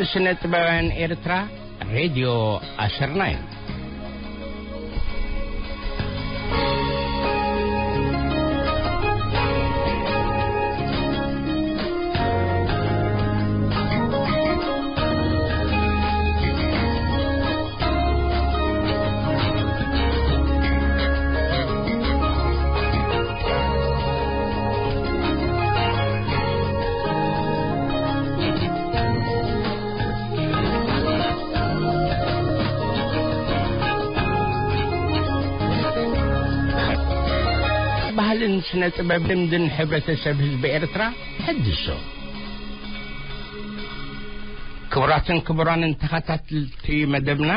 ስነ ጥበባውያን ኤርትራ፣ ሬድዮ ኣሰርና እዩ። ባህልን ስነ ጥበብ ልምድን ሕብረተሰብ ህዝቢ ኤርትራ ሕድሶ። ክቡራትን ክቡራንን ተኸታተልቲ መደብና፣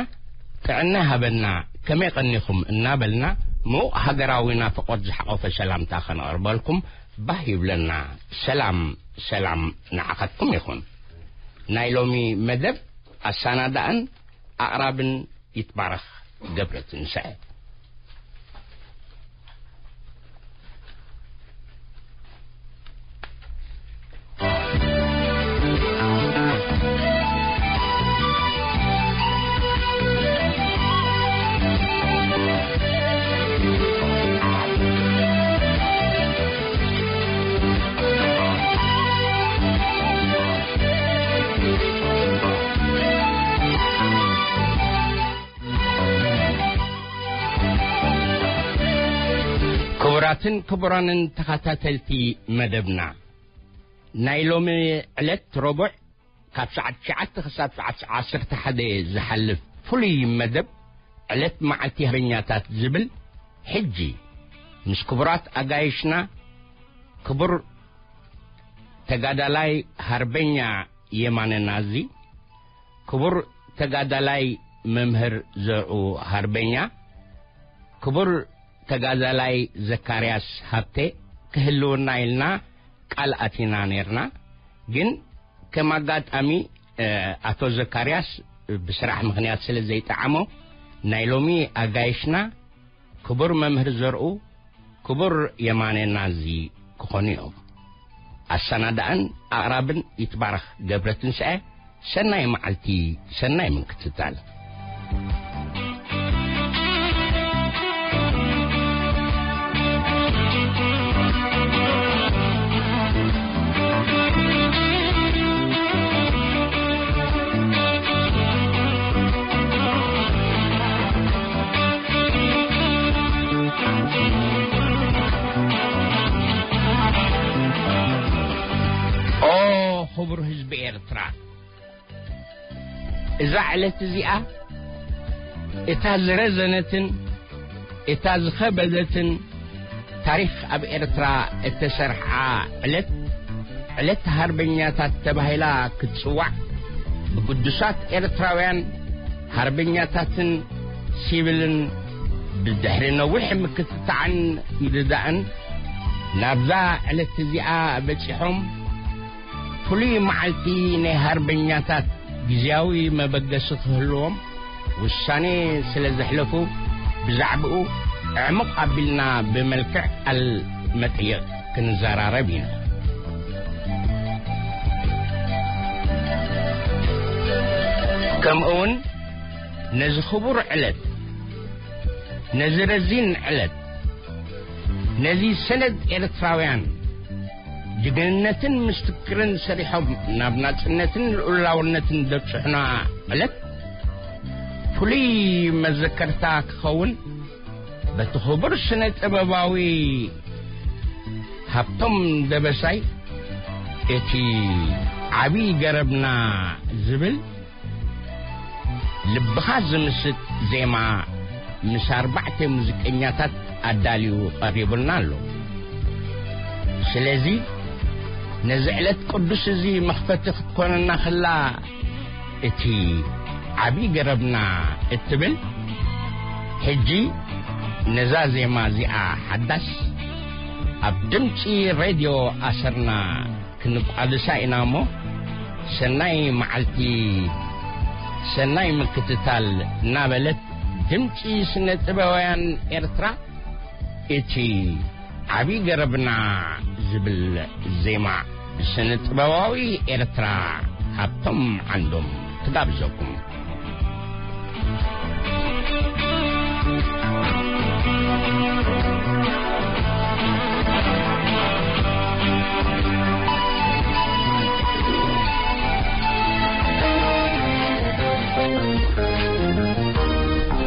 ጥዕና ሃበና፣ ከመይ ቀኒኹም እናበልና፣ ምዉቕ ሃገራዊ ናፍቖት ዝሓቖፈ ሰላምታ ከነቕርበልኩም ባህ ይብለና። ሰላም፣ ሰላም ንዓኻትኩም ይኹን። ናይ ሎሚ መደብ ኣሰናዳእን ኣቕራብን ይትባረኽ ገብረትንሳኤ። ክቡራትን ክቡራንን ተኸታተልቲ መደብና፣ ናይ ሎሚ ዕለት ረቡዕ ካብ ሰዓት ትሽዓተ ክሳብ ሰዓት ዓሰርተ ሓደ ዝሓልፍ ፍሉይ መደብ ዕለት መዓልቲ ሃርበኛታት ዝብል፣ ሕጂ ምስ ክቡራት ኣጋይሽና፣ ክቡር ተጋዳላይ ሃርበኛ የማነ ናዚ፣ ክቡር ተጋዳላይ መምህር ዘርኡ ሃርበኛ፣ ክቡር ተጋዳላይ ዘካርያስ ሃብቴ ክህልውና ኢልና ቃል ኣቲና ነይርና። ግን ከም ኣጋጣሚ፣ እ፣ ኣቶ ዘካርያስ ብስራሕ ምኽንያት ስለ ዘይጠዓሞ፣ ናይ ሎሚ ኣጋይሽና ክቡር መምህር ዘርኡ፣ ክቡር የማነ ናዚ ክኾኑ እዮም። ኣሰናዳእን ኣቕራብን ይትባረኽ ገብረትንሳኤ። ሰናይ መዓልቲ፣ ሰናይ ምክትታል። ኦ፣ ክቡር ህዝቢ ኤርትራ፣ እዛ ዕለት እዚኣ፣ እታ ዝረዘነትን እታ ዝኸበደትን ታሪኽ ኣብ ኤርትራ እተሰርዓ ዕለት፣ ዕለት ሃርበኛታት ተባሂላ ክትጽዋዕ፣ ብግዱሳት ኤርትራውያን ሃርበኛታትን ሲቪልን ብድሕሪ ነዊሕ ምክትታዕን ምድዳእን ናብዛ ዕለት እዚኣ በጺሖም፣ ፍሉይ መዓልቲ ናይ ሃርበኛታት ግዝያዊ መበገሲ ክህልዎም ውሳኔ ስለ ዘሕለፉ፣ ብዛዕባኡ ኣዕሙቕ ኣቢልና ብመልክዕ ቃል መጠይቕ ክንዘራረብ ኢና። ከምኡውን ነዚ ክቡር ዕለት፣ ነዚ ረዚን ዕለት፣ ነዚ ሰነድ ኤርትራውያን ጅግንነትን ምስክርን ሰሪሖም ናብ ናጽነትን ልኡላውነትን ዘብጽሑና ዕለት፣ ፍሉይ መዘከርታ ክኸውን፣ በቲ ክቡር ስነ ጥበባዊ ሃብቶም ደበሳይ፣ እቲ ዓቢ ገረብና ዝብል ልብኻ ዝምስጥ ዜማ ምስ ኣርባዕተ ሙዚቀኛታት ኣዳልዩ ቀሪቡልና ኣሎ። ስለዚ ነዚ ዕለት ቅዱስ እዚ መኽፈቲ ክትኮነና ከላ፣ እቲ ዓቢ ገረብና እትብል፣ ሕጂ ነዛ ዜማ እዚኣ ሓዳስ ኣብ ድምጺ ሬድዮ ኣሰርና ክንቋድሳ ኢና እሞ፣ ሰናይ መዓልቲ፣ ሰናይ ምክትታል እናበለት፣ ድምጺ ስነ ጥበባውያን ኤርትራ፣ እቲ ዓቢ ገረብና ዝብል ዜማ ብስነ ጥበባዊ ኤርትራ ኣብቶም ዓንዶም ትጋብዘኩም።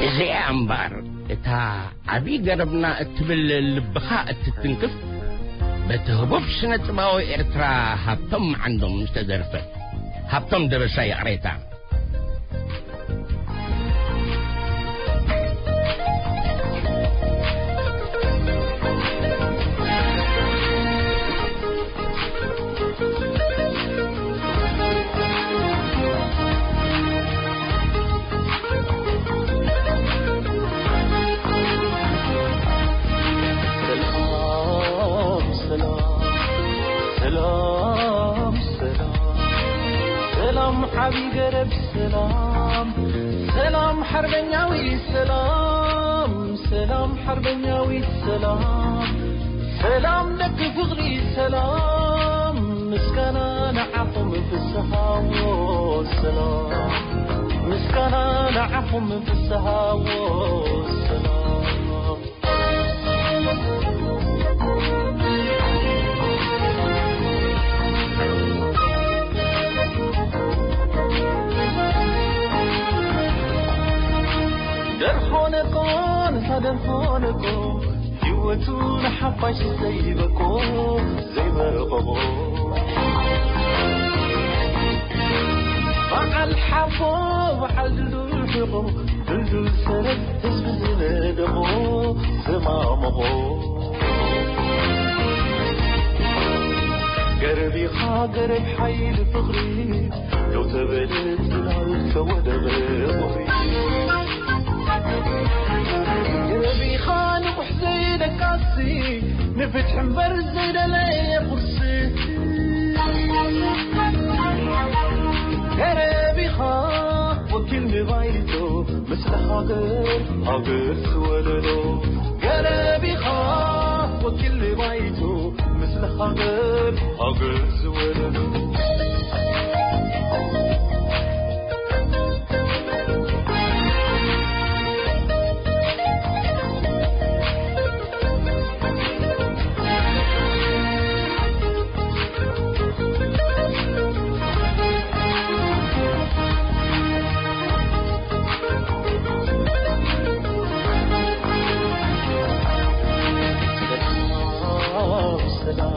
እዚኣ እምበኣር እታ ዓቢ ገረብና እትብል ልብኻ እትትንክፍ፣ በቲ ህቡብ ስነ-ጥበባዊ ኤርትራ ሃብቶም ዓንዶም ዝተደርፈት፣ ሃብቶም ደበሳ ይቕሬታ። ሰላም፣ ሰላም፣ ሰላም፣ ሰላም፣ ሰላም፣ ዓቢ ገረብ ሰላም፣ ሰላም፣ ሓርበኛዊ ሰላም፣ ሰላም፣ ሓርበኛዊ ሰላም፣ ሰላም፣ ደቂ ፍቕሪ ሰላም፣ ምስጋና ንዓኹም ፍስሃዎ ሰላም፣ ምስጋና ንዓኹም ፍስሃዎ ሰላም። ደርሆ ነቆ፣ ነታ ደርሆ ነቆ፣ ህይወቱ ንሓፋሽ ዘይበቆ፣ ዘይበቆ። በዓል ሓፎ፣ በዓል ድልዱል ሕቖ፣ ድልዱል ሰረት ህዝቢ ዝነደቖ፣ ዘማመቖ። ገረብ ኢኻ ገረብ ሓይሊ ፍቕሪ፣ ዶ ተበለ ጽላል ተወደበ ወሪ። ገረብ ኢኻ ንቑሕ ዘይደቃሲ፣ ንፍትሒ እምበር ዘይደለየ ቁርሲ። ገረብ ኢኻ ወኪል ንባይቶ፣ ሃገር፣ ሃገር ዝወለዶ። ገረብ ኢኻ ወኪል ባይቶ፣ ምስለ ሃገር፣ ሃገር ዝወለዶ። ሰላም፣ ሰላም፣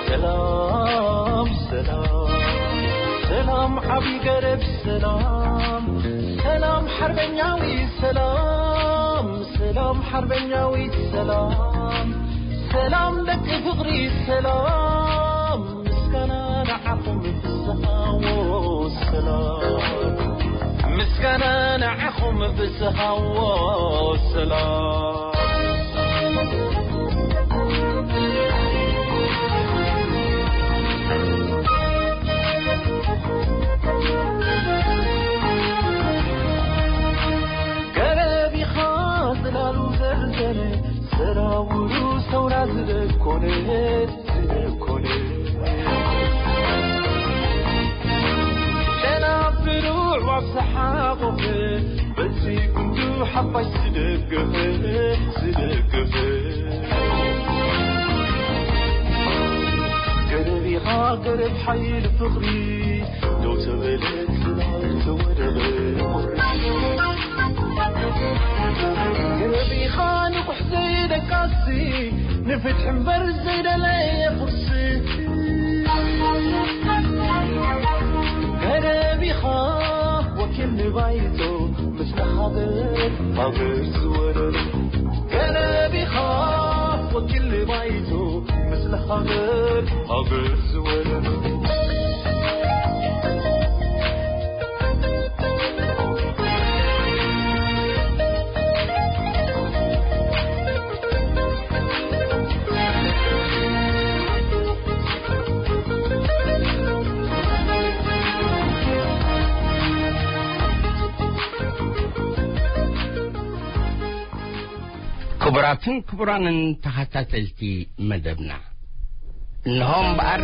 ሰላም፣ ሰላም፣ ሰላም፣ ዓቢ ገረብ ሰላም፣ ሰላም፣ ሓርበኛዊ ሰላም፣ ሰላም፣ ሓርበኛዊ ሰላም፣ ሰላም፣ ደቂ ፍቕሪ ሰላም፣ ምስጋና ንዓኹም ፍስሃዎ ሰላም። ምስጋና ንዓኹም ፍስሃዎ ሰላም። ገረብ ኢኻ ጽላሉ ዘርዘረ፣ ሰራውሩ ሰውራ ዝደኮነ፣ ዝደኮነ። ጨናፍሩ ኣዕዋፍ ዝሓቖፈ፣ በዚ ጉንዱ ሓፋሽ ዝደገፈ፣ ዝደገፈ። ገረብ ኢኻ ገረብ ሓይሊ ፍቕሪ፣ ዶ ተበለ ጽላል ተወደበ ቁሪ። ገረብ ኢኻ ንቑሕ ዘይደቃሲ፣ ንፍትሒ እምበር ዘይደለየ ቁርሲ። ገረብ ኢኻ ወኪል ንባይቶ፣ ምስለ ሃገር፣ ሃገር ዝወለዶ። ገረብ ኢኻ ወኪል ንባይቶ፣ ምስለ ሃገር፣ ሃገር ዝወለዶ። ክቡራትን ክቡራንን ተኸታተልቲ መደብና፣ እንሆ እምበኣር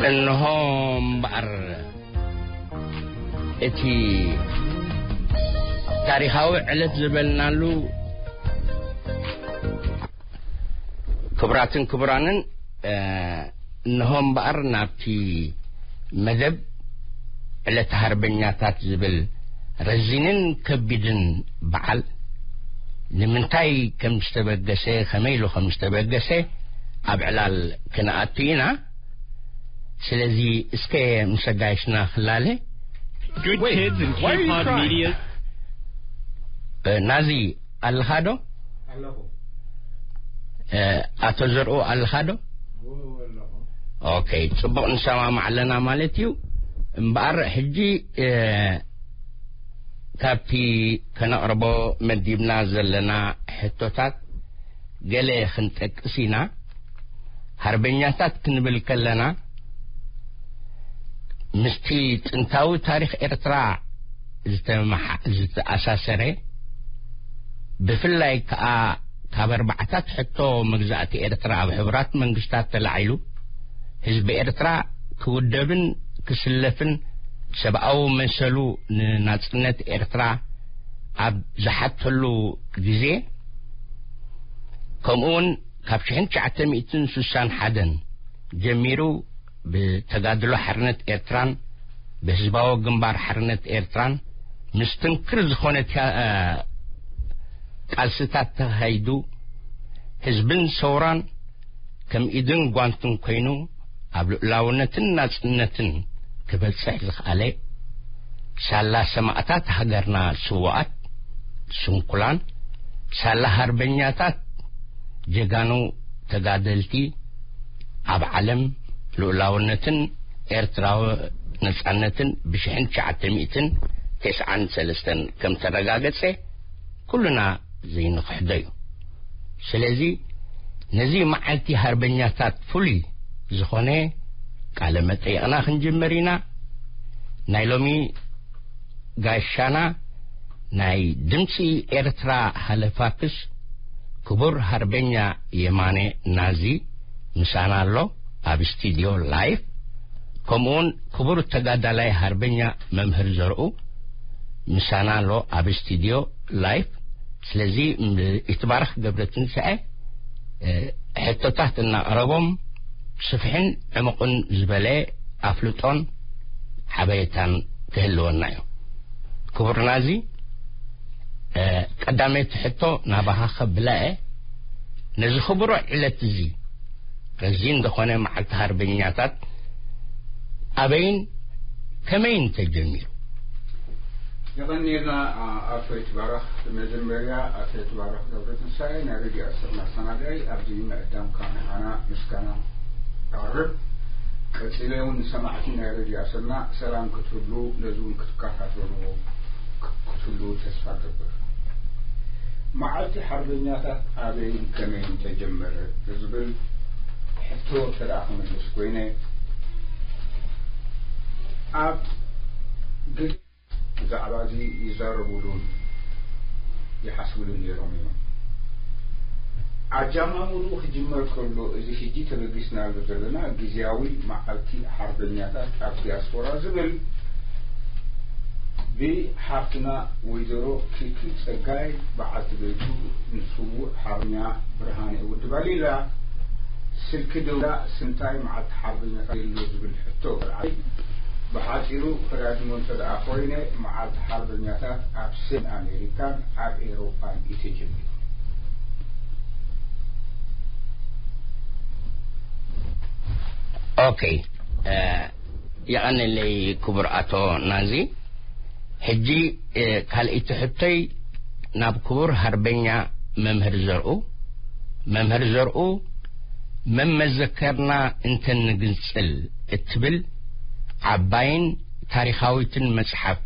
እንሆ እምበኣር እቲ ታሪኻዊ ዕለት ዝበልናሉ፣ ክቡራትን ክቡራንን፣ እ፣ እንሆ እምበኣር ናብቲ መደብ ዕለት ሃርበኛታት ዝብል ረዚንን ከቢድን በዓል ንምንታይ ከም ዝተበገሰ፣ ከመይ ኢሉ ከም ዝተበገሰ ኣብ ዕላል ክንኣቱ ኢና። ስለዚ እስከ ምስ ኣጋይሽና ክላለ። Good Wait, kids and why are you K-pop crying? Media. እ፣ ናዚ ኣለኻ ዶ? ኣለኹ። እ፣ ኣቶ ዘርኡ ኣለኻ ዶ? እወ፣ እወ ኣለኹ። ኦኬ፣ ጽቡቕ ንሰማማዕ ኣለና ማለት እዩ። እምበኣር ሕጂ፣ እ፣ ካብቲ ከነቕርቦ መዲብና ዘለና ሕቶታት ገለ ክንጠቅስ ኢና። ሃርበኛታት ክንብል ከለና፣ ምስቲ ጥንታዊ ታሪኽ ኤርትራ ዝተመሓ-፣ ዝተኣሳሰረ፣ ብፍላይ ከኣ ካብ ኣርባዕታት ሕቶ መግዛእቲ ኤርትራ ኣብ ሕቡራት መንግስታት ተላዒሉ፣ ህዝቢ ኤርትራ ክውደብን ክስለፍን፣ ሰብኣዊ መሰሉ ንናጽነት ኤርትራ ኣብ ዝሓተሉ ግዜ፣ ከምኡውን ካብ ሽሕን ትሽዓተ ሚእትን ስሳን ሓደን ጀሚሩ ብተጋድሎ ሓርነት ኤርትራን ብህዝባዊ ግንባር ሓርነት ኤርትራን ምስትንክር ዝኾነ ቲያ-፣ እ፣ ቃልስታት ተኻይዱ፣ ህዝብን ሰውራን ከም ኢድን ጓንትን ኮይኑ ኣብ ልኡላውነትን ናጽነትን ክበጽሕ ዝኸኣለ፣ ሳላ ሰማእታት ሃገርና ስዉኣት ስንኩላን፣ ሳላ ሃርበኛታት ጀጋኑ ተጋደልቲ ኣብ ዓለም ልኡላውነትን ኤርትራዊ ነጻነትን ብሽሕን ትሽዓተ ሚእትን ተስዓን ሰለስተን ከም ተረጋገጸ ኩልና ዘይንኽሕዶ እዩ። ስለዚ ነዚ መዓልቲ ሃርበኛታት ፍሉይ ዝኾነ ቃለ መጠይቕና ክንጅምር ኢና። ናይ ሎሚ ጋሻና ናይ ድምፂ ኤርትራ ሃለፋክስ ክቡር ሃርበኛ የማነ ናዚ ምሳና ኣሎ ኣብ ስቱዲዮ ላይፍ። ከምኡውን ክቡር ተጋዳላይ ሃርበኛ መምህር ዘርኡ ምሳና ኣሎ ኣብ ስቱዲዮ ላይፍ። ስለዚ ም-፣ ይትባረኽ ገብረ ትንሳኤ፣ እ፣ ሕቶታት እናቕረቦም ስፍሕን ዕሙቕን ዝበለ ኣፍልጦን ሓበሬታን ክህልወና እዩ። ክቡር ናዚ፣ እ፣ ቀዳመይቲ ሕቶ ናባኻ ከብላ እየ። ነዚ ክቡር ዕለት እዚ፣ ረዚን ዝኾነ መዓልቲ ሃርበኛታት ኣበይን ከመይን ተጀሚሩ? የቐንየልና፣ ኣ-፣ ኣቶ ይትባረኽ። መጀመርያ ኣቶ ይትባረኽ ገብረትንሳኤ ናይ ሬድዮ ኣሰና ኣሰናዳኢ፣ ኣብዚ ምዕዳምካ ንዓና ምስጋና ኣቕርብ። ቀጺለ እውን ንሰማዕቲ ናይ ሬድዮ ኣሰና ሰላም ክትብሉ፣ ነዚ እውን ክትከታተልዎ፣ ክ-፣ ክትህልዉ ተስፋ እገብር። መዓልቲ ሓርበኛታት ኣበይን ከመይን ተጀመረ ዝብል ሕቶ እንተ ደኣ ክምልስ ኮይነ፣ ኣብ ግዜ ብዛዕባ እዚ ይዛረቡሉን ይሓስቡሉን ነይሮም እዮም። ኣጀማምርኡ ክጅመር ከሎ፣ እዚ ሕጂ ተበጊስናሉ ዘለና ግዝያዊ መዓልቲ ሓርበኛታት ኣብ ዲያስፖራ ዝብል ብሓፍትና ወይዘሮ ኪኪ ጸጋይ፣ በዓልቲ ቤቱ ንስዉእ ሓርበኛ ብርሃነ ውዲ ባሊላ፣ ስልኪ ደውላ፣ ስንታይ መዓልቲ ሓርበኛታት የሎ ዝብል ሕቶ። ብሓጺሩ ክዳግሞ እንተ ደኣ ኮይነ፣ መዓልቲ ሓርበኛታት ኣብ ሰሜን ኣሜሪካን ኣብ ኤውሮጳን እዩ ተጀሚሩ። ኦኬ፣ እ፣ የቐንለይ ክቡር ኣቶ ናዚ። ሕጂ፣ እ፣ ካልኣይቲ ሕቶይ ናብ ክቡር ሃርበኛ መምህር ዘርኡ። መምህር ዘርኡ፣ መመዘከርና እንተንግንጽል እትብል ዓባይን ታሪኻዊትን መጽሓፍ፣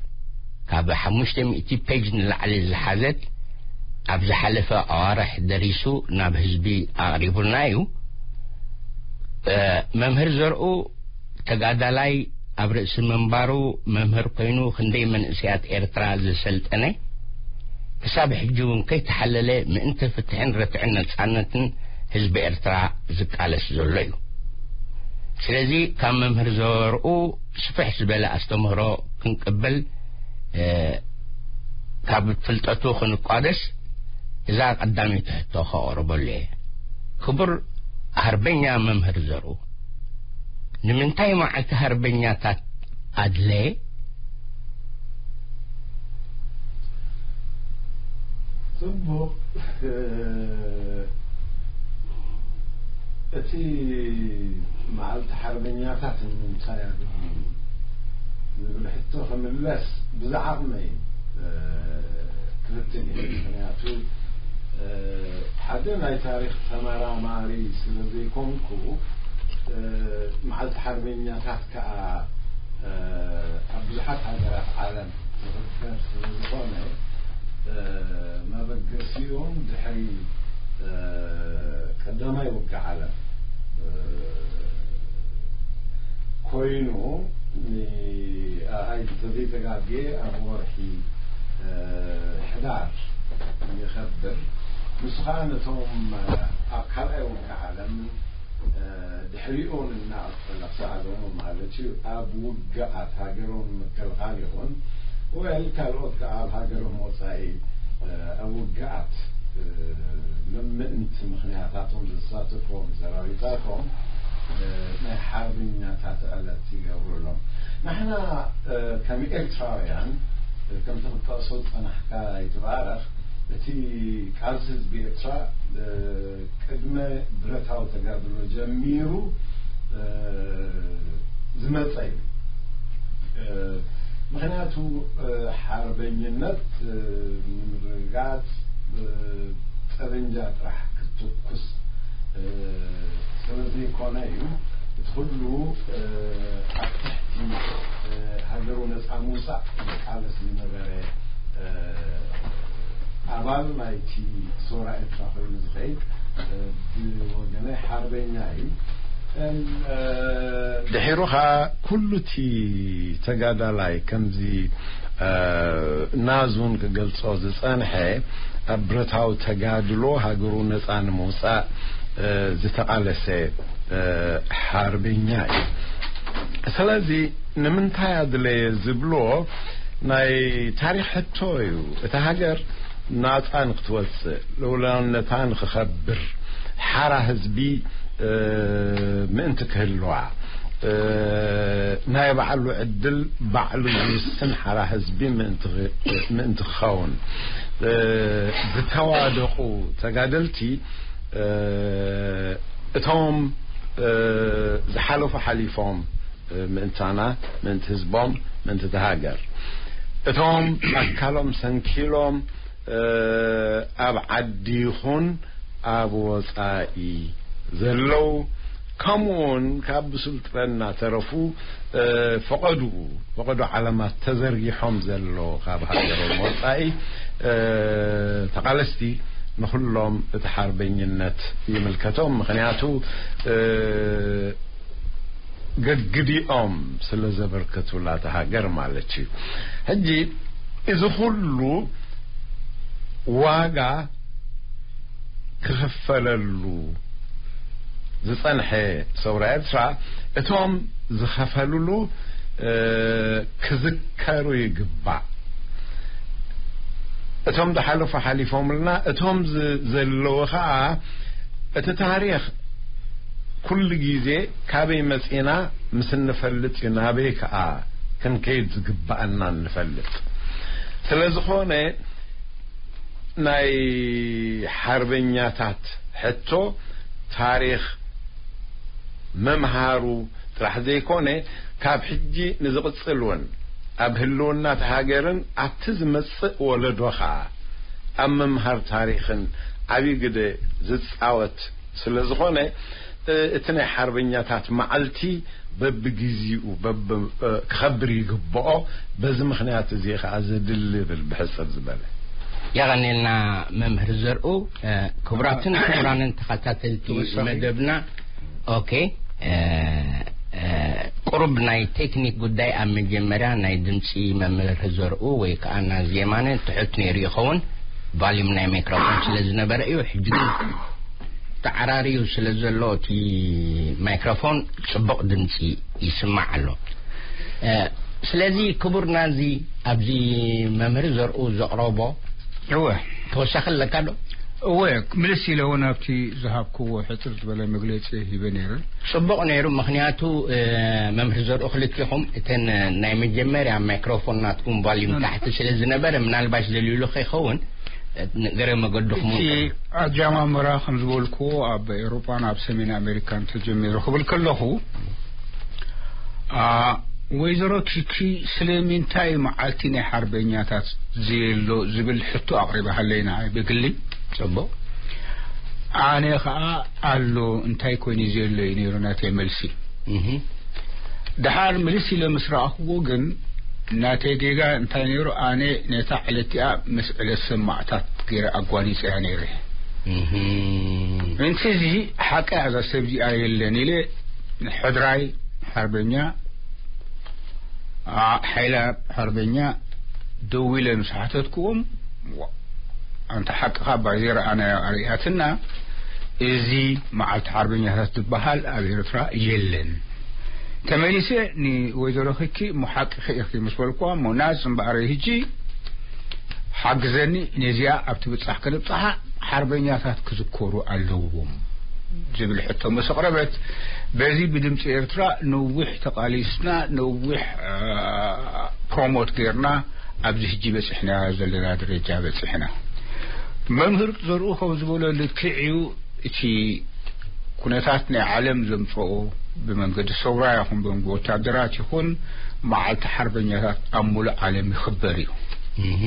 ካብ ሓሙሽተ ሚእቲ ፔጅ ንላዕሊ ዝሓዘት፣ ኣብ ዝሓለፈ ኣዋርሕ ደሪሱ ናብ ህዝቢ ኣቕሪቡልና እዩ። እ፣ መምህር ዘርኡ ተጋዳላይ፣ ኣብ ርእሲ ምንባሩ መምህር ኮይኑ ክንደይ መንእሰያት ኤርትራ ዘሰልጠነ፣ ክሳብ ሕጂ እውን ከይተሓለለ ምእንቲ ፍትሕን ርትዕን ነጻነትን ህዝቢ ኤርትራ ዝቃለስ ዘሎ እዩ። ስለዚ ካብ መምህር ዘወርኡ ስፍሕ ዝበለ ኣስተምህሮ ክንቅበል፣ እ፣ ካብ ፍልጠቱ ክንቋደስ እዛ ቀዳመይቲ ሕቶ ከቕርበሉ እየ። ክቡር ሃርበኛ መምህር ዘርኡ፣ ንምንታይ መዓልቲ ሃርበኛታት ኣድለየ? ጽቡቕ። እ፣ እቲ መዓልቲ ሓርበኛታት ንምንታይ ኣድልዩ ዝብል ሕቶ ክምለስ ብዝዓቕመይ፣ እ፣ ክፍትን እየ። ምኽንያቱ፣ እ፣ ሓደ ናይ ታሪኽ ተመራማሪ ስለ ዘይኮንኩ፣ እ፣ መዓልቲ ሓርበኛታት ከኣ፣ እ፣ ኣብ ብዙሓት ሃገራት ዓለም ዝኽበር ስለ ዝኾነ፣ እ፣ መበገሲኡን ድሕሪ፣ እ፣ ቀዳማይ ውግእ ዓለም፣ እ፣ ኮይኑ፣ ን-፣ ኣይ፣ እንተዘይተጋግየ ኣብ ወርሒ፣ እ፣ ሕዳር ይኸብር። ንሱ ኸኣ ነቶም፣ እ፣ ኣብ ካልኣይ ውግእ ዓለም፣ እ፣ ድሕሪኡ ንናቐጸላ ሰኣለሙ ማለት እዩ። ኣብ ውግኣት ሃገሮም ምክልኻል ይኹን፣ ወል ካልኦት ከኣ ኣብ ሃገሮም ወጻኢ፣ እ፣ ኣብ ውግኣት፣ እ፣ ምእንቲ ምኽንያታቶም ዘሳተፍዎም ሰራዊታቶም፣ እ፣ ናይ ሓርበኛታት ዕለት ይገብሩሎም። ንሕና፣ እ፣ ከም ኤርትራውያን፣ እ፣ ከምቲ ክትጠቕሶ ዝጸናሕካ ይትባረኽ፣ እቲ ቃልሲ ህዝቢ ኤርትራ፣ እ፣ ቅድመ ብረታዊ ተጋድሎ ጀሚሩ፣ እ፣ ዝመጸ እዩ። እ፣ ምኽንያቱ፣ እ፣ ሓርበኝነት፣ እ፣ ንምርግጋጽ፣ እ፣ ጠበንጃ ጥራሕ ክትትኩስ፣ እ፣ ስለ ዘይኮነ እዩ። እቲ ኩሉ፣ እ፣ ኣብ ትሕቲ፣ እ፣ ሃገሩ ነጻ ምውጻእ ዝቃለስ ዝነበረ፣ እ፣ ኣባል ናይቲ ሰውራ ኤርትራ ኮይኑ ዝኸይድ፣ እ፣ ብወገነይ ሓርበኛ እዩ። እም፣ እ፣ ድሒሩ ኸኣ ኩሉ እቲ ተጋዳላይ ከምዚ፣ እ፣ ናዙን ክገልጾ ዝጸንሐ ኣብ ብረታዊ ተጋድሎ ሃገሩ ነጻ ንምውጻእ፣ እ፣ ዝተቓለሰ፣ እ፣ ሓርበኛ እዩ። ስለዚ ንምንታይ ኣድለየ ዝብሎ ናይ ታሪኽ ሕቶ እዩ። እታ ሃገር ናጻ ንክትወጽእ፣ ልኡላውነታ ንክኸብር፣ ሓራ ህዝቢ፣ እ፣ ምእንቲ ክህልዋ፣ እ፣ ናይ ባዕሉ ዕድል ባዕሉ ዝውስን ሓራ ህዝቢ ምእንቲ ክ-፣ ምእንቲ ክኸውን፣ እ፣ ዝተዋደቑ ተጋደልቲ፣ እ፣ እቶም፣ እ፣ ዝሓለፉ ሓሊፎም፣ እ፣ ምእንታና፣ ምእንቲ ህዝቦም፣ ምእንቲ እታ ሃገር፣ እቶም ኣካሎም ሰንኪሎም፣ እ፣ ኣብ ዓዲ ይኹን ኣብ ወጻኢ ዘለዉ፣ ከምኡውን ካብ ብሱል ጥበብ እናተረፉ፣ እ፣ ፈቐድኡ፣ ፈቐዶ ዓለማት ተዘርጊሖም ዘለዉ ካብ ሃገሮም ወጻኢ፣ እ፣ ተቓለስቲ፣ ንኹሎም እቲ ሓርበኝነት ይምልከቶም። ምኽንያቱ፣ እ፣ ገግዲኦም ስለ ዘበርከቱላ እታ ሃገር ማለት እዩ። ሕጂ እዚ ኩሉ ዋጋ ክኽፈለሉ ዝጸንሐ ሰውራ ኤርትራ፣ እቶም ዝኸፈልሉ፣ እ፣ ክዝከሩ ይግባእ። እቶም ዝሓለፉ ሓሊፎምልና፣ እቶም ዝ-፣ ዘለዉ ኸኣ እቲ ታሪኽ ኩሉ ግዜ ካበይ መጺና ምስ እንፈልጥ እዩ ናበይ ከኣ ክንከይድ ዝግባኣና እንፈልጥ። ስለ ዝኾነ ናይ ሓርበኛታት ሕቶ ታሪኽ ምምሃሩ ጥራሕ ዘይኮነ፣ ካብ ሕጂ ንዝቕጽል እውን ኣብ ህልውና እታ ሃገርን ኣብቲ ዝመጽእ ወለዶ ኸኣ ኣብ ምምሃር ታሪኽን ዓብዪ ግደ ዝጻወት ስለ ዝኾነ፣ እ፣ እቲ ናይ ሓርበኛታት መዓልቲ በብግዜኡ በብ-፣ እ፣ ክኸብር ይግብኦ። በዚ ምኽንያት እዚ ኸኣ ዘድሊ ይብል ብሕጽር ዝበለ። የቐንየልና መምህር ዘርኡ። እ፣ ክቡራትን ክቡራንን ተኸታተልቲ ተወሳኺ? መደብና፣ ኦኬ፣ እ፣ እ፣ ቁሩብ ናይ ቴክኒክ ጉዳይ ኣብ መጀመርያ ናይ ድምፂ መምህር ዘርኡ ወይ ከዓ ናዚ የማነ ትሑት ነይሩ ይኸውን፣ ቫልዩም ናይ ማይክሮፎን ስለ ዝነበረ እዩ። ሕጂ ግን ተዓራርዩ ስለ ዘሎ፣ እቲ ማይክሮፎን ጽቡቕ ድምጺ ይስማዕ ኣሎ። እ፣ ስለዚ ክቡር ናዚ፣ ኣብዚ መምህር ዘርኡ ዘቕረቦ እወ። ተወሳኺ ኣለካ ዶ? እወ፣ ምልስ ኢለ እውን ኣብቲ ዝሃብክዎ ሕጽር ዝበለ መግለጺ ሂበ ነይረ። ጽቡቕ ነይሩ፣ ምኽንያቱ፣ እ፣ መምህር ዘርኡ ክልቲኹም እተን ናይ መጀመርያ ማይክሮፎን ናትኩም ቫልዩም ኖ፣ ኖ። ታሕቲ ስለ ዝነበረ፣ ምናልባሽ ዘልዩሉ ከይኸውን፣ እ፣ ንገረ መገድኹም እቲ እውን ኣጃማምራ ከም ዝበልክዎ ኣብ ኤውሮጳን ኣብ ሰሜን ኣሜሪካን ተጀሚሩ ክብል ከለኹ፣ ኣ፣ ወይዘሮ ኪኪ ስለምንታይ መዓልቲ ናይ ሓርበኛታት ዘየሎ ዝብል ሕቶ ኣቕሪባሃለይ ንዓይ ብግሊ። ጽቡቕ። ኣነ ኸኣ ኣሎ፣ እንታይ ኮይኑ ዘየሎ እዩ ነይሩ ናተይ መልሲ። እህ። ደሓር ምልስ ኢለ ምስ ረኣኽዎ ግን ናተይ ጌጋ እንታይ ነይሩ፣ ኣነ ነታ ዕለት እቲኣ ምስ ዕለት ሰማዕታት ገይረ ኣጓኒጸያ ነይረ። እህ። ምእንቲ እዚ ሓቂ እዛ ሰብ እዚኣ የለን ኢለ ንሕድራይ ሓርበኛ፣ ኣ፣ ሓይላ ሓርበኛ ደዊለ ምስ ሓተትክዎም፣ ዋ፣ ኣንታ ሓቅኻ እባ ዘይረኣናዮ ኣርእያትና፣ እዚ መዓልቲ ሓርበኛታት ዝበሃል ኣብ ኤርትራ የለን። ተመሊሰ ንወይዘሮ ኪኪ፣ እሞ ሓቅኺ ኢኺ ምስ በልክዋ፣ እሞ ናዝ እምበኣር ሕጂ ሓግዘኒ፣ ነዚኣ ኣብ ትብጻሕ ክንብጽሓ ሓርበኛታት ክዝከሩ ኣለዎም ዝብል ሕቶ ምስ ኣቕረበት፣ በዚ ብድምፂ ኤርትራ ነዊሕ ተቓሊስና፣ ነዊሕ፣ እ፣ ፕሮሞት ጌርና ኣብዚ ሕጂ በፂሕና ዘለና ደረጃ በፂሕና። መምህር ዘርኡ ከም ዝበሎ ልክዕ እዩ። እቲ ኩነታት ናይ ዓለም ዘምፅኦ ብመንገዲ ሰውራ ይኹን ብመንገዲ ወታደራት ይኹን መዓልቲ ሓርበኛታት ኣብ ሙሉእ ዓለም ይኽበር እዩ። እህ።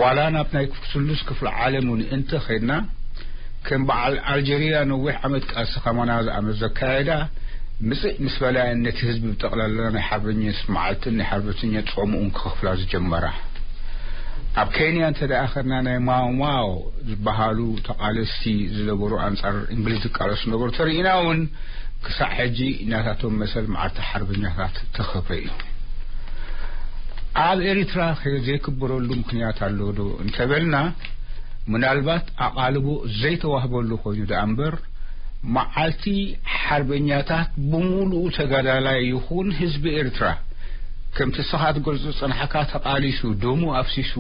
ዋላ ናብ ናይ ስሉስ ክፍለ ዓለም እውን እንተ ኸድና፣ ከም በዓል ኣልጀርያ ነዊሕ ዓመት ቃልሲ ከማና ዝኣመት ዘካየዳ፣ ምጽእ ምስ በላ ነቲ ህዝቢ ብጠቕላላ ናይ ሓርበኝነት መዓልትን ናይ ሓርበትኛ ጾምኡን ክኸፍላ ዝጀመራ። ኣብ ኬንያ እንተ ደኣ ኸድና፣ ናይ ማው ማው ዝበሃሉ ተቓለስቲ ዝነበሩ፣ ኣንጻር እንግሊዝ ዝቃለሱ ነበሩ፣ ተርኢና እውን ክሳዕ ሕጂ ናታቶም መሰል መዓልቲ ሓርበኛታት ተኸብረ እዩ። ኣብ ኤሪትራ ከ ዘይክበረሉ ምኽንያት ኣሎ ዶ እንተበልና፣ ምናልባት ኣቓልቦ ዘይተዋህበሉ ኮይኑ ደኣ እምበር፣ መዓልቲ ሓርበኛታት ብምሉኡ ተጋዳላይ ይኹን ህዝቢ ኤርትራ፣ ከምቲ ንስኻ ትገልጾ ዝጸናሕካ፣ ተቓሊሱ፣ ደሙ ኣፍሲሱ፣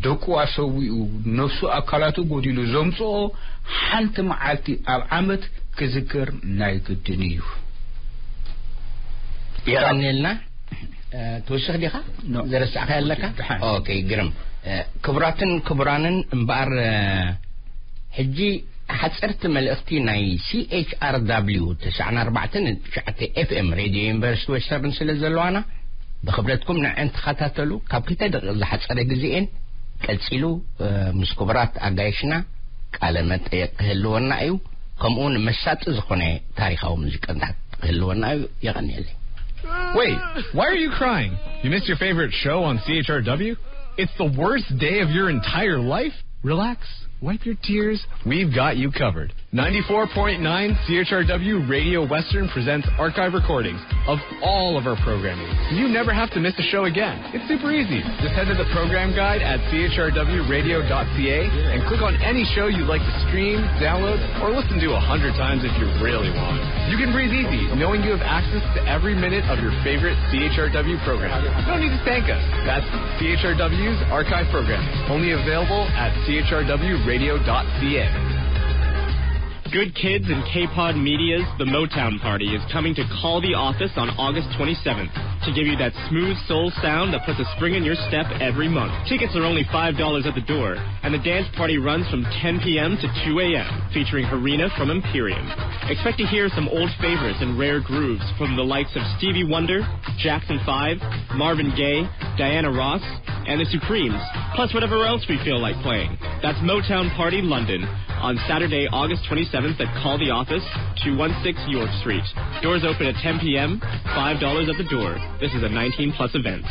ደቁ ኣሰዊኡ፣ ነፍሱ ኣካላቱ ጎዲሉ ዘምጽኦ ሓንቲ መዓልቲ ኣብ ዓመት ክዝከር ናይ ግድን እዩ። የቐንየልና። እ፣ ትውስኽ ዲኻ? ኖ። ዘረሳዕካ ኣለካ? ደሓን። ኦኬ፣ ግርም። እ፣ ክቡራትን ክቡራንን፣ እምበኣር፣ እ፣ ሕጂ ሓጸርቲ መልእኽቲ ናይ ሲ ኤች ኣር ዳብሊው ተስዓን ኣርባዕተን ትሽዓተ ኤፍ ኤም ሬድዮ ዩኒቨርሲቲ ዌስተርን ስለ ዘለዋና፣ ብኽብረትኩም ንዐን ተኸታተሉ። ካብ ክልተ ደቂቕ ዝሓጸረ ግዜኤን ቀጺሉ፣ እ፣ ምስ ክቡራት ኣጋይሽና ቃለ መጠየቕ ክህልወና እዩ። ከምኡውን መሳጢ ዝኾነ ታሪኻዊ ሙዚቃታት ክህልወና እዩ። የቐንየለይ። Wait, why are you crying? You missed your favorite show on C H R W? It's the worst day of your entire life? Relax, wipe your tears. We've got you covered. Ninety-four point nine C H R W Radio Western presents archive recordings of all of our programming. You never have to miss a show again. It's super easy. Just head to the program guide at C H R W radio dot C A and click on any show you'd like to stream, download, or listen to a hundred times if you really want. You can breathe easy, knowing you have access to every minute of your favorite C H R W program. No need to thank us. That's C H R W's archive program, only available at C H R W radio dot C A. Good Kids and K-Pod Media's The Motown Party is coming to Call the Office on August twenty-seventh to give you that smooth soul sound that puts a spring in your step every month. Tickets are only five dollars at the door, and the dance party runs from ten p.m. to two a.m., featuring Harina from Imperium. Expect to hear some old favorites and rare grooves from the likes of Stevie Wonder, Jackson five, Marvin Gaye, Diana Ross, and the Supremes, plus whatever else we feel like playing. That's Motown Party London on Saturday, August twenty-seventh at Call the Office, two one six York Street. Doors open at ten p.m., five dollars at the door. This is a nineteen plus event.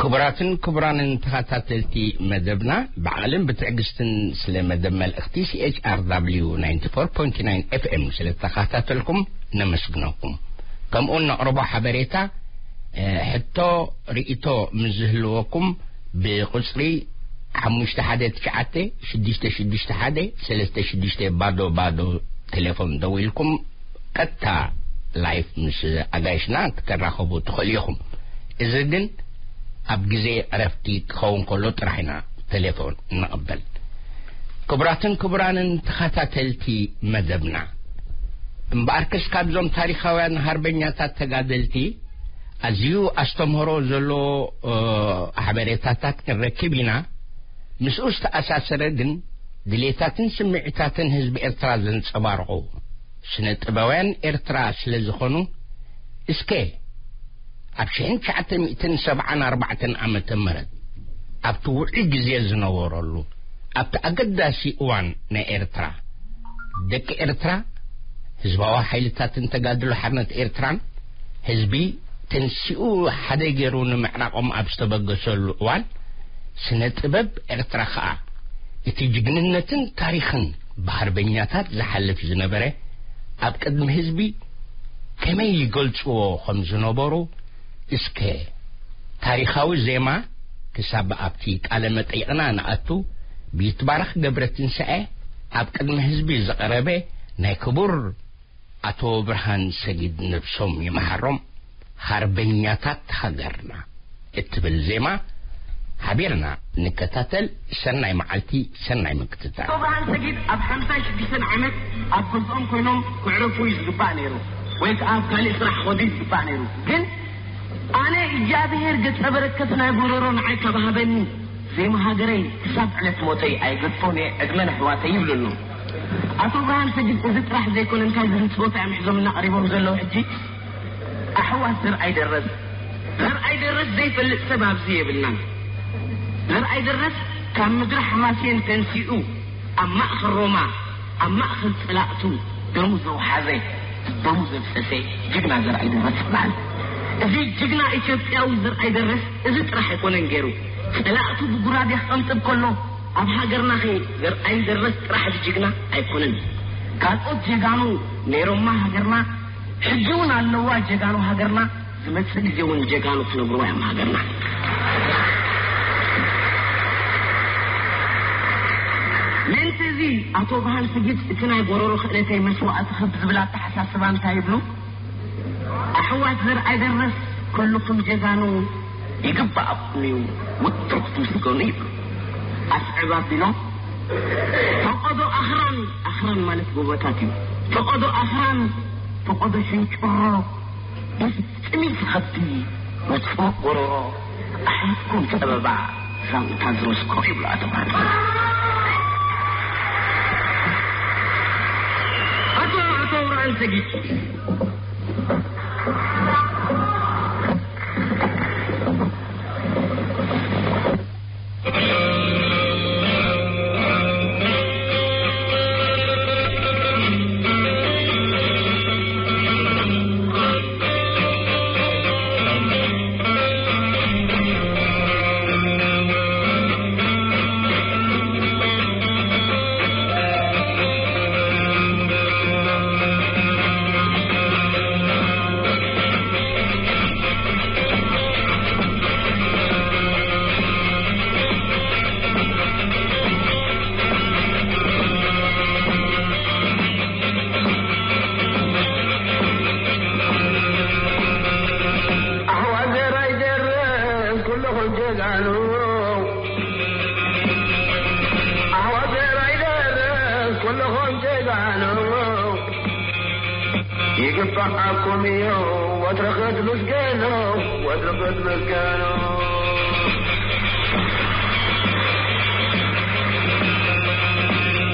ክቡራትን ክቡራንን ተኸታተልቲ መደብና፣ ብዓቕልን ብትዕግስትን ስለ መደብ መልእኽቲ C H R W ninety-four point nine F M ስለ ተኸታተልኩም ነመስግነኩም። ከምኡውን ነቕርቦ ሓበሬታ፣ እ፣ ሕቶ፣ ርእይቶ ምስ ዝህልወኩም ብቁጽሪ ሓሙሽተ ሓደ ትሽዓተ ሽዱሽተ ሽዱሽተ ሓደ ሰለስተ ሽዱሽተ ባዶ ባዶ ቴሌፎን ደዊልኩም ቀጥታ ላይፍ ምስ ኣጋይሽና ክትራኸቡ ትኽእሉ ኢኹም። እዚ ግን ኣብ ግዜ ዕረፍቲ ክኸውን ከሎ ጥራሕ ኢና ቴሌፎን እንቕበል። ክቡራትን ክቡራንን ተኸታተልቲ መደብና፣ እምበኣርከስ ካብዞም ታሪኻውያን ሃርበኛታት ተጋደልቲ ኣዝዩ ኣስተምህሮ ዘለዎ፣ እ፣ ሓበሬታታት ክንረክብ ኢና። ምስኡ ዝተኣሳሰረ ግን ድሌታትን ስምዒታትን ህዝቢ ኤርትራ ዘንጸባርቑ ስነ ጥበባውያን ኤርትራ ስለ ዝኾኑ፣ እስከ ኣብ ሽሕን ትሽዓተ ሚእትን ሰብዓን ኣርባዕተን ዓመተ ምህረት ኣብቲ ውዑይ ግዜ ዝነበረሉ ኣብቲ ኣገዳሲ እዋን ናይ ኤርትራ፣ ደቂ ኤርትራ፣ ህዝባዊ ሓይልታትን ተጋድሎ ሓርነት ኤርትራን ህዝቢ ተንሲኡ ሓደ ገይሩ ንምዕራቖም ኣብ ዝተበገሰሉ እዋን፣ ስነ ጥበብ ኤርትራ ኸኣ እቲ ጅግንነትን ታሪኽን ብሃርበኛታት ዝሓልፍ ዝነበረ፣ ኣብ ቅድሚ ህዝቢ ከመይ ይገልጽዎ ከም ዝነበሩ፣ እስከ ታሪኻዊ ዜማ ክሳብ ኣብቲ ቃለ መጠይቕና ንኣቱ፣ ብይትባረኽ ገብረትንሳኤ ኣብ ቅድሚ ህዝቢ ዝቐረበ ናይ ክቡር ኣቶ ብርሃን ሰጊድ ነብሶም ይመሓሮም፣ ሃርበኛታት ሃገርና እትብል ዜማ ሓቢርና ንከታተል። ሰናይ መዓልቲ፣ ሰናይ ምክትታል። ኣቶ ብርሃን ሰጊድ ኣብ ሓምሳን ሽዱሽተን ዓመት ኣብ ገዝኦም ኮይኖም ክዕረፉ እዩ ዝግባእ ነይሩ፣ ወይ ከዓ ኣብ ካልእ ስራሕ ክኸዱ እዩ ዝግባእ ነይሩ። ግን ኣነ እግዚኣብሔር ገጸ በረከት ናይ ጎረሮ ንዓይ ካብ ሃበኒ፣ ዜማ ሃገረይ ክሳብ ዕለት ሞተይ ኣይገድፎን እየ፣ ዕድመ ንኣሕዋተይ ይብሉ ኣለዉ። ኣቶ ብርሃን ሰጊድ እዚ ጥራሕ ዘይኮነ እንታይ ዝብል ጸወታ እዮም ሒዞምና ቀሪቦም ዘለዉ ሕጂ? ኣሕዋት ዘርኣይ ደረስ፣ ዘርኣይ ደረስ ዘይፈልጥ ሰብ ኣብዚ የብልናን። ዘርኣይ ደረስ ካብ ምድሪ ሓማሴን ተንሲኡ ኣብ ማእከል ሮማ፣ ኣብ ማእከል ጸላእቱ ደሙ ዘውሓዘ፣ ደሙ ዘፍሰሰ ጅግና ዘርኣይ ደረስ ይበሃል። እዚ ጅግና ኢትዮጵያዊ ዘርኣይ ደረስ እዚ ጥራሕ ኣይኮነን ገይሩ። ጸላእቱ ብጉራዴ ክቐንጥብ ከሎ ኣብ ሃገርናኸ ዘርኣይ ደረስ ጥራሕ እዚ ጅግና ኣይኮነን። ካልኦት ጀጋኑ ነይሮማ ሃገርና፣ ሕጂ እውን ኣለዋ ጀጋኑ ሃገርና። ዝመጽእ ግዜ እውን ጀጋኑ ክነብርዋ እዮም ሃገርና። ምእንቲ እዚ ኣቶ ብርሃን ስጊድ እቲ ናይ ጎረሮ ክእለተይ መስዋእቲ ክብ ዝብል ኣተሓሳስባ እንታይ ይብሉ? ኣሕዋት ዘርኣይ ደረስ ኩልኹም ጀጋኑ ይግባኣኩም እዩ፣ ውትሩ ክትምስገኑ ይብሉ። ኣስዕብ ኣቢሎም ፈቐዶ ኣኽራን፣ ኣኽራን ማለት ጎቦታት እዩ። ፈቐዶ ኣኽራን፣ ፈቐዶ ሽንጭሮ፣ ምስ ጥሚት ከብዲ ውጹእ ጎረሮ ኣሕዋትኩም ጸበባ ዛንታ ዝረስኮ ይብሉ ኣቶ ብርሃን። ኣቶ፣ ኣቶ ብርሃን ሰጊድ። ኣሕዋት ዘርኣይ ደረስ ኩልኹም ጀጋኑ፣ ኣሕዋት ዘርኣይ ደረስ ኩልኹም ጀጋኑ፣ ይግባኣኩም እዩ ወትሩ ክትምስገኑ፣ ወትሩ ክትምስገኑ።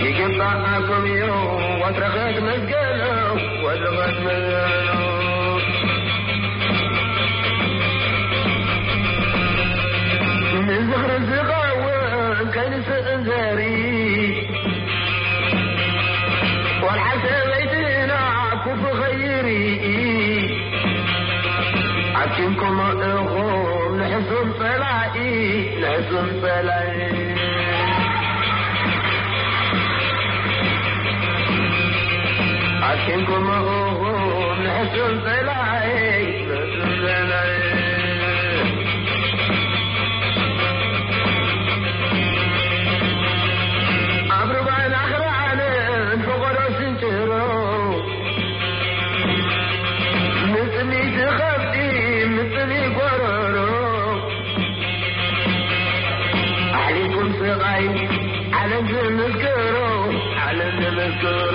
ይግባኣኩም እዩ ወትሩ ክትምስገኑ፣ ወትሩ ክትምስገኑ። ንዝኽሪ ዝኸውን ከይንስእን ዘርኢ፣ ቆልዓ ሰበይትና ክፉ ኸይርኢ፣ ኣኪምኩሞ ኢኹም ንሕሱም ጸላኢ፣ ንሕሱም ጸላኢ። ኣኪምኩሞ ኢኹም ንሕሱም ጸላኢ፣ ንሕሱም ጸላኢ። ስቓይ ዓለም ዝምስክሮ፣ ዓለም ዝምስክሮ።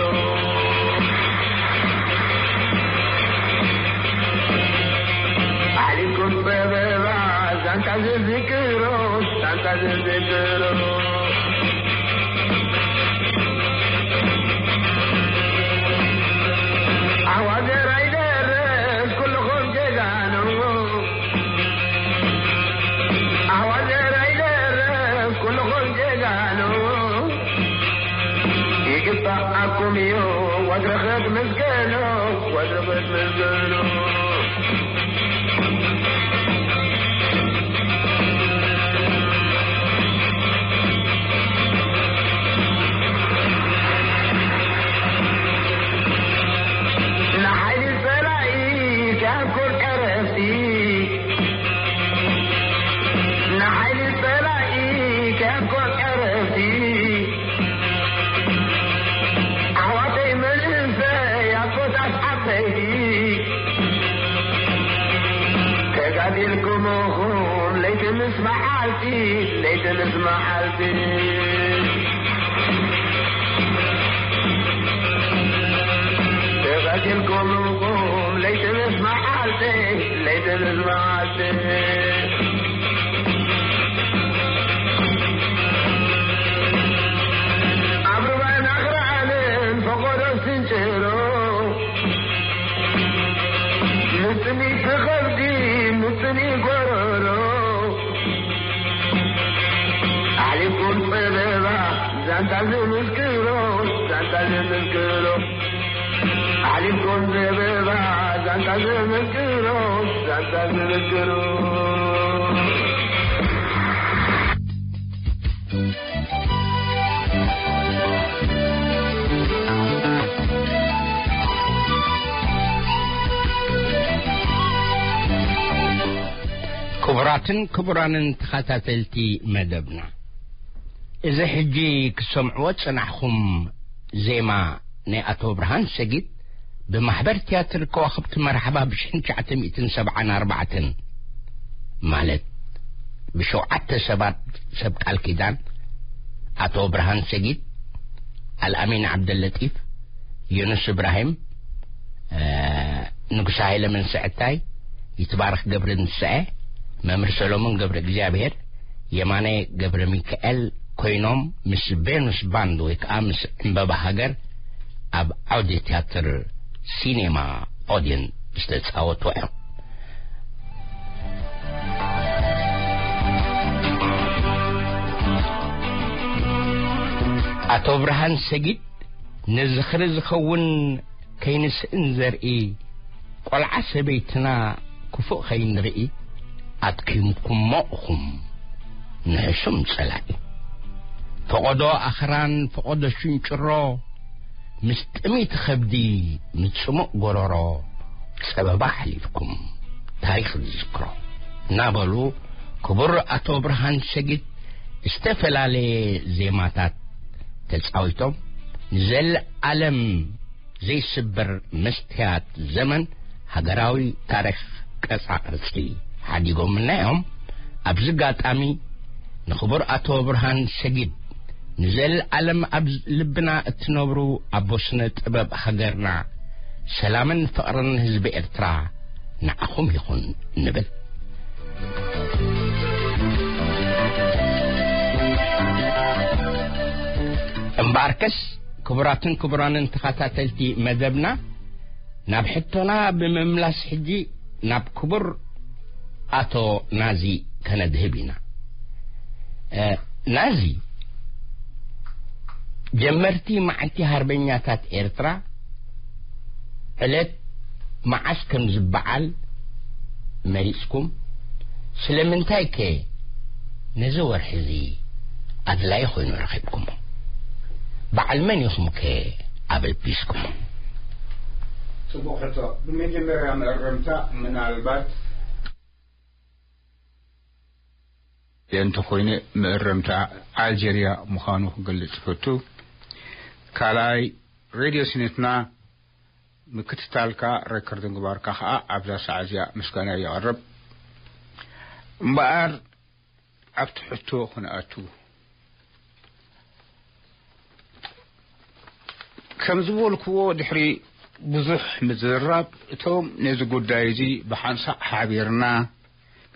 ዓሊኩም ጸበባ ዛንታ ዝዝክሮ፣ ዛንታ ዝዝክሮ። ኣዋዘር ኣይደርፍ ኩልኹም ጀጋኑ። ኣዋዘር ኣይደርፍ ኩልኹም ጀጋኑ። ይግባኣኩም እዩ ወትሪ ክትምስገኑ፣ ወትሪ ክትምስገኑ። ንሓይሊ ጸላኢ ከኣኩል ዕረፍቲ፣ ንሓይሊ ጸላኢ ከኣኩል ዕረፍቲ። ኣሕዋተይ መንእሰይ ኣቦታት ዓበይቲ፣ ተጋዲልኩም ኢኹም ለይቲ ምስ መዓልቲ፣ ለይቲ ምስ መዓልቲ። ተጋዲልኩም ኢኹም ለይቲ ምስ መዓልቲ፣ ለይቲ ምስ መዓልቲ። ኣብ ሩባን ኣኽራንን ፈቖዶ ስንጭሮ፣ ምጥሚት ከብዲ፣ ምጥኒ ጎረሮ፣ ኣሕሊፍኩም ጸበባ ዛንታ ዝምስክሮ፣ ዛንታ ዝምስክሮ። ኣሕሊፍኩም ጸበባ ዛንታ ዝምስክሮ፣ ዛንታ ዝምስክሮ። ክቡራትን ክቡራንን ተኸታተልቲ መደብና፣ እዚ ሕጂ ክትሰምዕዎ ዝጸናሕኹም ዜማ ናይ ኣቶ ብርሃን ሰጊድ ብማሕበር ትያትር ከዋኽብቲ መርሓባ ብሽሕን ትሽዓተ ሚእትን ሰብዓን ኣርባዕተን፣ ማለት ብሸውዓተ ሰባት ሰብ ቃል ኪዳን ኣቶ ብርሃን ሰጊድ፣ ኣልኣሚን ዓብደለጢፍ፣ ዮኑስ እብራሂም፣ እ፣ ንጉሰ ሃይለ መንስዕታይ፣ ይትባረክ ገብረ ትንሳኤ፣ መምህር ሰሎሞን ገብረ እግዚኣብሔር፣ የማነ ገብረ ሚካኤል ኮይኖም ምስ ቬኑስ ባንድ ወይ ከዓ ምስ ዕምበባ ሃገር ኣብ ዓውዲ ትያትር ሲኔማ ኦድየን ዝተፃወቱ እዮም። ኣቶ ብርሃን ሰጊድ፣ ንዝኽሪ ዝኸውን ከይንስእን ዘርኢ፣ ቆልዓ ሰበይትና ክፉእ ከይንርኢ፣ ኣድኪምኩሞ ኢኹም ንሕሱም ጸላኢ። ፈቐዶ ኣኽራን፣ ፈቐዶ ሽንጭሮ፣ ምስ ጥሚት ኸብዲ፣ ምስ ጽሙእ ጎረሮ፣ ጸበባ ኣሕሊፍኩም ታሪኽ ዝዝክሮ እናበሉ ክቡር ኣቶ ብርሃን ሰጊድ ዝተፈላለየ ዜማታት ተጻዊቶም ንዘለኣለም ዘይስበር መስትያት ዘመን ሃገራዊ ታሪኽ ቅርጻ ቅርጺ ሓዲጎምና እዮም። ኣብዚ ኣጋጣሚ ንኽቡር ኣቶ ብርሃን ሰጊድ ንዘለኣለም ኣብ ልብና እትነብሩ ኣቦ ስነ ጥበብ ሃገርና፣ ሰላምን ፍቕርን ህዝቢ ኤርትራ ንዓኹም ይኹን ንብል። እምበኣርከስ ክቡራትን ክቡራንን ተኸታተልቲ መደብና፣ ናብ ሕቶና ብምምላስ ሕጂ ናብ ክቡር ኣቶ ናዚ ከነድህብ ኢና። እ፣ ናዚ፣ ጀመርቲ መዓልቲ ሃርበኛታት ኤርትራ ዕለት መዓስ ከም ዝበዓል መሪጽኩም? ስለምንታይ ከ ነዚ ወርሒ እዚ ኣድላዪ ኮይኑ ረኺብኩሞ? በዓል መን ኢኹም ከ ኣበልቢስኩሞ? ጽቡቕ ሕቶ። ብመጀመርያ መእረምታ ምናልባት እንተኾይነ መእረምታ ኣልጀርያ ምዃኑ ክገልጽ እፈቱ። ካልኣይ፣ ሬድዮ ስነትና ምክትታልካ ሬከርድ ምግባርካ ኸኣ ኣብዛ ሰዓት እዚኣ ምስጋና የቕርብ። እምበኣር ኣብቲ ሕቶ ክንኣቱ፣ ከም ዝበልክዎ፣ ድሕሪ ብዙሕ ምዝርራብ፣ እቶም ነዚ ጉዳይ እዚ ብሓንሳእ ሓቢርና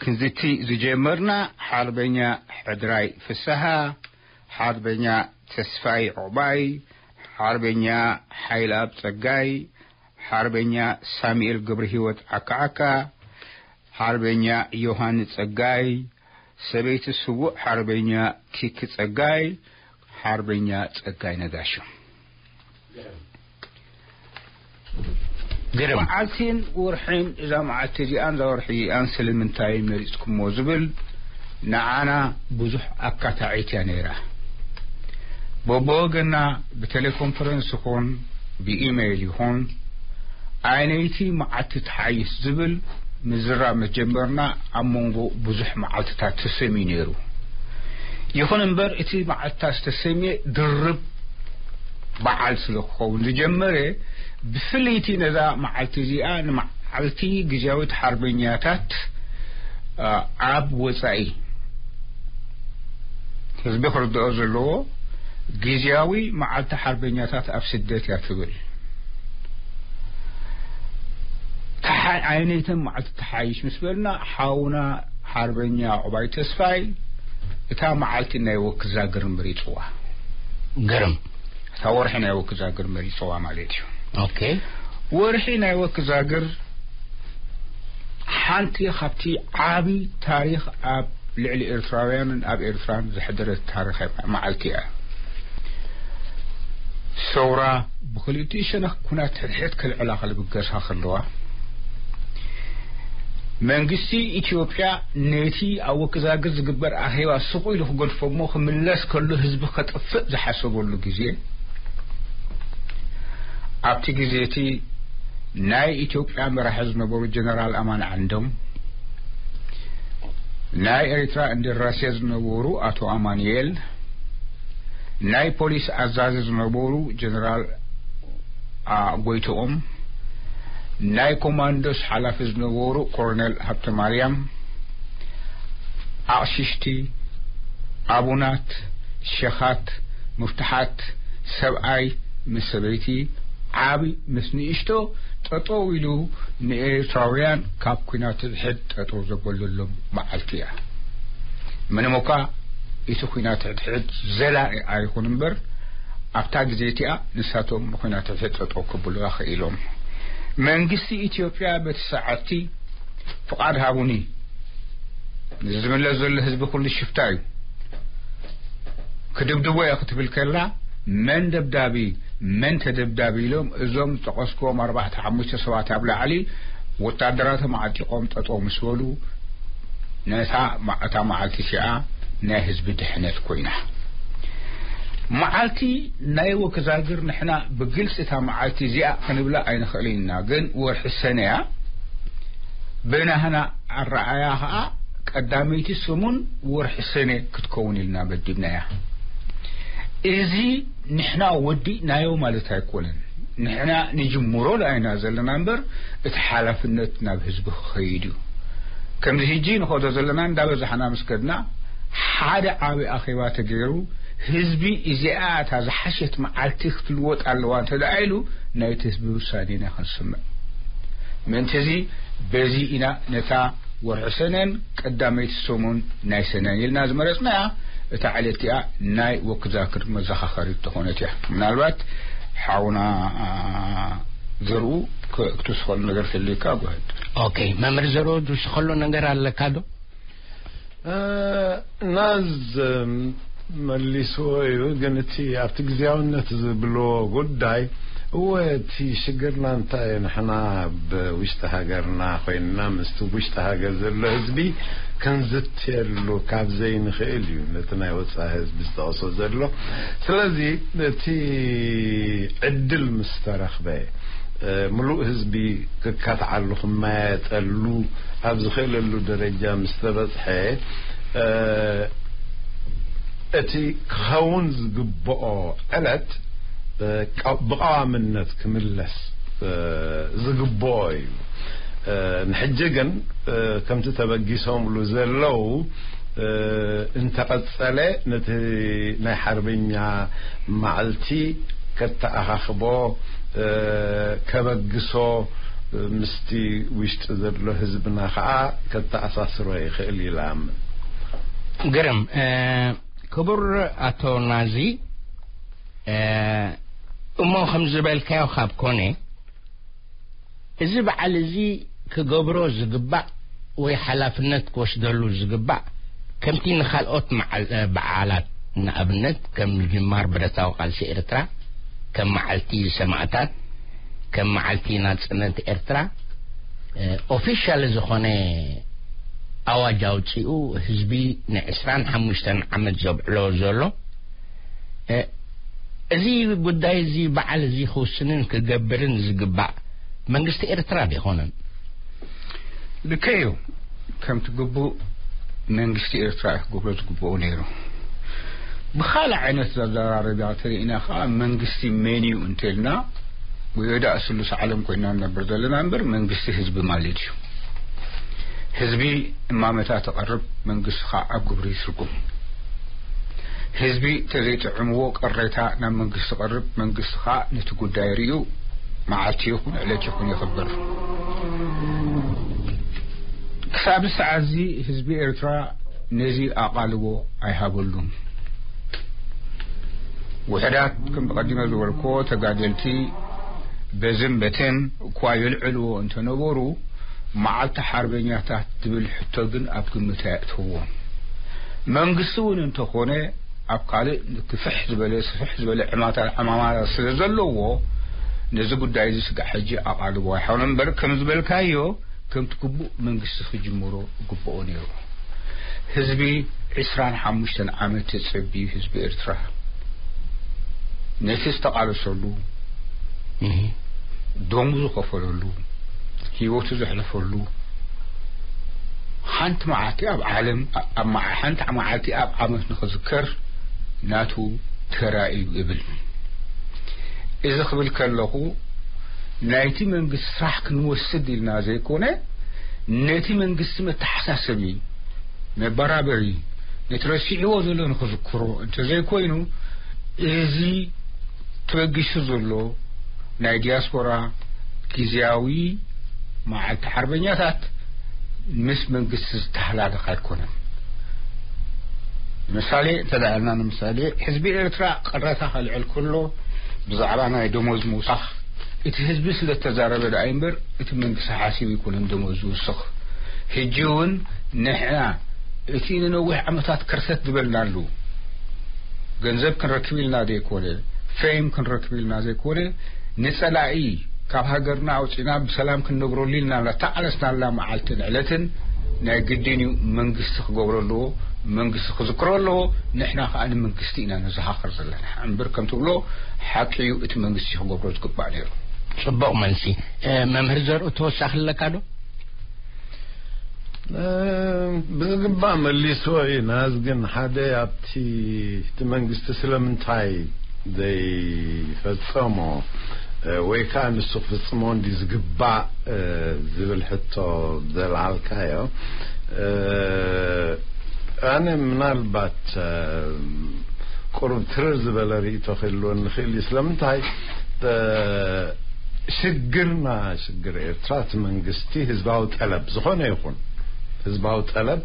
ክንዝቲ ዝጀመርና፣ ሓርበኛ ሕድራይ ፍስሃ፣ ሓርበኛ ተስፋይ ዑቕባይ፣ ሓርበኛ ሓይልኣብ ጸጋይ፣ ሓርበኛ ሳሙኤል ገብረሂወት ዓካዓካ፣ ሓርበኛ ዮሃንስ ጸጋይ፣ ሰበይቲ ስዉእ ሓርበኛ ኪኪ ጸጋይ፣ ሓርበኛ ጸጋይ ነጋሽ። ግርም። መዓልቲን ወርሕን እዛ መዓልቲ እዚኣን እዛ ወርሒ እዚኣን ስለምንታይ መሪጽኩሞ ዝብል ንዓና ብዙሕ ኣካታዒት እያ ነይራ። በብወገና ብቴሌኮንፈረንስ ይኹን ብኢሜይል ይኹን፣ ኣይነይቲ መዓልቲ ትሓይሽ ዝብል ምዝራብ መጀመርና፣ ኣብ መንጎ ብዙሕ መዓልትታት ተሰምዩ ነይሩ። ይኹን እምበር፣ እቲ መዓልትታት ዝተሰምየ ድርብ በዓል ስለ ክኸውን ዝጀመረ፣ ብፍልይቲ ነዛ መዓልቲ እዚኣ ንመዓልቲ ግዝያዊት ሓርበኛታት፣ ኣ፣ ኣብ ወጻኢ፣ ህዝቢ ክርድኦ ዘለዎ፣ ግዝያዊ መዓልቲ ሓርበኛታት ኣብ ስደት እያ ትብል። ተሓ-፣ ዓይነይተን መዓልቲ ተሓይሽ ምስ በልና፣ ሓውና ሓርበኛ ዑቕባይ ተስፋይ እታ መዓልቲ ናይ ወክዛግር መሪጽዋ። ግርም። እታ ወርሒ ናይ ወክዛግር መሪጽዋ ማለት እዩ። ኦኬ። ወርሒ ናይ ወክዛግር ሓንቲ ካብቲ ዓቢ ታሪኽ ኣብ ልዕሊ ኤርትራውያንን ኣብ ኤርትራን ዘሕደረት ታሪኻዊ መዓልቲ እያ። ሰውራ ብኽልቲኡ ሸነኽ ኩናት ሕድሕድ ከልዕላ ከልብገሳ ከለዋ፣ መንግስቲ ኢትዮጵያ ነቲ ኣብ ወክዛግር ዝግበር ኣኼባ ስቕ ኢሉ ክገድፎ እሞ ክምለስ ከሎ ህዝቢ ከጥፍእ ዝሓሰበሉ ግዜ፣ ኣብቲ ግዜ እቲ ናይ ኢትዮጵያ መራሒ ዝነበሩ ጀነራል ኣማን ዓንዶም፣ ናይ ኤርትራ እንደራሴ ዝነበሩ ኣቶ ኣማኑኤል፣ ናይ ፖሊስ ኣዛዚ ዝነበሩ ጀነራል፣ ኣ፣ ጎይትኦም፣ ናይ ኮማንዶስ ሓላፊ ዝነበሩ ኮሎኔል ሃብተማርያም፣ ኣቕሽሽቲ፣ ኣቡናት፣ ሸኻት፣ ሙፍታሓት፣ ሰብኣይ ምስ ሰበይቲ፣ ዓቢ ምስ ንእሽቶ ጠጠው ኢሉ ንኤርትራውያን ካብ ኲናት ሕድሕድ ጠጠው ዘበለሎም መዓልቲ እያ። ምንም እኳ እቲ ኲናት ሕድሕድ ዘላቒ ኣይኹን እምበር፣ ኣብታ ግዜ እቲኣ ንሳቶም ንኲናት ሕድሕድ ጠጠው ከብሉዋ ክኢሎም። መንግስቲ ኢትዮጵያ በቲ ሰዓትቲ ፍቓድ ሃቡኒ፣ እዚ ዝምለስ ዘሎ ህዝቢ ኩሉ ሽፍታ እዩ፣ ክድብድቦ እየ ክትብል ከላ፣ መን ደብዳቢ፣ መን ተደብዳቢ ኢሎም እዞም ዝጠቐስክዎም ኣርባዕተ ሓሙሽተ ሰባት ኣብ ላዕሊ ወታደራቶም ዓጢቖም ጠጠው ምስ በሉ፣ ነታ መዓ-፣ እታ መዓልቲ እቲኣ ናይ ህዝቢ ድሕነት ኮይና። መዓልቲ ናይ ወክዛግር ንሕና ብግልጺ እታ መዓልቲ እዚኣ ክንብላ ኣይንኽእልን ኢና፣ ግን ወርሒ ሰነ እያ። ብናህና ኣረኣያ ኸኣ ቀዳመይቲ ሰሙን ወርሒ ሰነ ክትከውን ኢልና መዲብናያ። እዚ ንሕና ወዲእናዮ ማለት ኣይኮነን። ንሕና ንጅምሮ ደኣ ኢና ዘለና እምበር፣ እቲ ሓላፍነት ናብ ህዝቢ ክኸይድ እዩ። ከምዚ ሕጂ ንኸዶ ዘለና እንዳበዛሕና ምስ ከድና፣ ሓደ ዓቢ ኣኼባ ተገይሩ፣ ህዝቢ እዚኣ እታ ዝሓሸት መዓልቲ ክትልወጥ ኣለዋ እንተ ደኣ ኢሉ፣ ናይቲ ህዝቢ ውሳኔ ኢና ክንስምዕ። ምእንቲ እዚ በዚ ኢና ነታ ወርሒ ሰነን ቀዳመይቲ ሰሙን ናይ ሰነን ኢልና ዝመረጽናያ። እታ ዕለት እቲኣ ናይ ወክዛክር መዘኻኸሪት ዝኾነት እያ። ምናልባት ሓውና፣ ኣ፣ ዘርኡ ክ-፣ ክትውስኸሉ ነገር ተልዩካ፣ ጎ ኣሄድ። ኦኬ፣ መምህር ዘርኡ፣ ዝውስኸሉ ነገር ኣለካ ዶ? እ፣ ናዝ መሊስዎ እዩ፣ ግን እቲ ኣብቲ ግዝያውነት ዝብልዎ ጉዳይ፣ እወ፣ እቲ ሽግርና እንታይ እዩ? ንሕና ኣብ ውሽጢ ሃገርና ኮይንና ምስቲ ውሽጢ ሃገር ዘሎ ህዝቢ ክንዝትየሉ ካብ ዘይንኽእል እዩ፣ ነቲ ናይ ወጻኢ ህዝቢ ዝጠቕሶ ዘሎ። ስለዚ እቲ ዕድል ምስ ተረኽበ፣ እ፣ ምሉእ ህዝቢ ክካትዓሉ፣ ክመያየጠሉ ኣብ ዝኽእለሉ ደረጃ ምስ ተበጽሐ፣ እ፣ እቲ ክኸውን ዝግብኦ ዕለት፣ እ፣ ቀ-፣ ብቐዋምነት ክምለስ፣ እ፣ ዝግብኦ እዩ። እ፣ ንሕጂ ግን፣ እ፣ ከምቲ ተበጊሶምሉ ዘለዉ፣ እ፣ እንተቐጸለ፣ ነቲ ናይ ሓርበኛ መዓልቲ ከተኣኻኽቦ፣ እ፣ ከበግሶ፣ እ፣ ምስቲ ውሽጢ ዘሎ ህዝብና ኸዓ ከተኣሳስሮ ይኽእል ኢለ ኣምን። ግርም፣ እ፣ ክቡር ኣቶ ናዚ፣ እ፣ እሞ ከም ዝበልካዮ ካብ ኮነ፣ እዚ በዓል እዚ ክገብሮ ዝግባእ ወይ ሓላፍነት ክወስደሉ ዝግባእ፣ ከምቲ ንኻልኦት መዓል-፣ እ፣ በዓላት፣ ንኣብነት ከም ምጅማር ብረታዊ ቃልሲ ኤርትራ፣ ከም መዓልቲ ሰማእታት፣ ከም መዓልቲ ናጽነት ኤርትራ፣ እ፣ ኦፊሻል ዝኾነ ኣዋጅ ኣውጺኡ ህዝቢ ንዕስራን ሓሙሽተን ዓመት ዘብዕሎ ዘሎ፣ እ፣ እዚ ጉዳይ እዚ በዓል እዚ ክውስንን ክገብርን ዝግባእ መንግስቲ ኤርትራ ዶ ይኾነን? ልክዕ እዩ። ከምቲ ግቡእ መንግስቲ ኤርትራ እዩ ክገብሮ ዝግብኦ ነይሩ። ብኻልእ ዓይነት ዘዘራረቢያ ተሪእና ኸዓ መንግስቲ መን እዩ እንተልና፣ ወይወዳእ ስሉስ ዓለም ኮይና ንነብር ዘለና እምበር መንግስቲ ህዝቢ ማለት እዩ። ህዝቢ እማመታት ተቐርብ፣ መንግስቲ ኸዓ ኣብ ግብሪ ይትርጉም። ህዝቢ ተዘይጥዕምዎ ቅሬታ ናብ መንግስቲ ቀርብ፣ መንግስቲ ኸዓ ነቲ ጉዳይ ርእዩ መዓልቲ ይኹን ዕለት ይኹን ይኽብር። ክሳብ ሰዓት እዚ ህዝቢ ኤርትራ ነዚ ኣቓልቦ ኣይሃበሉን። ውሕዳት ከም ብቐዲመ ዝበልክዎ ተጋደልቲ በዝን በትን እኳ የልዕልዎ እንተነበሩ፣ መዓልቲ ሓርበኛታት ዝብል ሕቶ ግን ኣብ ግምት ኣየእተውዎን። መንግስቲ እውን እንተኾነ ኣብ ካልእ ክፍሕ ዝበለ፣ ስፍሕ ዝበለ ዕማታ-፣ ዕማማታት ስለ ዘለዎ ነዚ ጉዳይ እዚ ስጋዕ ሕጂ ኣቓልቦ ኣይሓውነ እምበር ከም ዝበልካዮ ከምቲ ግቡእ መንግስቲ ክጅምሮ ግብኦ ነይሩ። ህዝቢ ዕስራን ሓሙሽተን ዓመት ተጸብዩ ህዝቢ ኤርትራ ነቲ ዝተቓለሰሉ፣ እህ። ደሙ ዝኸፈለሉ፣ ህይወቱ ዘሕለፈሉ፣ ሓንቲ መዓልቲ ኣብ ዓለም፣ ኣብ መዓ-፣ ሓንቲ መዓልቲ ኣብ ዓመት ንኽዝከር ናቱ ተራ እዩ እብል። እዚ ክብል ከለኹ ናይቲ መንግስቲ ስራሕ ክንወስድ ኢልና ዘይኮነ፣ ነቲ መንግስቲ መተሓሳሰቢ፣ መበራበሪ፣ ነቲ ረሲዕዎ ዘሎ ንኽዝክሮ እንተዘይኮይኑ፣ እዚ ተበጊሱ ዘሎ ናይ ዲያስፖራ ግዝያዊ መዓልቲ ሓርበኛታት ምስ መንግስቲ ዝተሓላለኸ ኣይኮነን። ምሳሌ እንተ ደኣ ኢልና፣ ንምሳሌ፣ ህዝቢ ኤርትራ ቅሬታ ከልዕል ከሎ ብዛዕባ ናይ ደሞዝ ምውሳኽ፣ እቲ ህዝቢ ስለ እተዛረበ ደኣ እምበር፣ እቲ መንግስቲ ሓሲቡ ኣይኮነን ደሞዝ ዝውስኽ። ሕጂ እውን ንሕና እቲ ንነዊሕ ዓመታት ከርተት ዝበልናሉ፣ ገንዘብ ክንረክብ ኢልና ዘይኮነ፣ ፌም ክንረክብ ኢልና ዘይኮነ፣ ንጸላኢ ካብ ሃገርና ኣውጺእና ብሰላም ክንነብረሉ ኢልና እናተቓለስናላ መዓልትን ዕለትን ናይ ግድን እዩ መንግስቲ ክገብሮ ኣለዎ። መንግስቲ ክዝክሮ ኣለዎ። ንሕና ከኣ ንመንግስቲ ኢና ነዘኻኽር ዘለና እምበር፣ ከም ትብሎ ሓቂ እዩ፣ እቲ መንግስቲ ክገብሮ ዝግባእ ነይሩ። ጽቡቕ መልሲ። እ፣ መምህር ዘርኡ፣ ተወሳኺ ኣለካ ዶ? እ፣ ብዝግባእ መሊስዎ እዩ። ናዝ ግን ሓደ ኣብቲ፣ እቲ መንግስቲ ስለምንታይ ዘይፈጸሞ፣ እ፣ ወይ ከዓ ንሱ ክፍጽሞ እንዲ ዝግባእ፣ እ፣ ዝብል ሕቶ ዘልዓልካዮ፣ እ፣ ኣነ ምናልባት፣ እ፣ ቁሩብ ትርር ዝበለ ርእይቶ ክህልወኒ ይኽእል እዩ። ስለምንታይ፣ እ፣ ሽግርና፣ ሽግር ኤርትራ፣ እቲ መንግስቲ ህዝባዊ ጠለብ፣ ዝኾነ ይኹን ህዝባዊ ጠለብ፣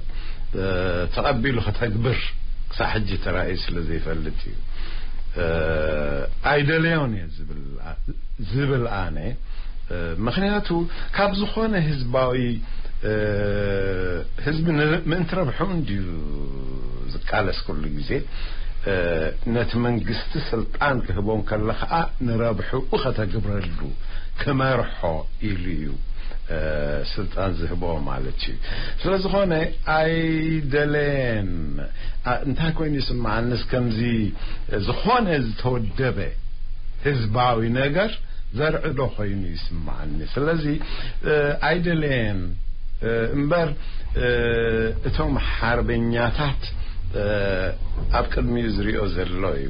እ፣ ተቐቢሉ ከተግብር ክሳብ ሕጂ ተራእዩ ስለ ዘይፈልጥ እዩ። እ፣ ኣይደለዮን እየ ዝብል፣ ዝብል ኣነ፣ እ፣ ምኽንያቱ ካብ ዝኾነ ህዝባዊ፣ እ፣ ህዝቢ ን-፣ ምእንቲ ረብሑ እንድዩ ዝቃለስ ኩሉ ግዜ። እ፣ ነቲ መንግስቲ ስልጣን ክህቦ እንከሎ ኸኣ ንረብሕኡ ከተግብረሉ፣ ክመርሖ ኢሉ እዩ፣ እ፣ ስልጣን ዝህቦ ማለት እዩ። ስለ ዝኾነ ኣይደለየን። ኣ-፣ እንታይ ኮይኑ ይስምዓንስ፣ ከምዚ ዝኾነ ዝተወደበ ህዝባዊ ነገር ዘርዕዶ ኮይኑ ይስምዓኒ። ስለዚ፣ እ፣ ኣይደለየን፣ እ፣ እምበር፣ እ፣ እቶም ሓርበኛታት፣ እ፣ ኣብ ቅድሚኡ ዝሪኦ ዘሎ እዩ።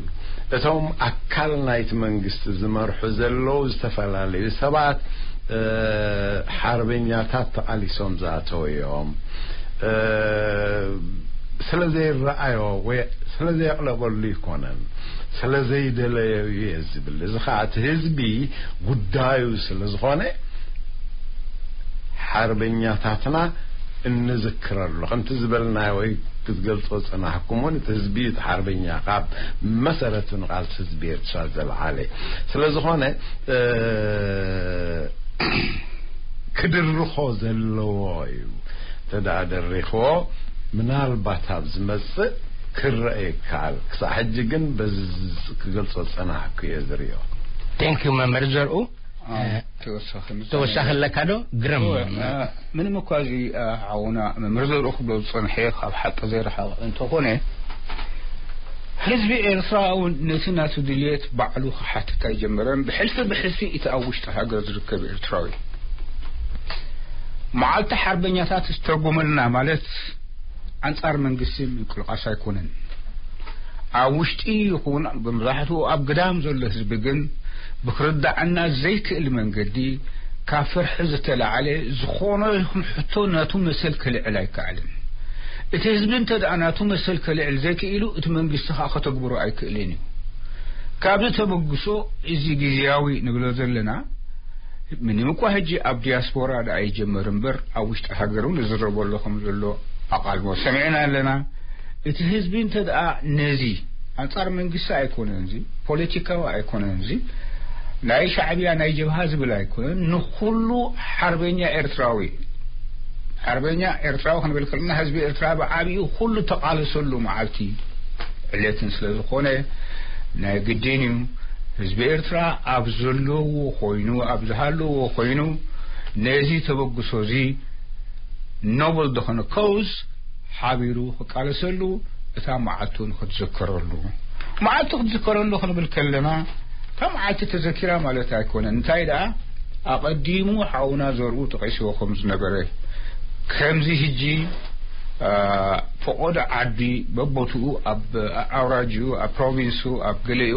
እቶም ኣካል ናይቲ መንግስቲ ዝመርሑ ዘለዉ ዝተፈላለዩ ሰባት፣ እ፣ ሓርበኛታት ተቓሊሶም ዝኣተዉ እዮም። እ፣ ስለ ዘይረኣዮ ወይ ስለ ዘየቕለበሉ ይኮነን። ስለ ዘይደለዮ እዩ ዝብል። እዚ ኸዓ እቲ ህዝቢ ጉዳዩ ስለ ዝኾነ፣ ሓርበኛታትና እንዝክረሉ፣ ከምቲ ዝበልናዮ ወይ ክትገልጾ ዝጸናሕኩም እውን፣ እቲ ህዝቢ፣ እቲ ሓርበኛ ካብ መሰረቱ ንቓልሲ ህዝቢ ኤርትራ ዘልዓለ ስለ ዝኾነ፣ እ፣ ክድርኾ ዘለዎ እዩ። እንተ ደኣ ደሪኽዎ፣ ምናልባት ኣብ ዝመጽእ ክረአ ይከኣል። ክሳዕ ሕጂ ግን በዚ ክገልጾ ዝጸናሕኩ እየ ዝርእዮ። Thank you መምህር ዘርኡ። እ፣ ተወሳኺ ምሳሌ ተወሳኺ ኣለካ ዶ? ግርም። እወ፣ እ፣ ምንም እኳ እዚ፣ እ፣ ሓውና መምህር ዘርኡ ክብሎ ዝጸንሐ ካብ ሓቂ ዘይረሓቐ እንተኾነ፣ ህዝቢ ኤርትራ እውን ነቲ ናቱ ድልየት ባዕሉ ክሓትት ኣይጀመረን። ብሕልፊ ብሕልፊ እቲ ኣብ ውሽጢ ሃገር ዝርከብ ኤርትራዊ፣ መዓልቲ ሓርበኛታት ዝተርጎመልና ማለት ኣንጻር መንግስቲ ምንቅልቃስ ኣይኮነን። ኣብ ውሽጢ ይኹን ብመብዛሕትኡ ኣብ ግዳም ዘሎ ህዝቢ ግን ብክርዳዓና ዘይክእል መንገዲ ካብ ፍርሒ ዝተላዓለ ዝኾነ ይኹን ሕቶ ናቱ መሰል ከልዕል ኣይከኣልን። እቲ ህዝቢ እንተ ደኣ ናቱ መሰል ከልዕል ዘይክኢሉ፣ እቲ መንግስቲ ኸኣ ከተግብሮ ኣይክእልን እዩ። ካብዚ ተበግሶ፣ እዚ ግዝያዊ ንብሎ ዘለና፣ ምንም እኳ ሕጂ ኣብ ዲያስፖራ ደኣ ይጀመር እምበር፣ ኣብ ውሽጢ ሃገር እውን ዝዝረበሉ ከም ዘሎ ኣቓልቦ ሰሚዕና ኣለና። እቲ ህዝቢ እንተ ደኣ ነዚ ኣንጻር መንግስቲ ኣይኮነን፣ እዚ ፖለቲካዊ ኣይኮነን፣ እዚ ናይ ሻዕብያ ናይ ጀብሃ ዝብል ኣይኮነን፣ ንኹሉ ሓርበኛ ኤርትራዊ፣ ሓርበኛ ኤርትራዊ ክንብል ከለና ህዝቢ ኤርትራ ብዓቢኡ ኩሉ ተቓለሰሉ መዓልቲ ዕለትን ስለ ዝኾነ ናይ ግድን እዩ። ህዝቢ ኤርትራ ኣብ ዘለዎ ኮይኑ፣ ኣብ ዝሃለዎ ኮይኑ ነዚ ተበግሶ እዚ ኖብል ዝኾነ ኮዝ ሓቢሩ ክቃለሰሉ፣ እታ መዓልቱ ንክትዝከረሉ። መዓልቱ ክትዝከረሉ ክንብል ከለና፣ እታ መዓልቲ ተዘኪራ ማለት ኣይኮነን። እንታይ ደኣ፣ ኣቐዲሙ ሓውና ዘርኡ ጠቒስዎ ከም ዝነበረ፣ ከምዚ ሕጂ፣ አ፣ ፈቖዶ ዓዲ በቦትኡ፣ ኣብ ኣውራጅኡ፣ ኣብ ፕሮቪንሱ፣ ኣብ ገሊኡ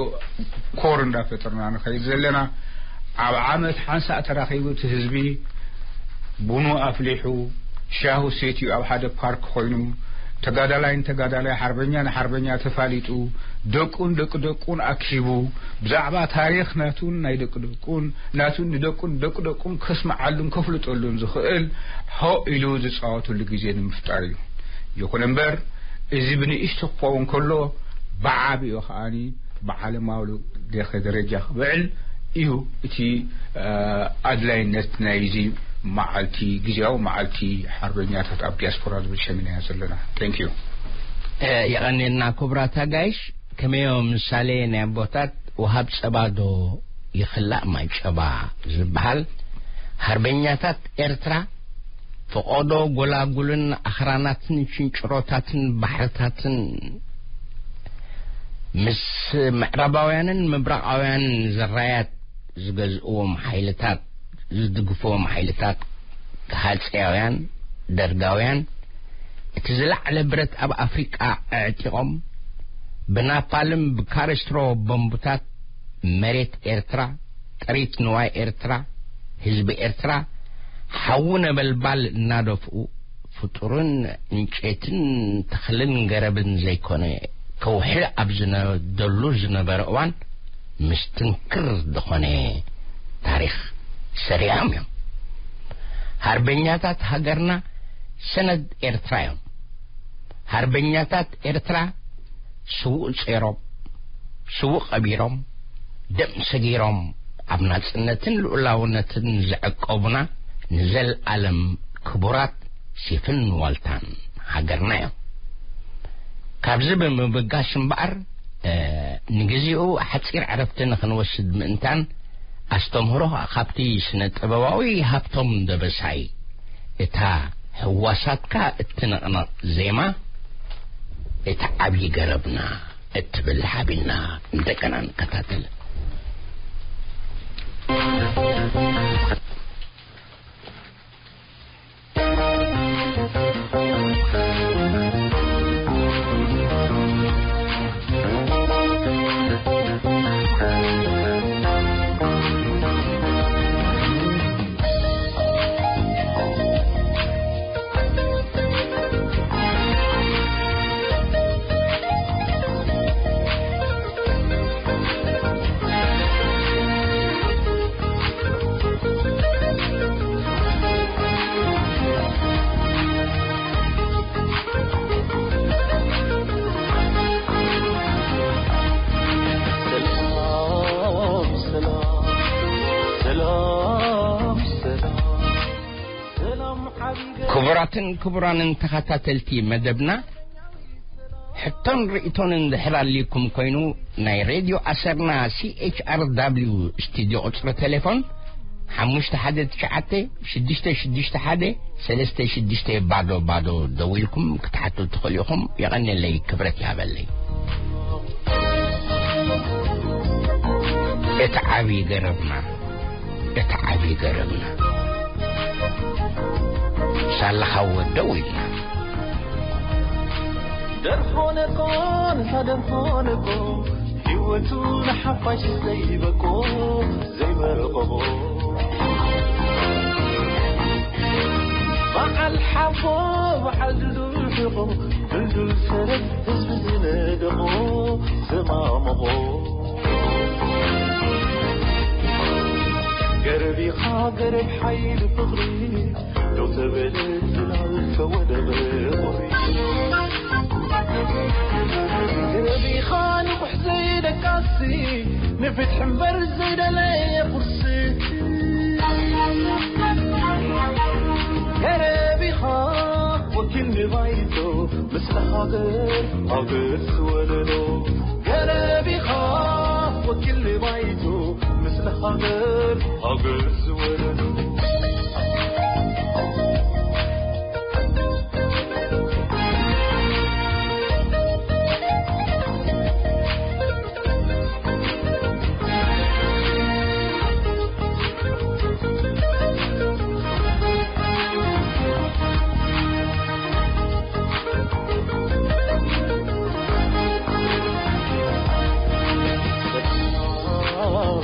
ኮር እንዳፈጠርና ንኸይድ ዘለና፣ ኣብ ዓመት ሓንሳእ ተራኺቡ እቲ ህዝቢ ቡኑ ኣፍሊሑ፣ ሻሁ ሰትዩ ኣብ ሓደ ፓርክ ኮይኑ፣ ተጋዳላይ ንተጋዳላይ፣ ሓርበኛ ንሓርበኛ ተፋሊጡ፣ ደቁን ደቂ ደቁን ኣኪቡ፣ ብዛዕባ ታሪኽ ናቱን ናይ ደቂ ደቁን፣ ናቱን ንደቁን ደቂ ደቁን ከስምዓሉን ከፍልጠሉን ዝኽእል፣ ሆ ኢሉ ዝጻወተሉ ግዜ ንምፍጣር እዩ። ይኹን እምበር፣ እዚ ብንእሽቶ ክኸውን ከሎ፣ ብዓቢኡ ከኣኒ ብዓለማዊ ለኸ ደረጃ ክውዕል እዩ እቲ፣ እ፣ ኣድላይነት ናይዚ መዓልቲ፣ ግዜያዊ መዓልቲ ሓርበኛታት ኣብ ዲያስፖራ ዝብል ሸሚናዮ ዘለና። Thank you። እ፣ የቐንየልና ክቡራት ኣጋይሽ። ከመዮ ምሳሌ ናይ ኣቦታት፣ "ወሃብ ጸባ ዶ ይኽላእ ማይ ጨባ" ዝበሃል፣ ሓርበኛታት ኤርትራ ፈቖዶ ጎላጉልን ኣኽራናትን ሽንጭሮታትን ባሕርታትን ምስ ምዕራባውያንን ምብራቓውያንን ዘራያት ዝገዝእዎም ሓይልታት፣ ዝድግፍዎም ሓይልታት፣ ሃጸያውያን፣ ደርጋውያን፣ እቲ ዝለዓለ ብረት ኣብ ኣፍሪቃ ኣዕጢቖም፣ ብናፓልም ብካረስትሮ ቦምብታት መሬት ኤርትራ፣ ጥሪት ንዋይ ኤርትራ፣ ህዝቢ ኤርትራ፣ ሓዊ ነበልባል እናደፍኡ፣ ፍጡርን ዕንጨይትን ተኽልን ገረብን ዘይኮነ፣ ከውሒ ኣብ ዝነደሉ ዝነበረ እዋን፣ ምስትንክር ዝኾነ ታሪኽ ሰሪሖም እዮም። ሓርበኛታት ሃገርና ሰነድ ኤርትራ እዮም። ሓርበኛታት ኤርትራ ስዉእ ጸይሮም፣ ስዉእ ቀቢሮም፣ ደም ሰጊሮም፣ ኣብ ናጽነትን ልኡላውነትን ዘዕቀቡና ንዘለኣለም ክቡራት ሴፍን ዋልታን ሃገርና እዮም። ካብዚ ብምብጋስ እምበኣር፣ እ፣ ንግዜኡ ሓጺር ዕረፍቲ ንኽንወስድ ምእንታን፣ ኣስተምህሮ ካብቲ ስነ ጥበባዊ ሃብቶም ደበሳይ፣ እታ ህዋሳትካ እትንቕንቕ ዜማ፣ እቲ ዓብዪ ገረብና እትብል ሓቢልና እንደገና ንከታተል። ኣትን ክቡራንን ተኸታተልቲ መደብና፣ ሕቶን ርእቶን እንድሕር ኣልይኩም ኮይኑ፣ ናይ ሬድዮ ኣሰርና C H R W ስቱዲዮ ቁጽሪ ቴሌፎን ሓሙሽተ ሓደ ትሽዓተ ሽዱሽተ ሽዱሽተ ሓደ ሰለስተ ሽዱሽተ ባዶ ባዶ ደዊልኩም ክትሓቱ ትኽእሉ ኢኹም። የቐንየለይ፣ ክብረት ይሃበለይ። እቲ ዓብዪ ገረብና፣ እቲ ዓብዪ ገረብና፣ ሳላ ሓወ ደው ኢልና። ደርሆ ነቆ፣ ንሳ ደርሆ ነቆ፣ ህይወቱ ንሓፋሽ ዘይበቆ፣ ዘይመረቐቦ። በዓል ሓቦ፣ በዓል ድልድል ሕቖ፣ ድልድል ሰረት ህዝቢ ዝነደቖ፣ ዘማመቖ። ገረብ ኢኻ ገረብ ሓይሊ ፍቕሪ፣ ደው ተበለት ጽላል ከወደበ ቁሪ። ገረብ ኢኻ ንቑሕ ዘይደቃሲ፣ ንፍትሒ እምበር ዘይደለየ ቁርሲ። ገረብ ኢኻ ወኪል ንባይቶ፣ ምስ ሃገር ሃገር ዝወለዶ። ገረብ ኢኻ ወኪል ንባይቶ፣ ምስ ሃገር ሃገር ዝወለዶ። ሰላም፣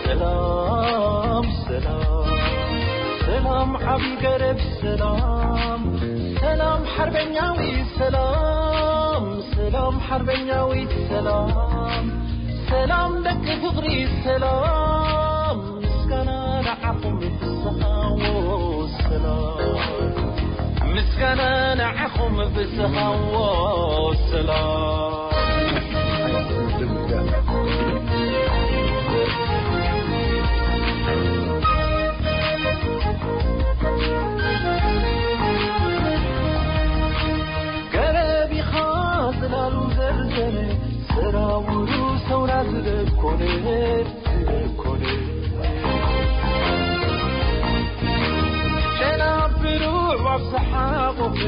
ሰላም፣ ሰላም፣ ሰላም፣ ዓቢ ገረብ ሰላም፣ ሰላም፣ ሓርበኛዊ ሰላም፣ ሰላም፣ ሓርበኛዊ ሰላም፣ ሰላም፣ ደቂ ፍቕሪ ሰላም፣ ምስጋና ንዓኹም ብዝሃዎ ሰላም። ምስጋና ንዓኹም ብዝሃዎ ሰላም። ገረብ ኢኻ ጽላሉ ዘርዘነ፣ ሰራውሩ ሰውራ ዝደኮነ፣ ዝደኮነ። ጨናፍሩ ኣብ ዝሓቖፈ፣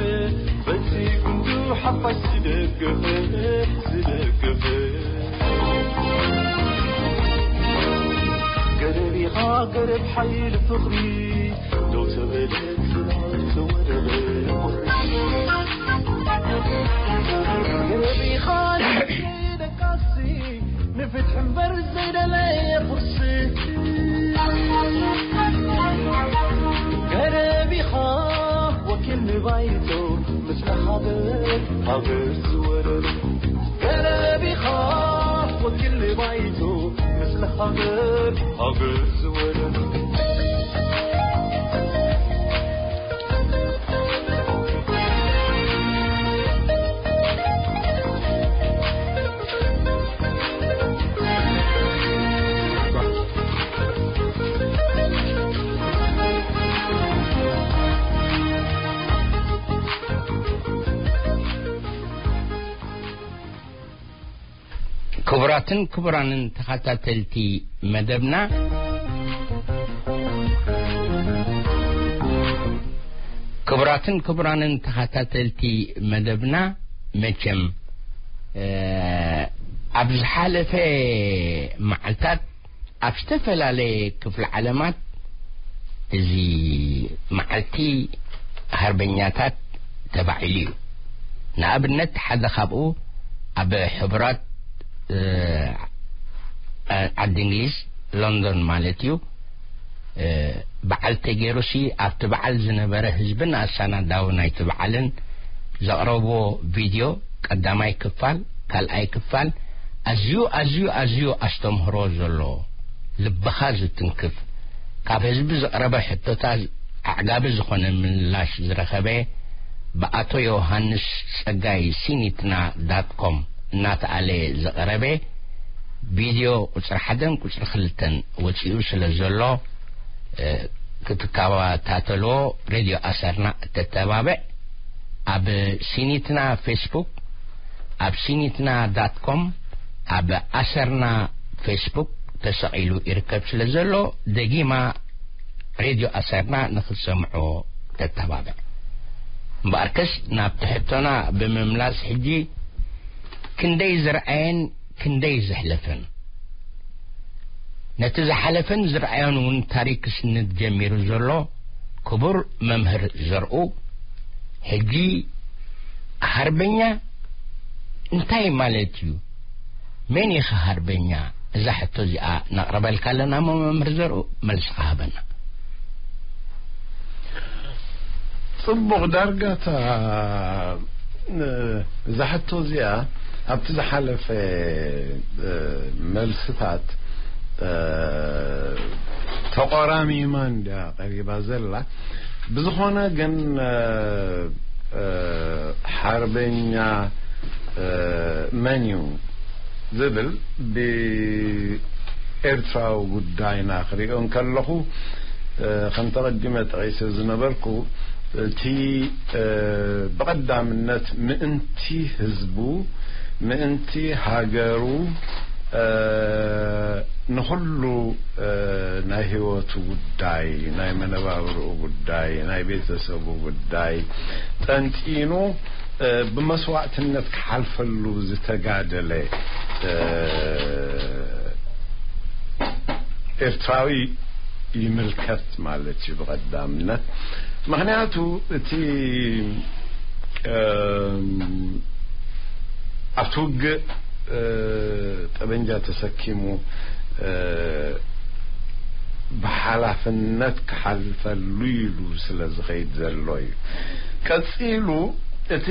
በቲ ጉንዱ ሓፋሽ ዝደገፈ፣ ዝደገፈ። ገረብ ኢኻ ገረብ ሓይሊ ፍቕሪ፣ ደው ተበለ ጽላል ተወደበ ቁሪ። ገረብ ኢኻ ደቃሲ፣ ንፍትሒ እምበር ዘይደለየ ቁርሲ። ገረብ ኢኻ ወኪል ንባይቶ፣ ምስ ንሃገር ሃገር ዝወለዶ። ገረብ ኢኻ ወኪል ንባይቶ፣ ምስ ንሃገር ሃገር ዝወለዶ። ክቡራትን ክቡራንን ተኸታተልቲ መደብና፣ ክቡራትን ክቡራንን ተኸታተልቲ መደብና፣ መቸም፣ እ፣ ኣብ ዝሓለፈ መዓልታት ኣብ ዝተፈላለየ ክፍለ ዓለማት እዚ መዓልቲ ሃርበኛታት ተባዒሉ እዩ። ንኣብነት፣ ሓደ ካብኡ ኣብ ሕቡራት፣ እ፣ ዓዲ እንግሊዝ፣ ሎንዶን ማለት እዩ፣ እ፣ በዓል ተገይሩሲ፣ ኣብቲ በዓል ዝነበረ ህዝብን ኣሰናዳዊ ናይቲ በዓልን ዘቕረብዎ ቪድዮ፣ ቀዳማይ ክፋል፣ ካልኣይ ክፋል፣ ኣዝዩ፣ ኣዝዩ፣ ኣዝዩ ኣስተምህሮ ዘለዎ፣ ልብኻ ዝትንክፍ፣ ካብ ህዝቢ ዝቐረበ ሕቶታት ኣዕጋቢ ዝኾነ ምላሽ ዝረኸበ፣ ብኣቶ ዮሃንስ ጸጋይ፣ ሲኒትና ዳት ኮም እናተኣለ ዝቐረበ ቪድዮ ቁጽሪ ሓደን ቁጽሪ ክልተን ወጺኡ ስለ ዘሎ፣ እ፣ ክትከታተልዎ ሬድዮ ኣሰርና እተተባብዕ፣ ኣብ ሲኒትና ፌስቡክ፣ ኣብ ሲኒትና ዳት ኮም፣ ኣብ ኣሰርና ፌስቡክ ተሰቒሉ ይርከብ ስለ ዘሎ፣ ደጊማ ሬድዮ ኣሰርና ንኽትሰምዕዎ ተተባብዕ። እምበኣርከስ ናብ ትሕቶና ብምምላስ፣ ሕጂ ክንደይ ዝረኣየን ክንደይ ዘሕለፈን፣ ነቲ ዝሓለፈን ዝረኣዮን እውን ታሪክ ክስንድ ጀሚሩ ዘሎ ክቡር መምህር ዘርኡ፣ ሕጂ ሃርበኛ እንታይ ማለት እዩ? መን ኢኻ ሃርበኛ? እዛ ሕቶ እዚኣ ነቕርበልካ ኣለና እሞ፣ መምህር ዘርኡ፣ መልስኻ ሃበና። ጽቡቕ። ዳርጋታ እዛ ሕቶ እዚኣ ኣብቲ ዝሓለፈ፣ እ፣ መልስታት፣ እ፣ ተቆራሚማ እንድያ ቀሪባ ዘላ። ብዝኾነ ግን፣ እ፣ እ፣ ሓርበኛ፣ እ፣ መን እዩ ዝብል ብኤርትራዊ ጉዳይና ክሪኦ እንከለኹ፣ እ፣ ከም ተቐዲመ ጠቒሰ ዝነበርኩ፣ እቲ፣ እ፣ ብቐዳምነት ምእንቲ ህዝቡ፣ ምእንቲ ሃገሩ፣ እ፣ ንኹሉ፣ እ፣ ናይ ህይወቱ ጉዳይ፣ ናይ መነባብርኡ ጉዳይ፣ ናይ ቤተሰቡ ጉዳይ ጠንጢኑ፣ እ፣ ብመስዋእትነት ክሓልፈሉ ዝተጋደለ፣ እ፣ ኤርትራዊ ይምልከት ማለት እዩ ብቐዳምነት። ምኽንያቱ እቲ፣ እም፣ ኣብቲ ውግእ፣ እ፣ ጠበንጃ ተሰኪሙ፣ እ፣ ብሓላፍነት ክሓልፈሉ ኢሉ ስለ ዝኸይድ ዘሎ እዩ። ቀጺሉ እቲ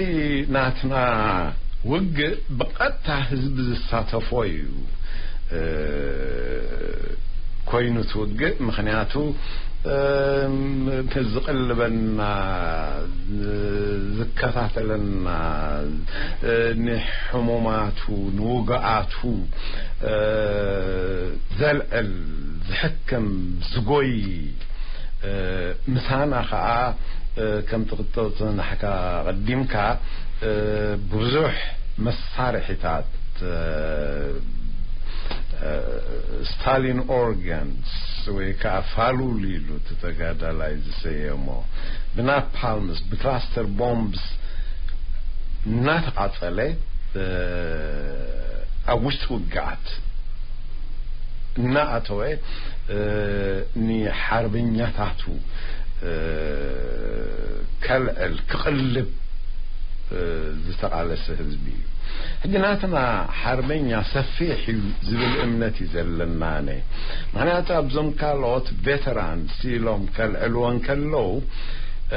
ናትና ውግእ ብቐጥታ ህዝቢ ዝሳተፎ እዩ፣ እ፣ ኮይኑ እቲ ውግእ። ምኽንያቱ፣ እም፣ ዝቕልበና፣ ዝ-፣ ዝከታተለና፣ እ፣ ንሕሙማቱ፣ ንውግኣቱ፣ እ፣ ዘልዕል፣ ዝሕክም፣ ዝጎይ፣ እ፣ ምሳና ኸኣ፣ እ፣ ከምቲ ክትጠቕሶ ናሕካ ቀዲምካ፣ እ፣ ብዙሕ መሳርሒታት፣ እ፣ እ፣ ስታሊን ኦርጋንስ ወይ ከዓ ፋሉል ኢሉ እቲ ተጋዳላይ ዝሰየሞ፣ ብናፓልምስ፣ ብክላስተር ቦምብስ እናተቓጸለ፣ እ፣ ኣብ ውሽጢ ውግኣት እናኣተወ፣ እ፣ ንሓርበኛታቱ፣ እ፣ ከልዕል፣ ክቕልብ፣ እ፣ ዝተቓለሰ ህዝቢ እዩ። ሕጂ ናትና ሓርበኛ ሰፊሕ እዩ ዝብል እምነት እዩ ዘለና ኣነ። ምኽንያቱ ኣብዞም ካልኦት ቬተራንስ ኢሎም ከልዕልዎ እንከለዉ፣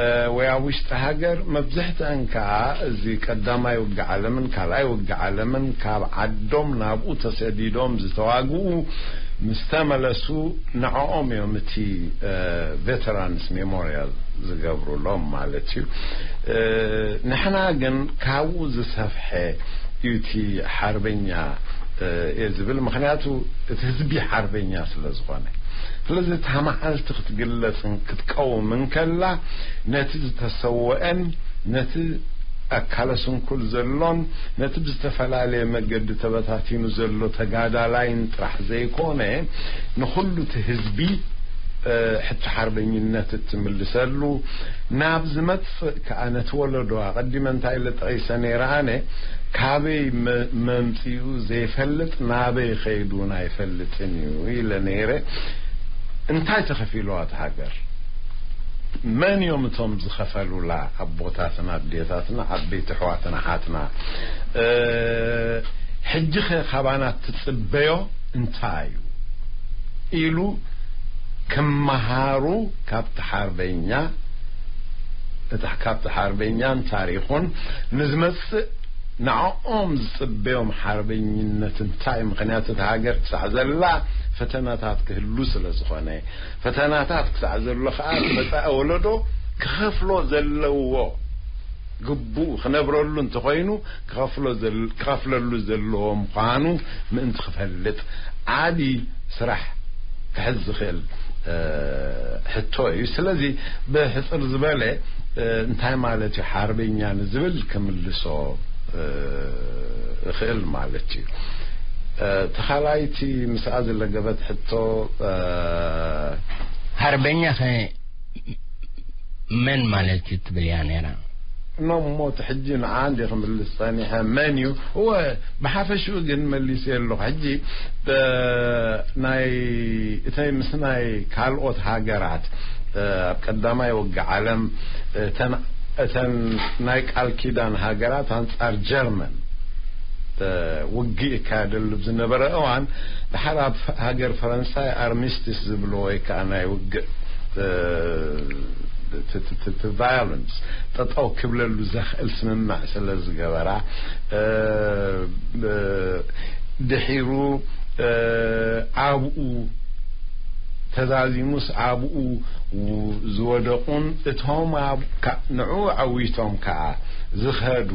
እ፣ ወይ ኣብ ውሽጢ ሃገር፣ መብዝሕትአን ከኣ እዚ ቀዳማይ ውግእ ዓለምን ካልኣይ ውግእ ዓለምን ካብ ዓዶም ናብኡ ተሰዲዶም ዝተዋግኡ ምስ ተመለሱ፣ ንዕኦም እዮም እቲ፣ እ፣ ቬተራንስ ሜሞርያል ዝገብሩሎም ማለት እዩ። እ፣ ንሕና ግን ካብኡ ዝሰፍሐ እዩ እቲ ሓርበኛ፣ እ፣ እየ ዝብል። ምኽንያቱ እቲ ህዝቢ ሓርበኛ ስለ ዝኾነ። ስለዚ እታ መዓልቲ ክትግለጽን ክትቀውም እንከላ፣ ነቲ ዝተሰወአን ነቲ ኣካለ ስንኩል ዘሎን ነቲ ብዝተፈላለየ መገዲ ተበታቲኑ ዘሎ ተጋዳላይን ጥራሕ ዘይኮነ፣ ንኹሉ እቲ ህዝቢ፣ እ፣ ሕቶ ሓርበኝነት እትምልሰሉ፣ ናብ ዝመጽእ ከኣ ነቲ ወለዶ፣ ኣቐዲመ እንታይ ኢለ ጠቒሰ ነይረ ኣነ፣ ካበይ መ-፣ መምጺኡ ዘይፈልጥ፣ ናበይ ከይዱ እውን ኣይፈልጥን እዩ ኢለ ነይረ። እንታይ ተኸፊልዋ እታ ሃገር? መን እዮም እቶም ዝኸፈሉላ? ኣቦታትና፣ ኣዴታትና፣ ዓበይቲ ኣሕዋትና፣ ኣሓትና፣ እ፣ ሕጂ ኸ ካባና ትጽበዮ እንታይ እዩ? ኢሉ ክመሃሩ ካብቲ ሓርበኛ፣ እቲ፣ ካብቲ ሓርበኛን ታሪኹን ንዝመጽእ ንዕኦም ዝጽበዮም ሓርበኝነት እንታይ? ምኽንያቱ እታ ሃገር ክሳዕ ዘላ ፈተናታት ክህሉ ስለ ዝኾነ፣ ፈተናታት ክሳዕ ዘሎ ከኣ መጻኢ ወለዶ ክኸፍሎ ዘለዎ ግቡእ፣ ክነብረሉ እንተኾይኑ ክኸፍሎ ዘል-፣ ክኸፍለሉ ዘለዎ ምዃኑ ምእንቲ ክፈልጥ፣ ዓቢ ስራሕ ክሕዝ ዝኽእል ሕቶ እዩ። ስለዚ ብሕጽር ዝበለ እንታይ ማለት እዩ ሓርበኛ ንዝብል ክምልሶ እኽእል ማለት እዩ። ተኻላይቲ ምስኣ ዝለገበት ሕቶ፣ ሓርበኛ ኸ መን ማለት እዩ ትብል እያ ነይራ? እሞ እቲ ሕጂ ንዓ እንደ ክምልስ ጸኒሐ መን እዩ? እወ፣ ብሓፈሽኡ ግን መሊሰ ኣለኹ። ሕጂ ናይ እተይ ምስ ናይ ካልኦት ሃገራት ኣብ ቀዳማይ ውግእ ዓለም እተን እተን ናይ ቃል ኪዳን ሃገራት ኣንጻር ጀርመን ውግእ ይካየደሉ ዝነበረ እዋን፣ ድሓር ኣብ ሃገር ፈረንሳይ ኣርሚስቲስ ዝብሎ ወይ ከዓ ናይ ውግእ ቫዮለንስ ጠጠው ክብለሉ ዘኽእል ስምምዕ ስለ ዝገበራ፣ ድሒሩ ኣብኡ ተዛዚሙስ ኣብኡ ዝወደቑን እቶም ንዑ ዓዊቶም ከዓ ዝኸዱ፣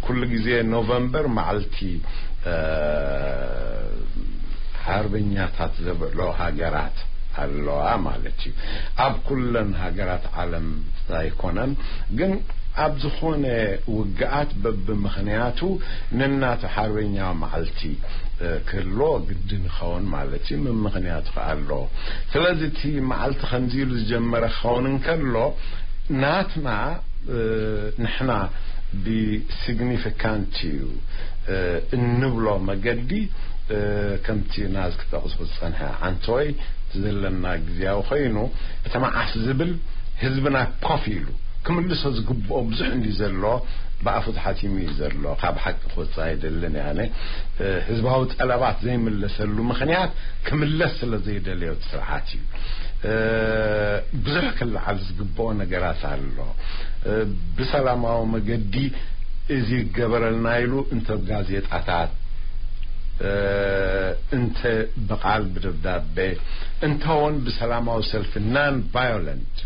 ኩሉ ግዜ ኖቨምበር መዓልቲ ሓርበኛታት ዘብዕሎ ሃገራት ኣለዋ ማለት እዩ። ኣብ ኩለን ሃገራት ዓለም ኣይኮነን፣ ግን ኣብ ዝኾነ ውግኣት በብምኽንያቱ ነናቱ ሓርበኛ መዓልቲ ክህልዎ ግድን ይኸውን ማለት እዩ። ምምኽንያቱ ከኣ ኣለዎ። ስለዚ እቲ መዓልቲ ከምዚ ኢሉ ዝጀመረ ክኸውን እንከሎ፣ ናትና ንሕና ብሲግኒፊካንት እዩ እንብሎ መገዲ፣ ከምቲ ናዝ ክጠቕሱ ዝጸንሐ ዓንተወይ ዘለና ግዜያዊ ኮይኑ፣ እቲ መዓስ ዝብል ህዝብና ኮፍ ኢሉ ክምልሶ ዝግብኦ ብዙሕ እንዲ ዘሎ ብኣፉ ተሓቲሙ እዩ ዘሎ። ካብ ሓቂ ክወፅእ ኣይደልን እየ ኣነ። ህዝባዊ ጠለባት ዘይምለሰሉ ምኽንያት ክምለስ ስለ ዘይደለዮ እቲ ስርዓት እዩ። ብዙሕ ክለዓል ዝግብኦ ነገራት ኣሎ። ብሰላማዊ መገዲ እዚ ይገበረልና ኢሉ እንተ ጋዜጣታት፣ እንተ ብቓል ብደብዳቤ፣ እንተውን ብሰላማዊ ሰልፊ፣ non violent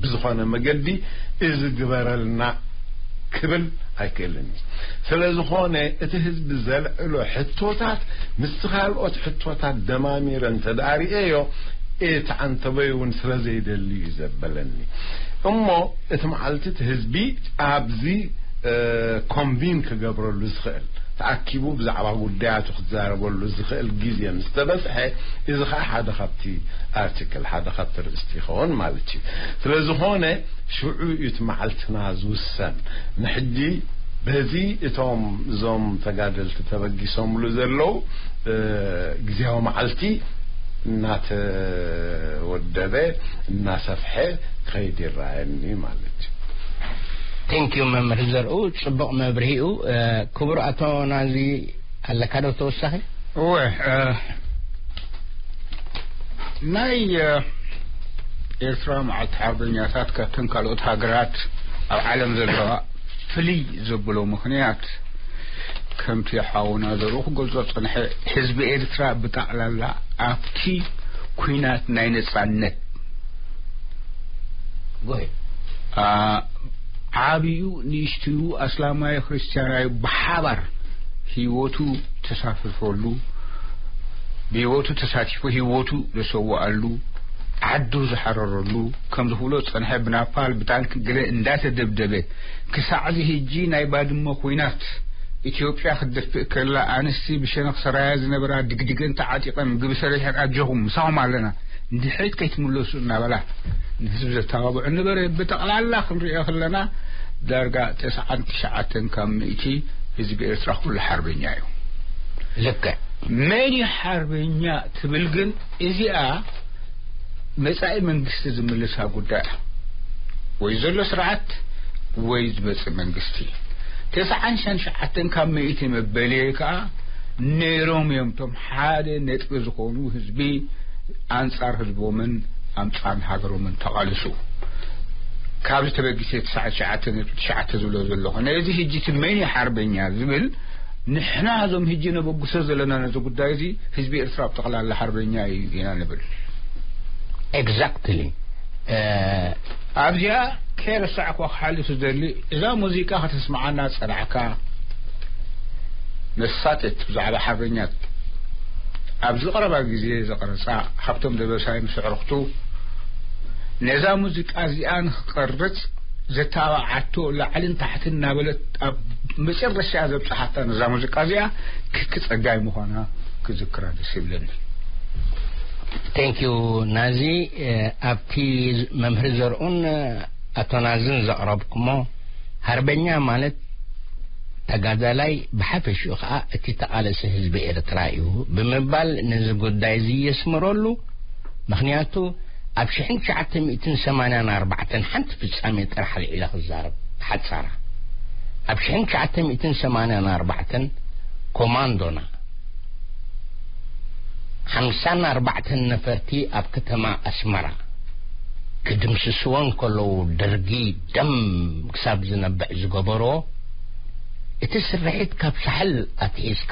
ብዝኾነ መገዲ እዚ ግበረልና ክብል ኣይክእልን እዩ። ስለ ዝኾነ እቲ ህዝቢ ዘልዕሎ ሕቶታት ምስ ካልኦት ሕቶታት ደማሚረ እንተ ደኣ ርእየዮ፣ እቲ ዓንተቦይ እውን ስለ ዘይደሊ እዩ ዘበለኒ። እሞ እቲ መዓልቲ እቲ ህዝቢ ኣብዚ ኮንቪን ክገብረሉ ዝኽእል፣ ተኣኪቡ ብዛዕባ ጉዳያቱ ክዛረበሉ ዝኽእል ግዜ ምስ ተበጽሐ፣ እዚ ኸኣ ሓደ ካብቲ ኣርቲክል፣ ሓደ ካብቲ ርእስቲ ይኸውን ማለት እዩ። ስለ ዝኾነ ሽዑ እዩ እቲ መዓልትና ዝውሰን። ንሕጂ በዚ እቶም እዞም ተጋደልቲ ተበጊሶምሉ ዘለዉ ግዜያዊ መዓልቲ እናተወደበ እናሰፍሐ ክኸይድ ይረኣየኒ ማለት እዩ። Thank you መምህር ዘርኡ፣ ጽቡቕ መብርሂኡ። ክቡር ኣቶ ናዚ፣ ኣለካ ዶ ተወሳኺ? እወ፣ ናይ ኤርትራ መዓልቲ ሓርበኛታት ካብተን ካልኦት ሃገራት ኣብ ዓለም ዘለዋ ፍልይ ዘብሎ ምኽንያት፣ ከምቲ ሓውና ዘርኡ ክገልጾ ጸንሐ፣ ህዝቢ ኤርትራ ብጠቕላላ ኣብቲ ኲናት ናይ ነጻነት ዓብዩ ንእሽትዩ ኣስላማዊ ክርስትያናዊ ብሓባር ህይወቱ ተሳፈፈሉ፣ ብህይወቱ ተሳቲፉ ህይወቱ ዘሰዋኣሉ፣ ዓዱ ዝሓረረሉ፣ ከም ዝብሎ ዝጸንሐ ብናፓል ብታንክ ገለ እንዳተደብደበ ክሳዕዚ ህጂ ናይ ባድመ ኹናት ኢትዮጵያ ክትደፍእ ከላ ኣንስቲ ብሸነኽ ሰራያ ዝነበራ ድግድገን ተዓጢቐን ምግቢ ሰሪሐን ኣጆኹም ምሳኹም ኣለና እንድሕሪት ከይትምለሱ እናበላ ንህዝቢ ዘተባብዑ ነበረ። ብጠቕላላ ክንሪኦ ከለና ዳርጋ ተስዓን ትሽዓተን ካብ ሚእቲ ህዝቢ ኤርትራ ኩሉ ሓርበኛ እዩ። ልክዕ። መን እዩ ሓርበኛ ትብል ግን እዚኣ መጻኢ መንግስቲ ዝምልሳ ጉዳይ እያ። ወይ ዘሎ ስርዓት ወይ ዝመጽእ መንግስቲ። ተስዓን ትሽዓተን ካብ ሚእቲ መበልየ ከኣ ነይሮም እዮም እቶም ሓደ ነጥቢ ዝኾኑ ህዝቢ ኣንጻር ህዝቦምን ኣንጻር ሃገሮምን ተቓልሱ። ካብዚ ተበጊሰ ተስዓን ትሽዓተን ነጥቢ ትሽዓተ ዝብሎ ዘለኹ። ነዚ ሕጂ እቲ መን እዩ ሓርበኛ ዝብል ንሕና እዞም ሕጂ ነበግሶ ዘለና ነዚ ጉዳይ እዚ ህዝቢ ኤርትራ ብጠቕላላ ሓርበኛ እዩ ኢና ንብል። Exactly። ኣብዚኣ ከይረሳዕኳ ክሓልፍ ዝደሊ፣ እዛ ሙዚቃ ከተስምዓና ጸናሕካ መሳጢት ብዛዕባ ሓርበኛት ኣብዚ ቀረባ ግዜ ዘቐረጻ ሃብቶም ደበሳይ ምስ ኣዕሩኽቱ፣ ነዛ ሙዚቃ እዚኣ ንኽቐርጽ ዘተባብዓቶ ላዕልን ታሕትን እናበለት ኣብ መጨረሻ ዘብጽሓታ ነዛ ሙዚቃ እዚኣ ክኪ ጸጋይ ምዃና ክዝክራ ደስ ይብለኒ። Thank you ናዚ። ኣብቲ መምህር ዘርኡን ኣቶ ናዝን ዘቕረብኩሞ፣ ሃርበኛ ማለት ተጋዳላይ፣ ብሓፈሽኡ ከዓ እቲ ተቓለሲ ህዝቢ ኤርትራ እዩ ብምባል ነዚ ጉዳይ እዚ የስምረሉ። ምኽንያቱ ኣብ ሽሕን ትሽዓተ ሚእትን ሰማንያን ኣርባዕተን ሓንቲ ፍጻሜ ጥራሕ ኣልዒለ ክዛረብ ሓጻራ። ኣብ ሽሕን ትሽዓተ ሚእትን ሰማንያን ኣርባዕተን ኮማንዶና ሓምሳን ኣርባዕተን ነፈርቲ ኣብ ከተማ ኣስመራ ክድምስስወን ከለዉ፣ ደርጊ ደም ክሳብ ዝነብዕ ዝገበርዎ፣ እቲ ስርሒት ካብ ሳሕል ኣትሒዝካ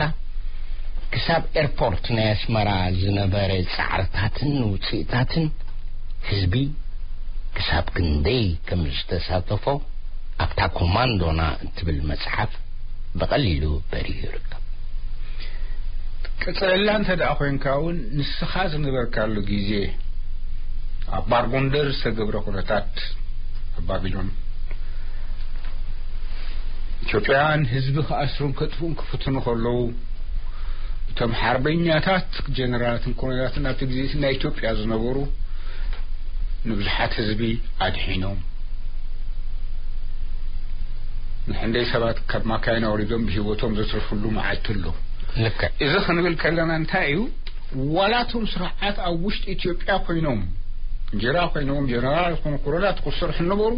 ክሳብ ኤርፖርት ናይ ኣስመራ ዝነበረ ጻዕርታትን ውጽኢታትን፣ ህዝቢ ክሳብ ክንደይ ከም ዝተሳተፎ ኣብታ ኮማንዶና እትብል መጽሓፍ ብቐሊሉ በሪሁ ይርከብ። ቅጽለላ እንተ ደኣ ኮይንካ እውን፣ ንስኻ ዝነበርካሉ ግዜ ኣብ ባር ጎንደር ዝተገብረ ኩነታት፣ ኣብ ባቢሎን፣ ኢትዮጵያውያን ህዝቢ ክኣስሩን ከጥፍኡን ክፍትኑ ከለዉ፣ እቶም ሓርበኛታት ጀነራላትን ኮሎኔላትን ኣብቲ ግዜ እቲ ናይ ኢትዮጵያ ዝነበሩ ንብዙሓት ህዝቢ ኣድሒኖም። ንሕንደይ ሰባት ካብ ማካይን ኣውሪዶም ብህይወቶም ዘትረፍሉ መዓልቲ ኣሎ። ልክዕ። እዚ ክንብል ከለና እንታይ እዩ? ዋላ እቶም ስርዓት ኣብ ውሽጢ ኢትዮጵያ ኮይኖም፣ እንጀራ ኮይኖም፣ ጀነራል ዝኾኑ ኮሎኔላት ክሰርሑ ነበሩ፣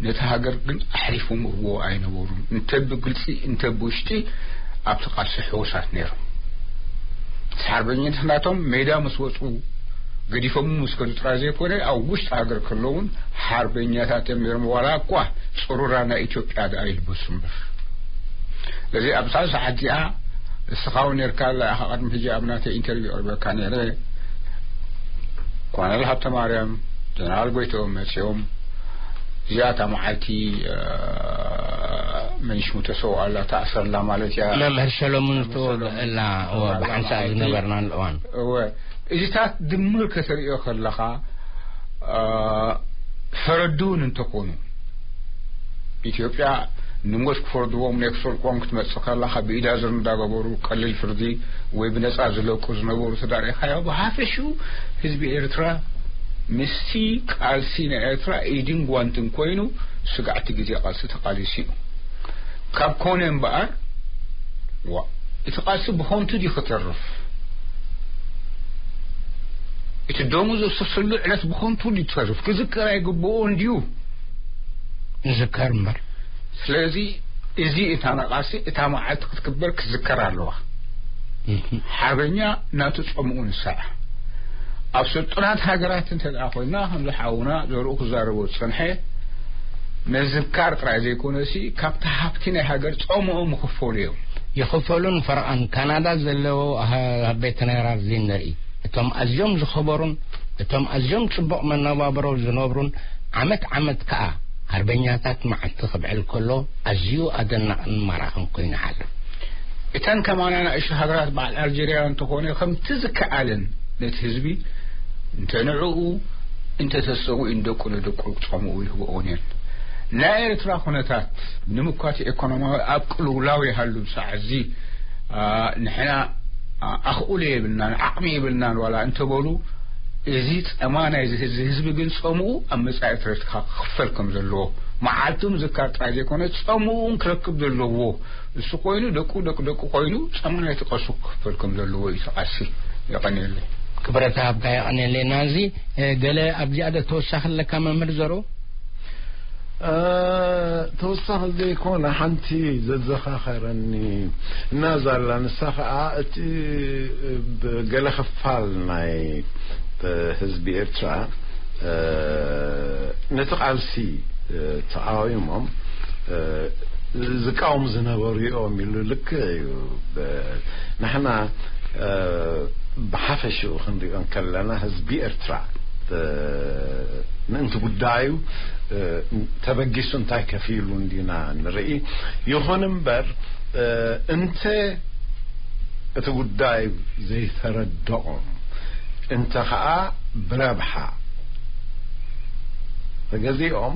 ነቲ ሃገር ግን ኣሕሊፎምዎ ኣይነበሩን። እንተ ብግልጺ፣ እንተ ብውሽጢ ኣብቲ ቃልሲ ሕዉሳት ነይሮም። እቲ ሓርበኝነት ናቶም ሜዳ ምስ ወጹ፣ ገዲፎም ምስ ከዱ ጥራይ ዘይኮነ፣ ኣብ ውሽጢ ሃገር ከለውን ሓርበኛታት እዮም ነይሮም፣ ዋላ እኳ ጽሩራ ናይ ኢትዮጵያ ደኣ ይልበሱ እምበር። ስለዚ ኣብዛ ሰዓት እዚኣ፣ እስኻ እውን ነርካ ኣለኻ፣ ቅድሚ ሕጂ ኣብ ናተይ ኢንተርቪው ኣቕሪበካ ነይረ። ኮሎኔል ሃብተማርያም፣ ጀነራል ጎይትኦም መጺኦም፣ እዚኣ እታ መዓልቲ፣ እ፣ መን ሽሙ ተሰውኣላ፣ ተኣሰርላ ማለት እያ። መምህር ሰሎሙን መምህር ሰሎሙን ዝተወግአላ፣ እወ፣ ዝተወግኣላ ብሓንሳእ መዓልቲ። ዝነበርናሉ እዋን። እወ፣ እዚታት ድምር ከተርእዮ ከለኻ፣ እ፣ ፈረዲ እውን እንተኾኑ፣ ኢትዮጵያ ንሞት ክፈርድዎም፣ ነክሰልቆም ክትመጽእ ከላ፣ ካብ ብኢድ ኣዙር እንዳገበሩ ቀሊል ፍርዲ ወይ ብነጻ ዝለቁ ዝነበሩ ተዳሪኻዮ፣ ብሓፈሽኡ ህዝቢ ኤርትራ ምስቲ ቃልሲ ናይ ኤርትራ ኢድን ጓንትን ኮይኑ፣ ስጋዕቲ ግዜ ቃልሲ ተቃሊሱ እዩ። ካብ ኮነ እምበኣር፣ ዋ፣ እቲ ቃልሲ ብኾንቱ ድዩ ክተርፍ? እቲ ደሙ ዘፍሰሰሉ ዕለት ብኾንቱ ድዩ ትተርፍ? ክዝከር ኣይግብኦን ድዩ? ንዝከር እምበር። ስለዚ እዚ እታ ነቓሲ፣ እታ መዓልቲ ክትክበር ክትዝከር ኣለዋ። እህ። ሓርበኛ ናቱ ጸምኡ ንሳ እያ። ኣብ ስልጡናት ሃገራት እንተ ደኣ ኮይና፣ ከምዚ ሓውና ዘርኡ ክዛረቦ ዝጸንሐ፣ ምዝካር ጥራይ ዘይኮነሲ፣ ካብቲ ሃብቲ ናይ ሃገር ጸምኡ ምኽፈሉ እዮም። ይኽፈሉን ፈርቓን ካናዳ ዘለዎ፣ ኣ፣ ኣብ ቤት ነራር እዚ ንርኢ። እቶም ኣዝዮም ዝኸበሩን እቶም ኣዝዮም ጽቡቕ መነባብሮ ዝነብሩን፣ ዓመት ዓመት ከኣ ኣርበኛታት መዓልቲ ክብዕል ከሎ፣ ኣዝዩ ኣደናቕን ማራኽን ኮይኑ ሓልፍ። እተን ከማና ንኣሽቱ ሃገራት በዓል ኣልጀርያ እንተኾነ፣ ከምቲ ዝከኣለን ነቲ ህዝቢ እንተ ንዕኡ እንተ ተሰውኡ ንደቁ ንደቁ ክጸምኡ ይህብኦን እየን። ናይ ኤርትራ ኩነታት ንምኳት ኢኮኖሚያዊ ኣብ ቅልውላው ይሃሉ ብሰዓት እዚ፣ ኣ፣ ንሕና፣ ኣ፣ ኣኽእሎ የብልናን፣ ዓቕሚ የብልናን ዋላ እንተበሉ፣ እዚ ጸማ ናይዚ ህዝቢ፣ ህዝቢ ግን ጸምኡ ኣብ መጻኢ ትረትካ ክኽፈል ከም ዘለዎ፣ መዓልቱ ምዝካር ጥራይ ዘይኮነ፣ ጸምኡ እውን ክረክብ ዘለዎ፣ እሱ ኮይኑ፣ ደቁ፣ ደቂ ደቁ ኮይኑ፣ ጸማ ናይቲ ቀሱ ክኽፈል ከም ዘለዎ እዩ እቲ ቃልሲ። የቐንየለይ። ክብረት ሃብካ፣ የቐንየለይ። ናዚ፣ እ፣ ገለ ኣብዚኣ ዶ ተወሳኺ ኣለካ መምህር ዘርኡ? እ፣ ተወሳኺ ዘይኮነ፣ ሓንቲ ዘዘኻኸረኒ እናዛ ኣላ። ንሳ ኸኣ እቲ ብገለ ክፋል ናይ፣ እ፣ ህዝቢ ኤርትራ፣ እ፣ ነቲ ቃልሲ፣ እ፣ ተቓዊሞም፣ እ፣ ዝቃወሙ ዝነበሩ እዮም ኢሉ። ልክዕ እዩ። ብ-፣ ንሕና፣ እ፣ ብሓፈሽኡ ክንሪኦ እንከለና፣ ህዝቢ ኤርትራ፣ እ፣ ምእንቲ ጉዳዩ፣ እ፣ ተበጊሱ እንታይ ከፊሉ እንዲና ንርኢ። ይኹን እምበር፣ እ፣ እንተ እቲ ጉዳይ ዘይተረድኦም እንተ ኸኣ ብረብሓ ተገዚኦም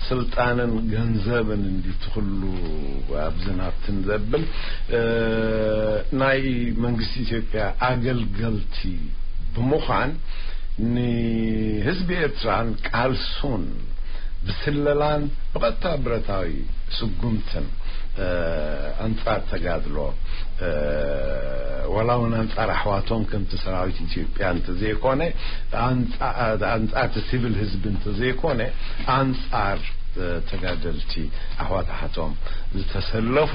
ስልጣንን ገንዘብን እንዲቲ ኩሉ ኣብዝን ኣብትን ዘብል ናይ መንግስቲ ኢትዮጵያ ኣገልገልቲ ብምዃን ንህዝቢ ኤርትራን ቃልሱን ብስለላን ብቐጥታ ብረታዊ ስጉምትን ኣንጻር ተጋድሎ ዋላ እውን ኣንጻር ኣሕዋቶም ከምቲ ሰራዊት ኢትዮጵያ እንተዘይኮነ ኣንጻር እቲ ሲቪል ህዝቢ እንተዘይኮነ ኣንጻር ተጋደልቲ ኣሕዋት ኣሓቶም ዝተሰለፉ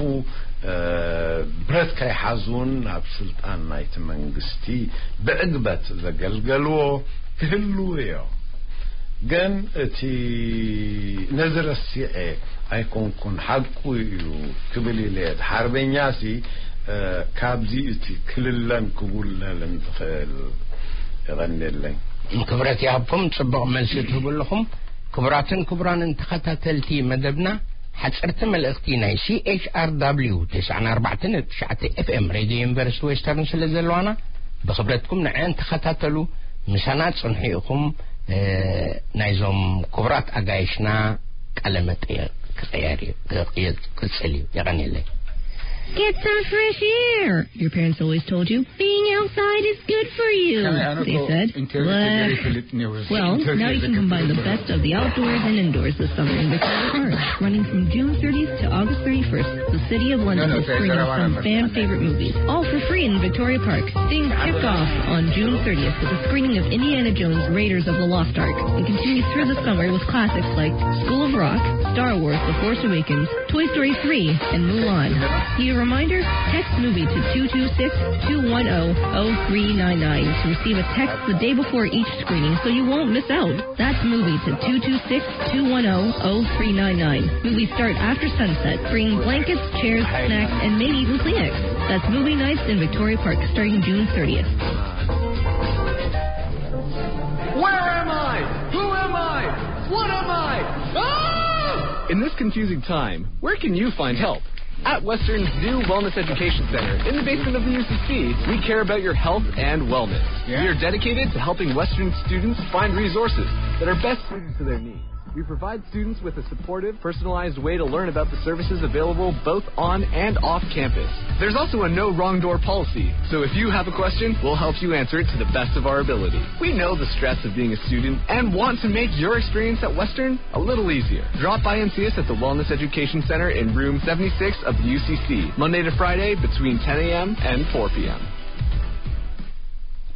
ብረት ከይሓዙን ናብ ስልጣን ናይቲ መንግስቲ ብዕግበት ዘገልገልዎ ክህልዉ እዮም። ግን እቲ ነዚ ረሲዐ ኣይኮንኩን ሓቁ እዩ ክብል ኢለ እየ። ሓርበኛ ሲ ካብዚ እቲ ክልለን ክጉለልን ትኽእል። የቐንየለይ። ክብረት ይሃብኩም፣ ጽቡቕ መልሲ ትህቡ ኣለኹም። ክቡራትን ክቡራንን ተኸታተልቲ መደብና፣ ሓጸርቲ መልእኽቲ ናይ C H R W ተስዓን ኣርባዕተን ነጥቢ ትሽዓተ F M ሬድዮ ዩኒቨርሲቲ ዌስተርን ስለ ዘለዋና፣ ብኽብረትኩም ንዐን ተኸታተሉ። ምሳና ጽንሑ ኢኹም። እ፣ ናይዞም ክቡራት ኣጋይሽና ቃለ መጠየቕ ክቕየር እዩ፣ ክቕየር፣ ክቕጽል እዩ። የቐንየለይ። Get some fresh air. Your parents always told you being outside is good for you. They said, "Well, now you can combine the best of the outdoors and indoors this summer in Victoria Park." Running from June thirtieth to August thirty-first, the City of London is screening some fan favorite movies, all for free in Victoria Park. Things kick off on June thirtieth with a screening of Indiana Jones: Raiders of the Lost Ark and continues through the summer with classics like School of Rock, Star Wars: The Force Awakens, Toy Story three, and Mulan. Need a reminder? Text movie to two two six, two one zero, zero three nine nine to receive a text the day before each screening so you won't miss out. That's movie to two two six, two one zero, zero three nine nine. Movies start after sunset, bringing blankets, chairs, snacks, and maybe even Kleenex. That's movie nights in Victoria Park starting June thirtieth. Where am I? Who am I? What am I? Ah! In this confusing time, where can you find help? At Western's new Wellness Education Center in the basement of the U C C, we care about your health and wellness. We are dedicated to helping Western students find resources that are best suited to their needs. We provide students with a supportive, personalized way to learn about the services available both on and off campus. There's also a no wrong door policy, so if you have a question, we'll help you answer it to the best of our ability. We know the stress of being a student and want to make your experience at Western a little easier. Drop by and see us at the Wellness Education Center in room seventy-six of the U C C, Monday to Friday between ten a m and four p m.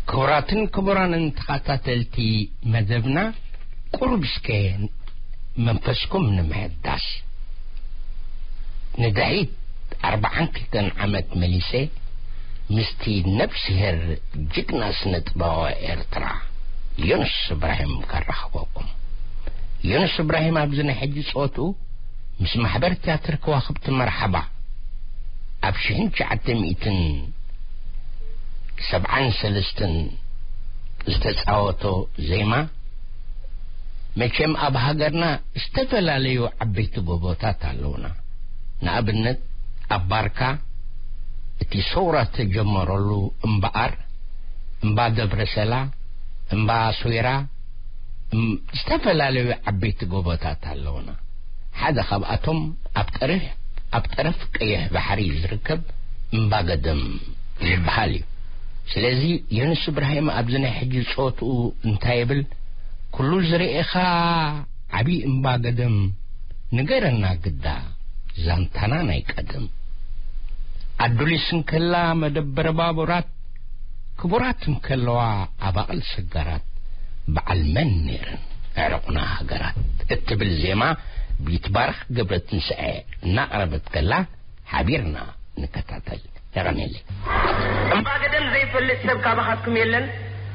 ክቡራትን ክቡራንን ተኸታተልቲ መደብና፣ ቁሩብ እስከ መንፈስኩም ንምሕዳስ፣ ንድሕሪት ኣርብዓን ክልተን ዓመት መሊሰ ምስቲ ነብስሄር ጅግና ስነ ጥበባዊ ኤርትራ ዮኑስ እብራሂም ከራኽበኩም። ዮኑስ እብራሂም ኣብዚ ናይ ሕጂ ጸወትኡ ምስ ማሕበር ትያትር ከዋኽብቲ መርሓባ ኣብ ሽሕን ትሽዓተ ሚእትን ሰብዓን ሰለስተን ዝተጻወቶ ዜማ፣ መቸም ኣብ ሃገርና ዝተፈላለዩ ዓበይቲ ጎቦታት ኣለውና። ንኣብነት ኣብ ባርካ እቲ ሰውራ ተጀመረሉ እምበኣር፣ እምባ ደብረሰላ፣ እምባ ኣስዌራ፣ እም-፣ ዝተፈላለዩ ዓበይቲ ጎቦታት ኣለውና። ሓደ ካብኣቶም ኣብ ጠረፍ፣ ኣብ ጠረፍ ቀይሕ ባሕሪ ዝርከብ እምባ ገደም ዝበሃል እዩ። ስለዚ ዮኑስ እብራሂም ኣብዚ ናይ ሕጂ ጸወትኡ እንታይ ይብል? "ኩሉ ዝርኤኻ ዓቢ እምባ ገደም፣ ንገረና ግዳ ዛንታና ናይ ቀደም። ኣዱሊስ እንከላ መደበር ባቡራት፣ ክቡራት እንከለዋ ኣባቕል ሰጋራት፣ በዓል መን ነይረን ኣዕሩቕና ሃገራት?" እትብል ዜማ ብይትባረኽ ገብረትንስኤ እናቕረበት ከላ ሓቢርና ንከታተል። የቐንየለይ። እምባ ገደም ዘይፈልጥ ሰብ ካባኻትኩም የለን።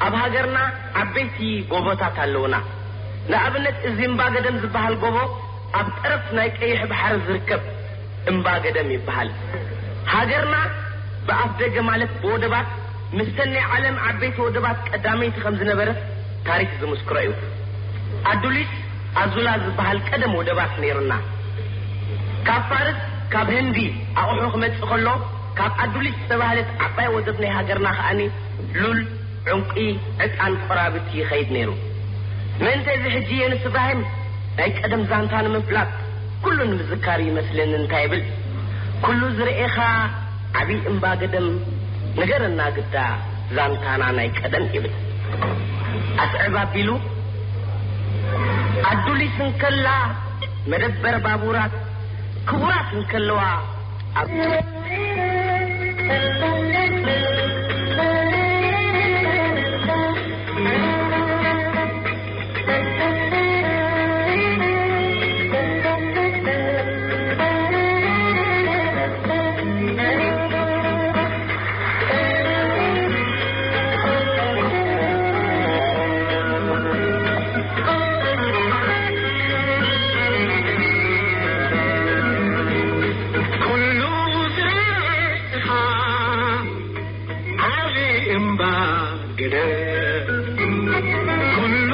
ኣብ ሃገርና ዓበይቲ ጎቦታት ኣለውና። ንኣብነት፣ እዚ እምባ ገደም ዝበሃል ጎቦ ኣብ ጠረፍ ናይ ቀይሕ ባሕሪ ዝርከብ እምባ ገደም ይበሃል። ሃገርና ብኣፍ ደገ፣ ማለት ብወደባት፣ ምስተን ናይ ዓለም ዓበይቲ ወደባት ቀዳመይቲ ከም ዝነበረት ታሪኽ ዝምስክሮ እዩ። ኣዱሊስ ኣዙላ ዝበሃል ቀደም ወደባት ነይሩና። ካብ ፋርስ፣ ካብ ህንዲ ኣቑሑ ክመጽእ ከሎ፣ ካብ ኣዱሊስ ዝተባህለት ዓባይ ወደብ ናይ ሃገርና ከኣኒ ሉል፣ ዕንቂ፣ ዕጣን፣ ቆራብቲ ይኸይድ ነይሩ። ምእንተ እዚ ሕጂ የንስ እብራሂም ናይ ቀደም ዛንታ ንምፍላጥ ኩሉ ንምዝካር ይመስለኒ እንታይ ይብል? ኩሉ ዝረኤኻ ዓብዪ እምባ ገደም ንገረና ግዳ ዛንታና ናይ ቀደም ይብል። ኣስዕብ ኣቢሉ ኣዱሊስ እንከላ መደበር ባቡራት ክቡራት እንከለዋ ኣብ ኩሉ ዝረእኻ ዓቢ እምባ ገደል፣ ኩሉ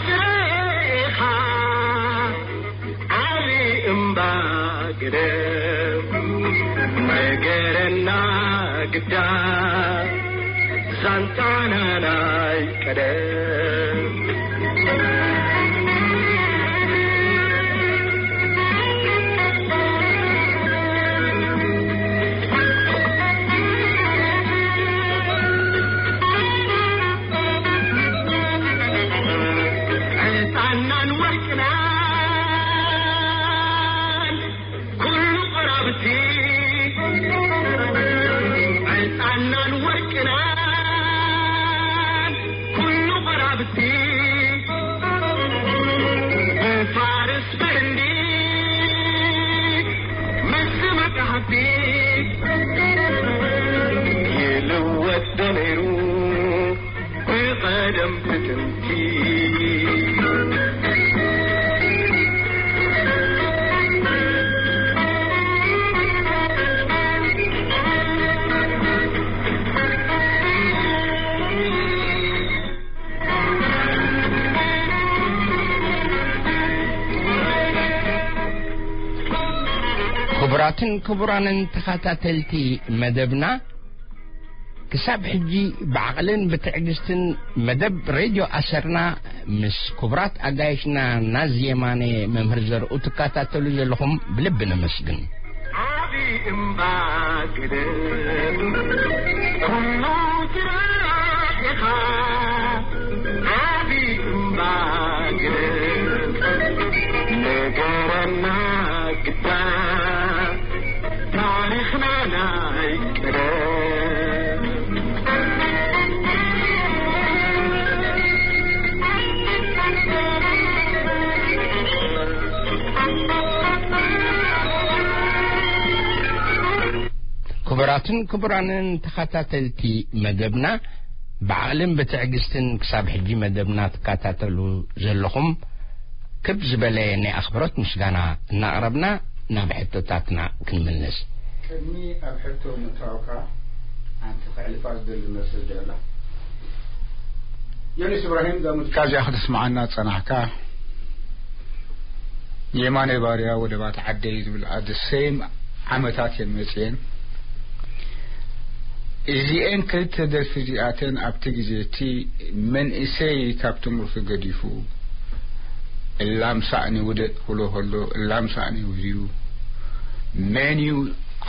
ዝረእኻ ዓቢ እምባ ገደል፣ ነገረና ግዳ ዛንታና ናይ ቀደም። ዕጣናን ወርቅናን ኩሉ ቆራብቲ፣ ዕጣናን ወርቅናን ኩሉ ቆራብቲ፣ ብፋርስ ብህንዲ ምስ መጻሕፍቲ ይልወጥ ዶ ነይሩ? ብቐደም ብጥንቲ። ክቡራትን ክቡራንን ተኸታተልቲ መደብና፣ ክሳብ ሕጂ ብዓቕልን ብትዕግስትን መደብ ሬድዮ ኣሰርና ምስ ክቡራት ኣጋይሽና ናዚ የማነ፣ መምህር ዘርኡ ትከታተሉ ዘለኹም ብልቢ ነመስግን። ዓቢ እምባ ገደል ኩሉ ትረኢኻ፣ ዓቢ እምባ ገደል ነገረና ግዳ ታሪኽና ናይ ቀደም። ክቡራትን ክቡራንን ተኸታተልቲ መደብና፣ ብዓቕልን ብትዕግስትን ክሳብ ሕጂ መደብና ትከታተሉ ዘለኹም፣ ክብ ዝበለ ናይ ኣኽብሮት ምስጋና እናቕረብና፣ ናብ ሕቶታትና ክንምለስ። ቅድሚ ኣብ ሕቶ ምእታውካ፣ ሓንቲ ከዕልፋ ዝደሊ መሰጅ ኣላ። ዮኒስ እብራሂም፣ እዛ ሙዚቃ እዚኣ ክትስምዓና ዝጸናሕካ፣ የማነ ባርያ ወደባት ዓደይ ዝብል፣ ኣብ the same ዓመታት እየን መጽየን። እዚኤን ክልተ ደርፊ እዚኣተን ኣብቲ ግዜ እቲ መንእሰይ ካብ ትምህርቱ ገዲፉ፣ እላም ሳእኒ ውደቅ ክብሎ ከሎ፣ እላም ሳእኒ ውድዩ፣ መን እዩ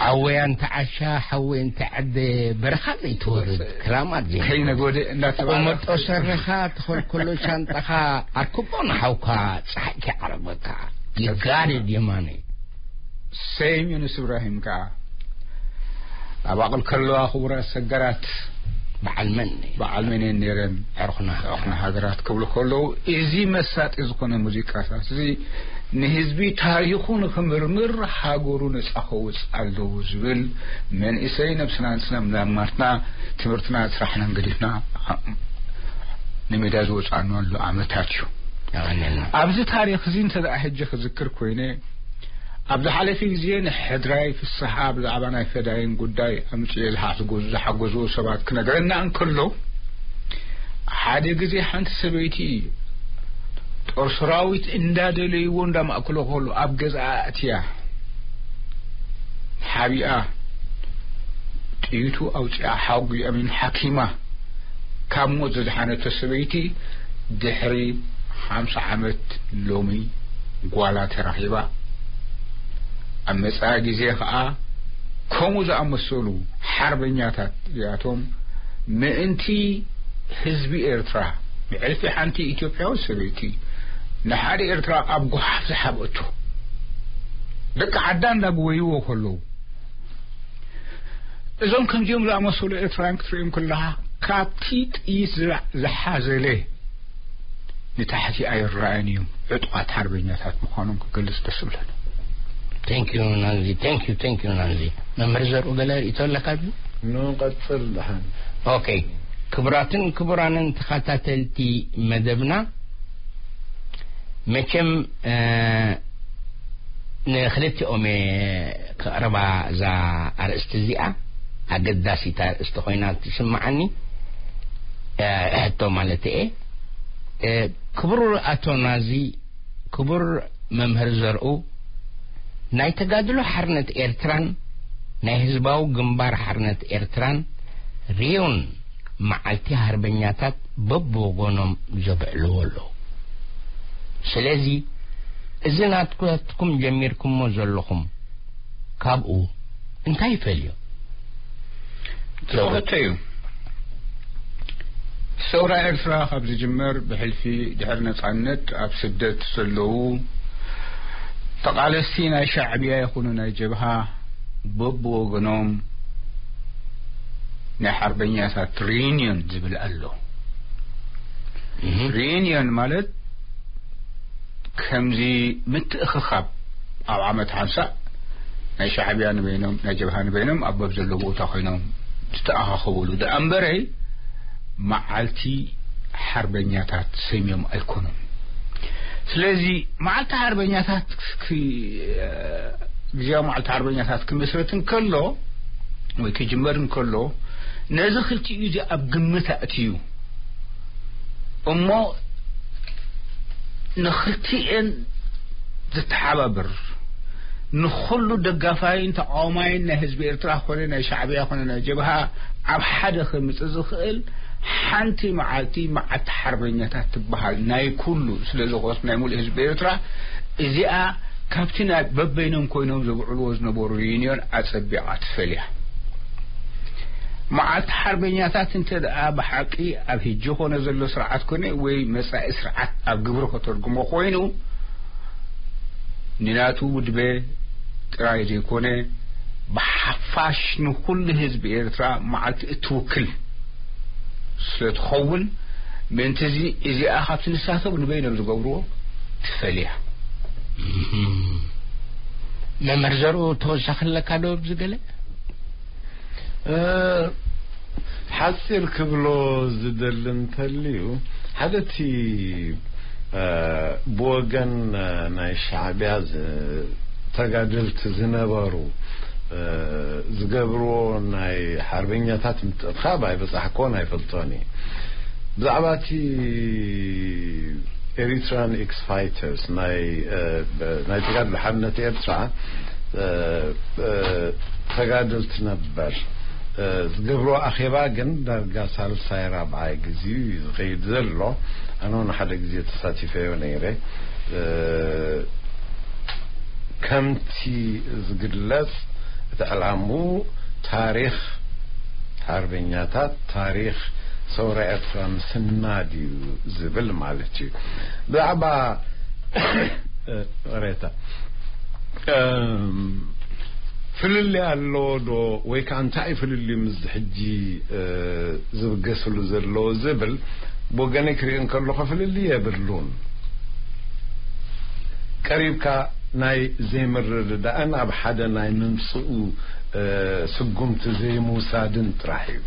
ሓወይ ኣንተ ዓሻ፣ ሓወይ ኣንተ ዓደ፣ በረኻ ዘይትወርድ፣ ክራማት ዘይትወርድ። ከይነጎደ እንዳተባለ። ቆመጦ ሰርኻ፣ ተኸልከሎ ሻንጣኻ፣ ኣርክቦ ንሓውካ፣ ጸሓይ ከይዓረበካ። You got it፣ የማነ። ሰይም ዩኑስ እብራሂም ከኣ፣ ኣብ ኣቕል ከለዋ ክቡራት ሰገራት በዓል መን? በዓል መን እየን ነይረን? ዕሩኽና። ዕሩኽና ሃገራት ክብሉ ከለዉ፣ እዚ መሳጢ ዝኾነ ሙዚቃታት እዚ ንህዝቢ ታሪኹ ንኽምርምር፣ ሃገሩ ነጻ ከውጽእ ኣለዎ ዝብል፣ መንእሰይ ነብስና ንስና ምናማርትና፣ ትምህርትና፣ ስራሕናን ገዲፍና ንሜዳ ዝወጻእናሉ ዓመታት እዩ። የቐንየልና። ኣብዚ ታሪኽ እዚ እንተ ደኣ ሕጂ ክዝክር ኮይነ፣ ኣብ ዝሓለፈ ግዜ ንሕድራይ ፍስሓ ብዛዕባ ናይ ፈዳይን ጉዳይ ኣምጽኤ ዝሓስጎ-፣ ዝሓገዝዎ ሰባት ክነግረና እንከሎ፣ ሓደ ግዜ ሓንቲ ሰበይቲ ጦር ሰራዊት እንዳደለይዎ እንዳማእከሎ ከሎ ኣብ ገዝኣ ኣእትያ ሓቢኣ ጥይቱ ኣውጺኣ ሓጉ የእሚን ሓኪማ ካብ ሞት ዝደሓነቶ ሰበይቲ ድሕሪ ሓምሳ ዓመት ሎሚ ጓላ ተረኺባ። ኣብ መጻኢ ግዜ ኸኣ ከምኡ ዝኣመሰሉ ሓርበኛታት እዚኣቶም ምእንቲ ህዝቢ ኤርትራ፣ ብሕልፊ ሓንቲ ኢትዮጵያዊት ሰበይቲ ንሓደ ኤርትራ ኣብ ጓሓፍ ዝሓብአቶ፣ ደቂ ዓዳ እንዳግወይዎ ከለዉ፣ እዞም ከምዚኦም ዝኣመሰሉ ኤርትራውያን ክትርእዮም ከለኻ፣ ካብቲ ጥይት ዝላ-፣ ዝሓዘለ ንታሕቲ ኣይረኣዩን እዮም። ዕጡቓት ሓርበኛታት ምዃኖም ክገልጽ ደስ ይብለኒ። Thank you ናንዚ። Thank you, thank you ናንዚ። መምህር ዘርኡ፣ ገለ ርእቶ ኣለካ ድዩ? ንቐጽል ደሓን። ኦኬ። ክቡራትን ክቡራንን ተኸታተልቲ መደብና፣ መቸም፣ እ፣ ንክልቲኦም እየ ክቕርባ እዛ ኣርእስቲ እዚኣ። ኣገዳሲት ኣርእስቲ ኮይና ትስምዓኒ፣ እ፣ ሕቶ ማለት እየ። እ፣ ክቡር ኣቶ ናዚ፣ ክቡር መምህር ዘርኡ፣ ናይ ተጋድሎ ሓርነት ኤርትራን ናይ ህዝባዊ ግንባር ሓርነት ኤርትራን ርዩን መዓልቲ ሓርበኛታት በብወገኖም ዘብዕልዎ ኣለዉ። ስለዚ፣ እዚ ናትኩ-፣ ናትኩም ጀሚርኩሞ ዘለኹም፣ ካብኡ እንታይ ይፈልዮ? ትፈኸቶ እዩ። ሰውራ ኤርትራ ካብ ዝጅመር ብሕልፊ ድሕሪ ነጻነት ኣብ ስደት ዘለዉ ተቓለስቲ ናይ ሻዕብያ ይኹኑ ናይ ጀብሃ በብወገኖም ናይ ሓርበኛታት ሪዩኒዮን ዝብል ኣሎ። እህ። ሪዩኒዮን ማለት ከምዚ ምትእኽኻብ ኣብ ዓመት ሓምሳ ናይ ሻዕብያ ንበይኖም፣ ናይ ጀብሃ ንበይኖም ኣብ በብ ዘለዎ ቦታ ኮይኖም ዝተኣኻኸብሉ ደኣ እምበረይ መዓልቲ ሓርበኛታት ሰይሞም ኣይኮኑን። ስለዚ መዓልቲ ሓርበኛታት ክ-፣ ግዜያዊ መዓልቲ ሓርበኛታት ክምስረት እንከሎ ወይ ክጅመር እንከሎ ነዚ ክልቲኡ እዚ ኣብ ግምት ኣእትዩ እሞ ንኽልቲኤን ዝተሓባብር ንኹሉ ደጋፋይን ተቃዋማይን ናይ ህዝቢ ኤርትራ ኮነ ናይ ሻዕብያ ኮነ ናይ ጀብሃ ኣብ ሓደ ከምጽእ ዝኽእል ሓንቲ መዓልቲ መዓልቲ ሓርበኛታት ትበሃል ናይ ኩሉ ስለ ዝኾስ ናይ ሙሉእ ህዝቢ ኤርትራ እዚኣ ካብቲ ናይ በበይኖም ኮይኖም ዘብዕልዎ ዝነበሩ ዩኒዮን ኣጸቢቓ ትፈልያ። መዓልቲ ሓርበኛታት እንተ ደኣ ብሓቂ ኣብ ሕጂ ኮነ ዘሎ ስርዓት ኮነ ወይ መጻኢ ስርዓት ኣብ ግብሪ ከተርጉሞ ኮይኑ ንናቱ ውድበ ጥራይ ዘይኮነ ብሓፋሽ ንኹሉ ህዝቢ ኤርትራ መዓልቲ እትውክል ስለ ትኸውን ምእንቲ እዚ እዚኣ ካብቲ ንሳቶም ንበይኖም ዝገብርዎ ትፈልያ። መምህር ዘርኡ ተወሳኺ ኣለካ ዶ ኣብዚ ገለ? እ፣ ሓጺር ክብሎ ዝደሊ እንተልዩ፣ ሓደ እቲ፣ እ፣ ብወገን፣ እ፣ ናይ ሻዕብያ ዝ-፣ ተጋደልቲ ዝነበሩ፣ እ፣ ዝገብርዎ ናይ ሓርበኛታት ምትእኻብ ኣይበጻሕኮን ኣይፈልጦን እየ። ብዛዕባ እቲ ኤሪትራን ኤክስ ፋይተርስ ናይ፣ እ፣ ብ-፣ ናይ ተጋድሎ ሓርነት ኤርትራ፣ እ፣ እ፣ ተጋደልቲ ነበር፣ እ፣ ዝገብሮ ኣኼባ ግን ዳርጋ ሳልሳይ ራብዓይ ግዜኡ እዩ ዝኸይድ ዘሎ። ኣነ እውን ሓደ ግዜ ተሳቲፈዮ ነይረ። እ፣ ከምቲ ዝግለጽ እቲ ዕላምኡ ታሪኽ ሓርበኛታት፣ ታሪኽ ሰውራ ኤርትራ ምስናድ እዩ ዝብል ማለት እዩ። ብዛዕባ፣ እ፣ ቅሬታ፣ እም፣ ፍልልይ ኣለዎ ዶ ወይ ከዓ እንታይ እዩ ፍልልዩ ምስ ሕጂ፣ እ፣ ዝብገስሉ ዘለዎ ዝብል ብወገነይ ክሪኦ እንከለኹ ፍልልይ የብሉን። ቀሪብካ ናይ ዘይምርድዳእን ኣብ ሓደ ናይ ምምጽኡ፣ እ፣ ስጉምቲ ዘይምውሳድን ጥራሕ እዩ።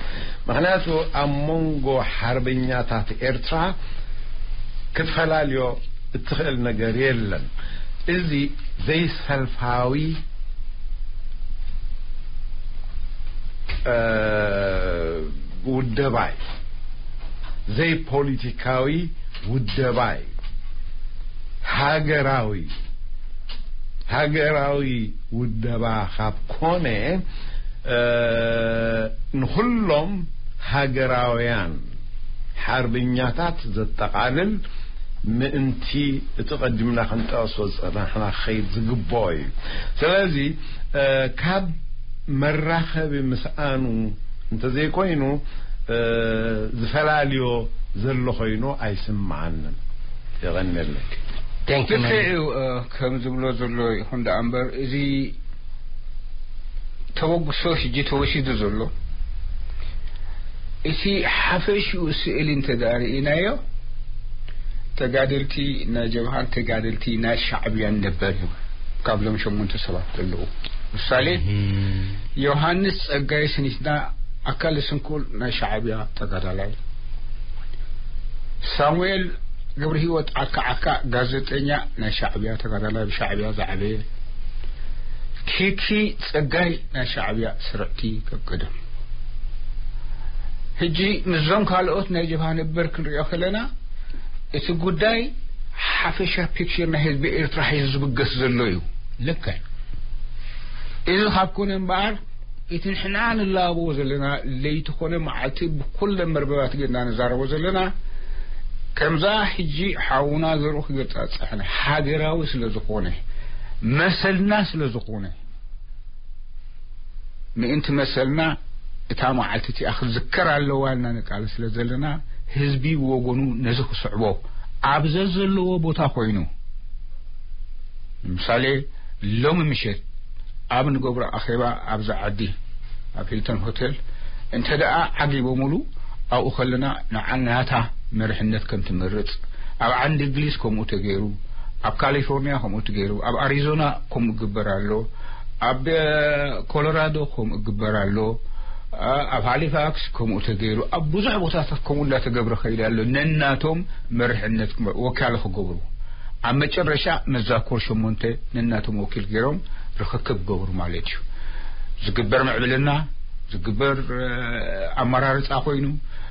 ምኽንያቱ ኣብ መንጎ ሓርበኛታት ኤርትራ ክትፈላልዮ እትኽእል ነገር የለን። እዚ ዘይሰልፋዊ፣ እ፣ ውደባ እዩ። ዘይፖለቲካዊ ውደባ እዩ። ሃገራዊ፣ ሃገራዊ ውደባ ካብ ኮነ እ፣ ንኹሎም ሃገራውያን ሓርበኛታት ዘጠቓልል ምእንቲ እቲ ቀዲምና ክንጠቕሶ ዝጸናሕና ክኸይድ ዝግብኦ እዩ። ስለዚ፣ እ፣ ካብ መራኸቢ ምስኣኑ እንተዘይኮይኑ፣ እ፣ ዝፈላልዮ ዘሎ ኮይኑ ኣይስምዓንን። የቐንየለይ። Thank you, ልክዕ እዩ። እ፣ ከም ዝብሎ ዘሎ ይኹን ደኣ እምበር፣ እዚ ተበግሶ ሕጂ ተወሲዱ ዘሎ፣ እቲ ሓፈሽኡ ስእሊ እንተ ደኣ ርኢናዮ፣ ተጋደልቲ ናይ ጀብሃን ተጋደልቲ ናይ ሻዕብያን ነበር እዩ። ካብዞም ሸሞንተ ሰባት ዘለዉ፣ ምሳሌ፣ ዮሃንስ ጸጋይ ስኒትና፣ ኣካለ ስንኩል ናይ ሻዕብያ ተጋዳላይ፣ ሳሙኤል ገብረ ህይወት ዓካ ዓካ፣ ጋዜጠኛ ናይ ሻዕብያ ተጋዳላይ፣ ብሻዕብያ ዝዓበየ፣ ኪኪ ጸጋይ ናይ ሻዕብያ ስርዕቲ ቀቀደም። ሕጂ ምስዞም ካልኦት ናይ ጀብሃ ነበር ክንሪኦ ከለና፣ እቲ ጉዳይ ሓፈሻ ፒክቸር ናይ ህዝቢ ኤርትራ ሒዙ ዝብገስ ዘሎ እዩ። ልክዕ። እዚ ካብ ኮነ እምበኣር፣ እቲ ንሕና ንላበዎ ዘለና፣ ለይቲ ኮነ መዓልቲ ብኩለን መርበባት ጌርና ንዛረቦ ዘለና፣ ከምዛ ሕጂ ሓውና ዘርኡ ክገልጻ ዝጸሓነ፣ ሃገራዊ ስለ ዝኾነ፣ መሰልና ስለ ዝኾነ፣ ምእንቲ መሰልና እታ መዓልቲ እቲኣ ክትዝከር ኣለዋ ኢልና ንቃለስ ስለ ዘለና፣ ህዝቢ ብወገኑ ነዚ ክስዕቦ፣ ኣብ ዘዘለዎ ቦታ ኮይኑ፣ ንምሳሌ፣ ሎሚ ምሸት ኣብ ንገብሮ ኣኼባ፣ ኣብዚ ዓዲ፣ ኣብ ሂልተን ሆቴል እንተ ደኣ ዓጊቦምሉ፣ ኣብኡ ከለና፣ ንዓ ናታ መርሕነት ከም ትመርጽ፣ ኣብ ዓንዲ እንግሊዝ ከምኡ ተገይሩ፣ ኣብ ካሊፎርኒያ ከምኡ ተገይሩ፣ ኣብ ኣሪዞና ከምኡ ግበር ኣሎ፣ ኣብ፣ እ፣ ኮሎራዶ ከምኡ ግበር ኣሎ፣ እ፣ ኣብ ሃሊፋክስ ከምኡ ተገይሩ፣ ኣብ ብዙሕ ቦታታት ከምኡ እንዳተገብረ ከይድ ኣሎ። ነናቶም መርሕነት ክመ-፣ ወካሊ ክገብሩ፣ ኣብ መጨረሻ መዛኮር ሸሞንተ ነናቶም ወኪል ገይሮም ርኽክብ ገብሩ ማለት እዩ። ዝግበር ምዕብልና፣ ዝግበር፣ እ፣ ኣመራርጻ ኮይኑ፣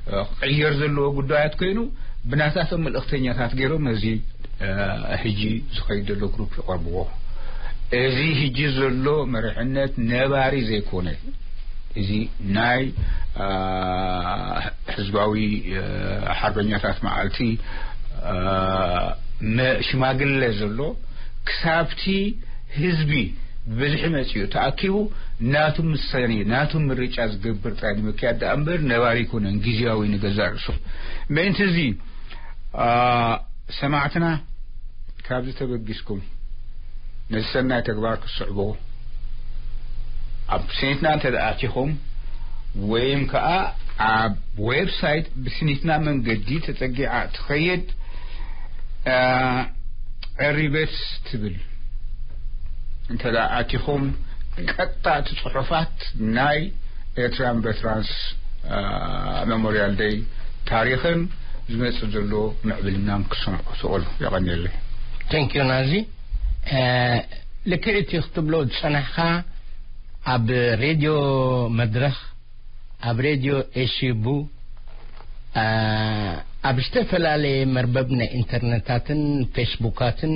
እ፣ ክቕየር ዘለዎ ጉዳያት ኮይኑ፣ ብናታቶም መልእኽተኛታት ገይሮም ነዚ፣ እ፣ ሕጂ ዝኸይድ ዘሎ ግሩፕ ይቐርብዎ። እዚ ሕጂ ዘሎ መሪሕነት ነባሪ ዘይኮነ፣ እዚ ናይ፣ እ፣ ህዝባዊ፣ እ፣ ሓርበኛታት መዓልቲ፣ እ፣ መ-፣ ሽማግለ ዘሎ ክሳብቲ ህዝቢ ብብዝሒ መጺኡ ተኣኪቡ ናቱ ምሳኔ፣ ናቱ ምርጫ ዝገብር ጥራይ ንምክያድ ደኣ እምበር ነባሪ ኣይኮነን፣ ግዝያዊ ንገዛእ ርእሱ። ምእንቲ እዚ፣ አ፣ ሰማዕትና ካብዚ ተበጊስኩም ነዚ ሰናይ ተግባር ክትስዕቦ ኣብ ስኒትና እንተ ደኣ ኣቲኹም ወይም ከኣ ኣብ ዌብሳይት ብስኒትና መንገዲ ተጸጊዓ ትኸይድ፣ አ፣ ዕሪበት ትብል እንተ ደኣ ኣቲኹም፣ ቀጥታ እቲ ጽሑፋት ናይ ኤርትራን ቨትራንስ፣ አ፣ ሜሞሪያል ደይ ታሪኽን ዝመጽእ ዘሎ ምዕብልናን ክሰምዑ ትኽእሉ። የቐንየለይ። Thank you ናዚ። እ፣ ልክዕ እቲ ክትብሎ ዝጸናሕካ፣ ኣብ ሬድዮ መድረኽ፣ ኣብ ሬድዮ ኤስቡ፣ እ፣ ኣብ ዝተፈላለየ መርበብ ናይ ኢንተርነታትን ፌስቡካትን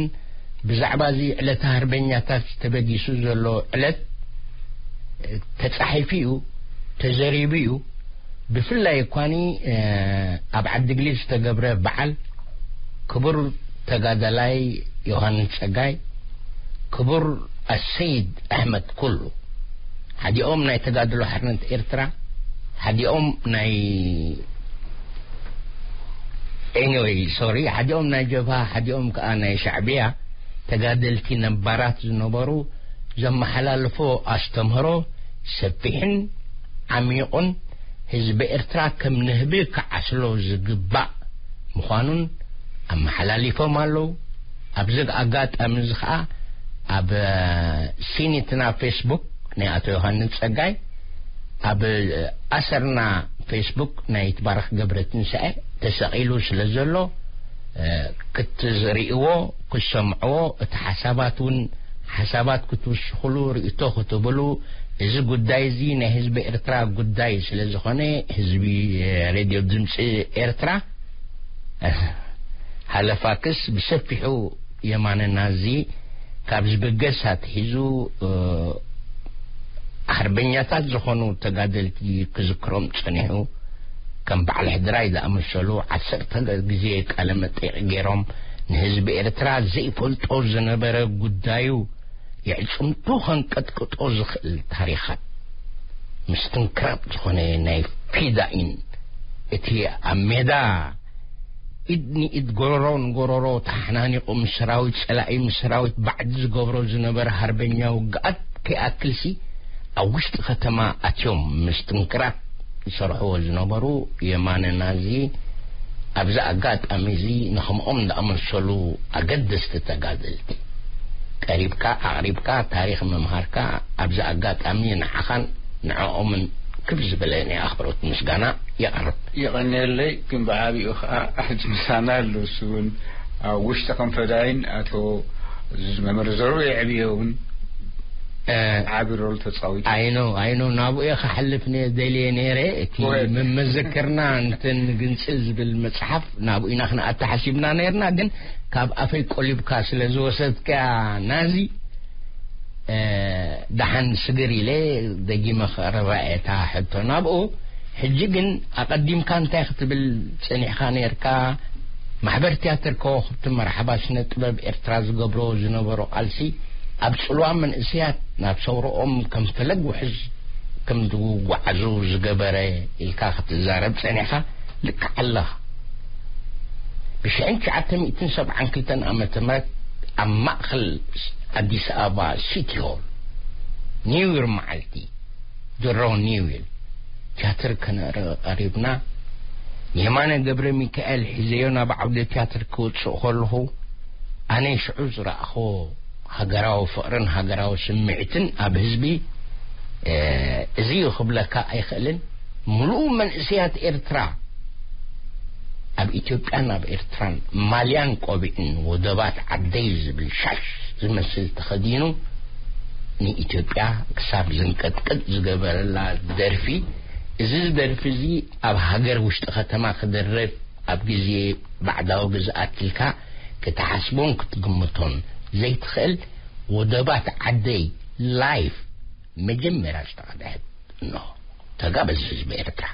ብዛዕባ እዚ ዕለተ ሃርበኛታት ተበጊሱ ዘሎ ዕለት፣ እ፣ ተጻሒፉ እዩ፣ ተዘሪቡ እዩ። ብፍላይ እኳኒ፣ እ፣ ኣብ ዓዲ እንግሊዝ ዝተገብረ በዓል፣ ክቡር ተጋዳላይ ዮሃንስ ጸጋይ፣ ክቡር ኣሰይድ ኣሕመድ ኩሉ፣ ሓዲኦም ናይ ተጋድሎ ሓርነት ኤርትራ፣ ሓዲኦም ናይ፣ anyway፣ ሶሪ፣ ሓዲኦም ናይ ጀብሃ፣ ሓዲኦም ከኣ ናይ ሻዕብያ ተጋደልቲ ነባራት ዝነበሩ፣ ዘመሓላልፎ ኣስተምህሮ ሰፊሕን ዓሚቑን፣ ህዝቢ ኤርትራ ከም ንህቢ ክዓስሎ ዝግባእ ምዃኑን ኣመሓላሊፎም ኣለዉ። ኣብዚ ኣጋጣሚ እዚ ኸኣ ኣብ፣ እ፣ ሲኒትና ፌስቡክ ናይ ኣቶ ዮሃንስ ጸጋይ፣ ኣብ፣ እ፣ ኣሰርና ፌስቡክ ናይ ይትባረኽ ገብረትንሳኤ ተሰቒሉ ስለ ዘሎ፣ እ፣ ክትርእይዎ፣ ክትሰምዕዎ፣ እቲ ሓሳባት እውን ሓሳባት ክትውስኹሉ፣ ርእይቶ ክትብሉ፣ እዚ ጉዳይ እዚ ናይ ህዝቢ ኤርትራ ጉዳይ ስለ ዝኾነ፣ ህዝቢ፣ እ፣ ሬድዮ ድምጺ ኤርትራ፣ ሃለፋክስ ብሰፊሑ የማነ ናዚ ካብ ዝብገስ ኣትሒዙ፣ እ፣ ደበኛታት ዝኾኑ ተጋደልቲ ክዝክሮም ጸኒሑ። ከም በዓል ሕድራይ ዝኣመሰሉ ዓሰርተ ግዜ ቃለ መጠይቕ ገይሮም፣ ንህዝቢ ኤርትራ ዘይፈልጦ ዝነበረ ጉዳዩ፣ የዕጽምቱ ከንቀጥቅጦ ዝኽእል ታሪኻት፣ ምስትንክራብ ዝኾነ ናይ ፊዳኢን፣ እቲ ኣብ ሜዳ ኢድ ንኢድ፣ ጎረሮ ንጎረሮ ተሓናኒቑ ምስ ሰራዊት ጸላኢ፣ ምስ ሰራዊት ባዕዲ ዝገብሮ ዝነበረ ሃርበኛ ውግኣት ከይኣክልሲ፣ ኣብ ውሽጢ ከተማ ኣትዮም ምስትንክራት ዝሰርሕዎ ዝነበሩ የማነ ናዚ፣ ኣብዚ ኣጋጣሚ እዚ ንኸምኦም ዝኣመሰሉ ኣገደስቲ ተጋደልቲ ቀሪብካ ኣቕሪብካ ታሪኽ ምምሃርካ፣ ኣብዚ ኣጋጣሚ ንዓኻን ንዕኦምን ክብ ዝበለ ናይ ኣኽብሮት ምስጋና የቕርብ። የቐንየለይ። ግን ብዓቢኡ ኸዓ ሕጂ ምሳና ኣሎ። እሱ እውን ኣብ ውሽጢ ከም ፈዳይን ኣቶ መምህር ዘሩ የዕብዮ እውን እ፣ ዓቢ ሮል ተጻዊቱ። ኣይኖ፣ ኣይኖ፣ ናብኡ እየ ክሓልፍ ነ-፣ ደልየ ነይረ። እቲ ወይ። መመዘክርና እንትን ግንጽል ዝብል መጽሓፍ ናብኡ ኢና ክንኣቲ ሓሲብና ነይርና፣ ግን ካብ ኣፈይ ቆሊብካ ስለ ዝወሰድካ ናዚ፣ እ፣ ደሓን ስግር ኢለ ደጊመ ክቕርባ እየ እታ ሕቶ ናብኡ። ሕጂ ግን ኣቐዲምካ እንታይ ክትብል ጸኒሕካ ነይርካ? ማሕበር ትያትር ከዋኽብቲ መርሓባ ስነ ጥበብ ኤርትራ ዝገብሮ ዝነበሮ ቃልሲ፣ ኣብ ጽልዋ መንእሰያት ናብ ሰውርኦም ከም ፈለግ ውሕዝ ከም ዝጓዓዙ ዝገበረ ኢልካ ክትዛረብ ጸኒሕካ። ልክዕ ኣለኻ። ብሽሕን ትሽዓተ ሚእትን ሰብዓን ክልተን ዓመተ ምህረት ኣብ ማእከል ኣዲስ ኣበባ ሲቲ ሆል፣ ኒው ይር መዓልቲ፣ ድሮ ኒው ይር፣ ትያትር ከነርኢ ቀሪብና፣ የማነ ገብረ ሚካኤል ሒዘዮ ናብ ዓውደ ትያትር ክወጽእ ከለኹ፣ ኣነ ሽዑ ዝረኣኽዎ ሃገራዊ ፍቕርን ሃገራዊ ስምዒትን ኣብ ህዝቢ፣ እ፣ እዚ እዩ ክብለካ ኣይኽእልን። ምሉእ መንእሰያት ኤርትራ ኣብ ኢትዮጵያን ኣብ ኤርትራን ማልያን ቆቢዕን ወደባት ዓደይ ዝብል ሻሽ ዝመስል ተኸዲኑ ንኢትዮጵያ ክሳብ ዝንቀጥቅጥ ዝገበረላ ደርፊ፣ እዚ ደርፊ እዚ ኣብ ሃገር ውሽጢ ከተማ ክድረፍ፣ ኣብ ግዜ ባዕዳዊ ግዝኣት ኢልካ ክትሓስቦን ክትግምቶን ዘይትኽእል ወደባት ዓደይ ላይፍ መጀመርያ ዝተቐድሐት እንሆ። ተጋበዝ ህዝቢ ኤርትራ።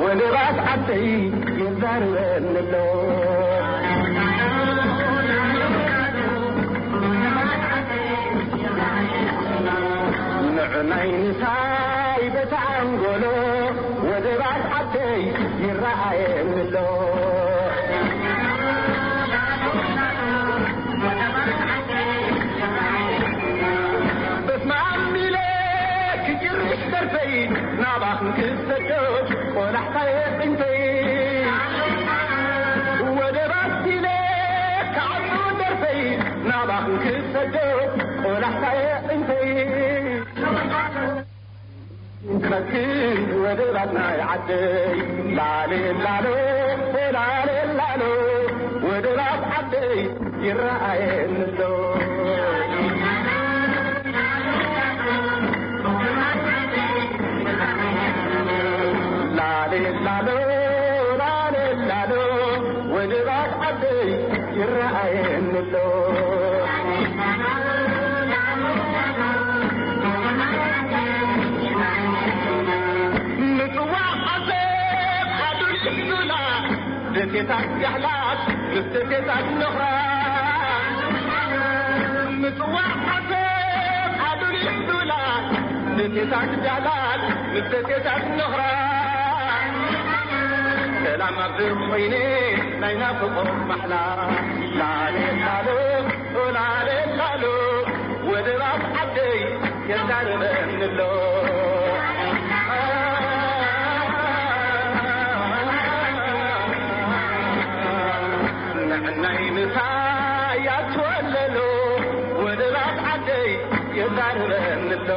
ወደባት ዓደይ የዛርበን ኣሎ። ንዕናይ ንሳይ በታ ኣንጎሎ ወደባት ዓደይ ይረኣየን ኣሎ። በስመ ኣብ ኢለ ክጭርሽ ደርፈይ ናባኽን ክሰዶ ቆላሕታ የጥንተይ። ወደባት ኢለ ክዓጹ ደርፈይ ናባኽን ክሰዶ ቆላሕታ የጥንተይ። ንክረክብ ወደባት ናይ ዓደይ ላሌ ላሎ፣ ላሌ ላሎ፣ ወደባት ዓደይ ይረኣየኒ ኣሎ። ላሌ ላሎ፣ ላሌ ላሎ፣ ወደባት ዓደይ ይረኣየኒ ኣሎ። ምጽዋዕ ዓሰብ ኣዱሊስ ሉላ፣ ደሴታት ዳህላክ ምስ ደሴታት ነኽራ። ምጽዋዕ ዓሰብ ኣዱሊስ ሉላ፣ ደሴታት ዳህላክ ምስ ደሴታት ነኽራ። ሰላም ኣብ ኮይነ ናይ ናፍቖት ማሕላ። ላሌ ላሎ፣ ላሌ ላሎ፣ ወደባት ዓደይ የዛርበኒ ኣሎ። ንዕናይ ምሳይ ኣትወለሎ፣ ወደባት ዓደይ የዛርበኒ ኣሎ።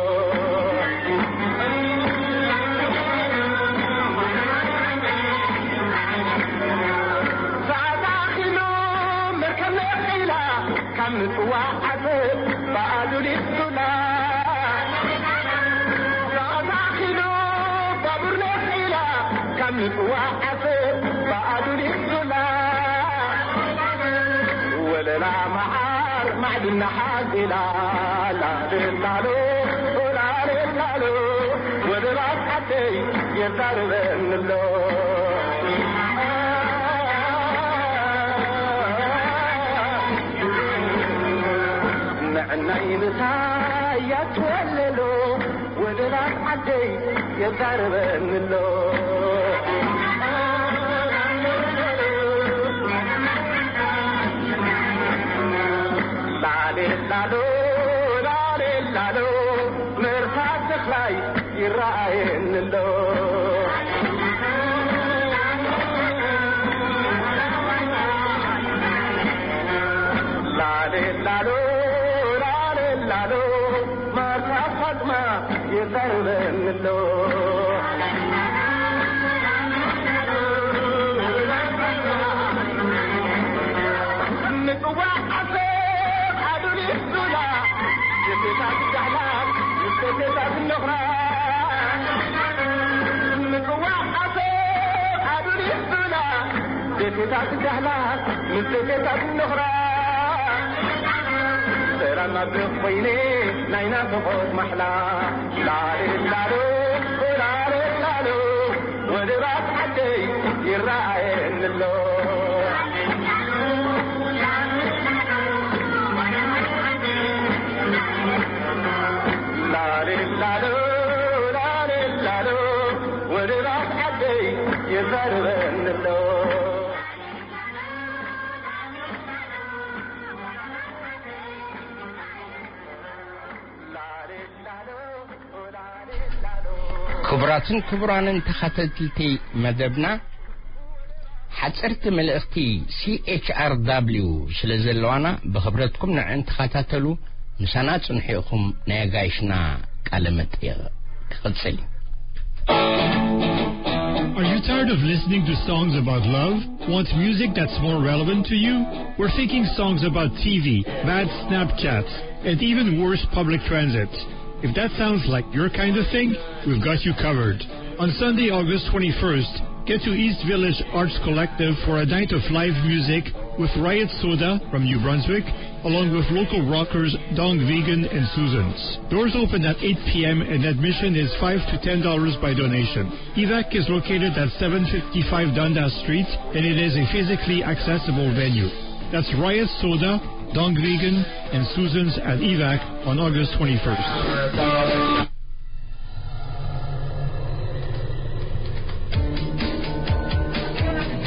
ሰዓት ኣኺሉ መርከብ ነቒላ ካብ ንጽዋዕ ዓሰብ ብኣዱሊት ሱላ ተኣሳኺሉ ባቡር ነኺላ ካብ ንጽዋዕ ዓሰብ ብኣዱሊት ሱላ ወለላ መዓር ማዕድና ሓዚላ ላልላሎ ላልላሎ ወደባት ዓደይ የዛርበኒ ኣሎ። ንዕናይ ምሳይ ያትወለሎ ወደባት ዓደይ የዛርበኒ ኣሎ። ላሌላሎ ላሌላሎ መርሳ ተኽላይ ይረኣየኒ ኣሎ። ላሌላሎ ላሌላሎ መርሳ ፋጥማ የዛርበኒ ኣሎ። ምጽዋዕ ዓሰብ ኣዱሊት ሱላ ደሴታት ዳህላክ ምስ ደሴታት እንድኽራ። ምጽዋዕ ዓሰብ ኣዱሊት ሱላ ደሴታት ዳህላክ ምስ ደሴታት እንድኽራ። ሰላም ኣብ ኮይነ ናይ ናፍቖት ማሕላ ላሌላሎ ላሌላሎ ወደባት ዓደይ ይረኣየኒ ኣሎ። ላሌላሎ ላሌላሎ ወደባት ዓደይ የዛርበኒ ኣሎ። ክቡራትን ክቡራንን ተኸታተልቲ መደብና፣ ሓፀርቲ መልእኽቲ C H R W ስለ ዘለዋና ብኽብረትኩም ንዕን ተኸታተሉ። ምሳና ጽንሑ ኢኹም። ናይ ኣጋይሽና ቃለ መጠይቕ ክቕጽል እዩ። Are you tired of listening to songs about love? Want music that's more relevant to you? We're thinking songs about T V, bad Snapchats, and even worse, public transit. If that sounds like your kind of thing, we've got you covered. On Sunday, August twenty-first, get to East Village Arts Collective for a night of live music with Riot Soda from New Brunswick, along with local rockers Dong Vegan and Susans. Doors open at eight p.m. and admission is five to ten dollars by donation. EVAC is located at seven fifty-five Dundas Street, and it is a physically accessible venue. That's Riot Soda, Dong Vegan, and Susans at EVAC on August twenty-first.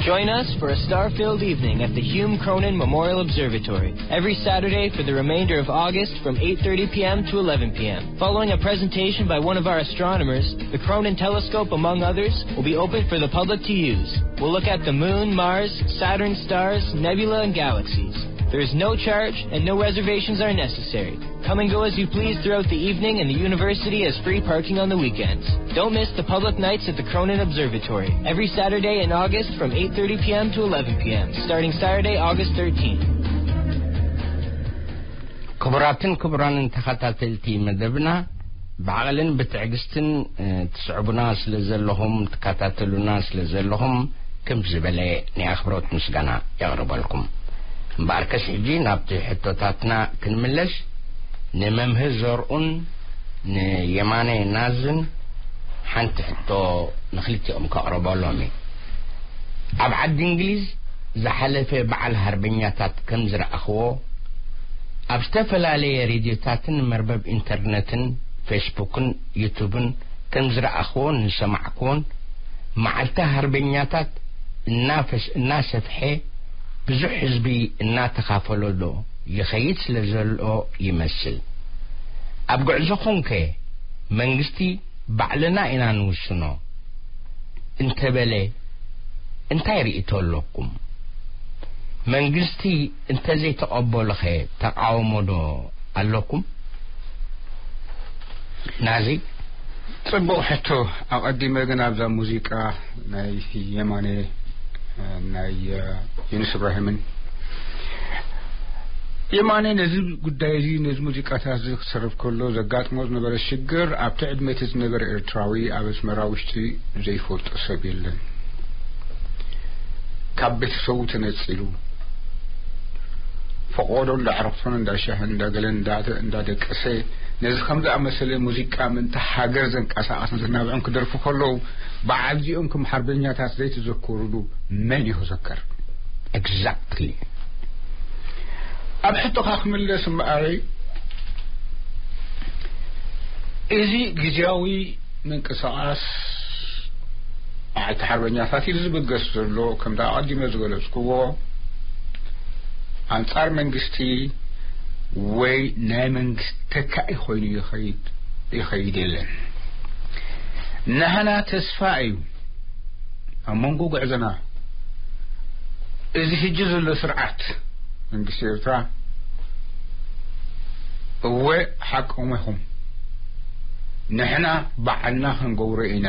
Join us for a star-filled evening at the Hume Cronin Memorial Observatory every Saturday for the remainder of August from eight thirty p.m. to eleven p.m. Following a presentation by one of our astronomers, the Cronin Telescope, among others, will be open for the public to use. We'll look at the Moon, Mars, Saturn, stars, nebula, and galaxies. There is no charge and no reservations are necessary. Come and go as you please throughout the evening, and the university has free parking on the weekends. Don't miss the public nights at the Cronin Observatory, every Saturday in August from eight thirty p.m. to eleven p.m., starting Saturday, August thirteenth. ክቡራትን ክቡራንን ተኸታተልቲ መደብና፣ ብዓቕልን ብትዕግስትን፣ እ፣ ትስዕቡና ስለ ዘለኹም፣ ትከታተሉና ስለ ዘለኹም፣ ክብ ዝበለ ናይ ኣኽብሮት ምስጋና የቕርበልኩም። እምበኣርከስ፣ ሕጂ ናብቲ ሕቶታትና ክንምለስ፣ ንመምህር ዘርኡን ንየማነ ናዝን ሓንቲ ሕቶ ንኽልቲኦም ከቕርበሎም እየ። ኣብ ዓዲ እንግሊዝ ዝሓለፈ በዓል ሃርበኛታት ከም ዝረኣኽዎ፣ ኣብ ዝተፈላለየ ሬድዮታትን መርበብ ኢንተርነትን፣ ፌስቡክን ዩቱብን ከም ዝረኣኽዎን ዝሰማዕክዎን፣ መዓልቲ ሃርበኛታት እናፈስ-፣ እናሰፍሐ፣ ብዙሕ ህዝቢ እናተኻፈሎ ዶ ይኸይድ ስለ ዘሎ ይመስል። ኣብ ጉዕዞኹም ከ መንግስቲ ባዕልና ኢና ንውስኖ እንተበለ እንታይ ርእይቶ ኣለኩም? መንግስቲ እንተዘይተቐበሎኸ ተቃውሞ ዶ ኣለኩም? ናዚ? ጽቡቕ ሕቶ። ኣቐዲመ ግን ኣብዛ ሙዚቃ ናይ የማነ፣ ናይ ዩኑስ እብራሂምን የማነ ነዚ ጉዳይ እዚ፣ ነዚ ሙዚቃታት እዚ ክሰርብ ከሎ ዘጋጥሞ ዝነበረ ሽግር፣ ኣብቲ ዕድመ እቲ ዝነበረ ኤርትራዊ ኣብ ኣስመራ ውሽጢ ዘይፈልጦ ሰብ የለን። ካብ ቤተሰቡ ተነጺሉ፣ ፈቆዶ እንዳ ዕረፍቶን እንዳ ሻህን እንዳ ገለን እንዳ፣ እንዳ ደቀሰ፣ ነዚ ከም ዝኣመሰለ ሙዚቃ ምእንቲ ሃገር ዘንቀሳቐስ ዘናብዕን ክደርፉ ከለዉ፣ በዓል እዚኦም ከም ሓርበኛታት ዘይተዘከሩሉ መን ይዘከር? Exactly። ኣብ ሕቶኻ ክምለስ እምበኣረይ፣ እዚ ግዝያዊ ምንቅስቓስ በዓልቲ ሓርበኛታት ኢሉ ዝብገስ ዘሎ፣ ከምቲ ኣቐዲመ ዝገለጽክዎ፣ ኣንጻር መንግስቲ ወይ ናይ መንግስቲ ተካኢ ኮይኑ ይኸይድ፣ ይኸይድ የለን። ናህና ተስፋ እዩ ኣብ መንጎ ጉዕዞና፣ እዚ ሕጂ ዘሎ ስርዓት መንግስቲ ኤርትራ፣ እወ፣ ሓቆም ኢኹም፣ ንሕና ባዕልና ክንገብሮ ኢና፣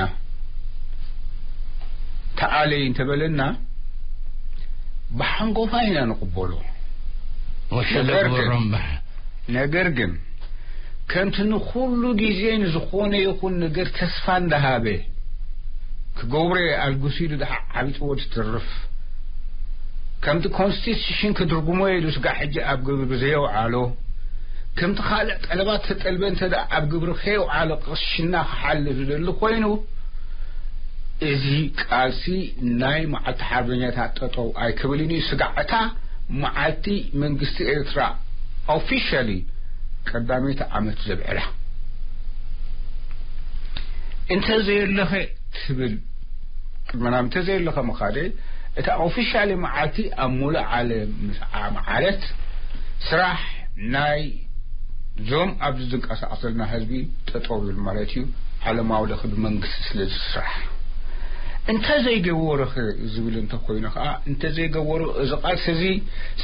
ተኣለይ እንተበለና፣ ብሓንጎፋ ኢና ንቕበሎ። ወሸለ ነገር ግን፣ ግበሮም በሓ። ነገር ግን፣ ከምቲ ንኹሉ ግዜ ንዝኾነ ይኹን ነገር ተስፋ እንዳሃበ፣ ክገብሮ እየ ኣልግሱ ኢሉ ደሓ ዓቢጥዎ ዝትርፍ፣ ከምቲ ኮንስቲቱሽን ክድርጉሞ ኢሉ ስጋዕ ሕጂ ኣብ ግብሪ ብዘየውዓሎ፣ ከምቲ ካልእ ጠለባት ተጠልበ እንተ ደኣ ኣብ ግብሪ ከየውዓሎ ቅርሽና ክሓልፍ ዝደሊ ኮይኑ፣ እዚ ቃልሲ ናይ መዓልቲ ሓርበኛታት ጠጠው ኣይክብልን እዩ። ስጋዕ እታ መዓልቲ መንግስቲ ኤርትራ ኦፊሻሊ ቀዳመይቲ ዓመት ዘብዕላ እንተዘየለኸ ትብል፣ ቅድመ ናብ እንተዘየለኸ ምኻደ፣ እታ ኦፊሻሊ መዓልቲ ኣብ ሙሉእ ዓለም ምስ ዓመዓለት፣ ስራሕ ናይ ዞም ኣብዚ ዝንቀሳቐስ ዘለና ህዝቢ ጠጠው ይብል ማለት እዩ። ዓለማዊ ለኽቢ መንግስቲ ስለ ዝስራሕ። እንተዘይገበረኸ ዝብል እንተኾይኑ ኸዓ፣ እንተዘይገበሩ እዚ ቃልሲ እዚ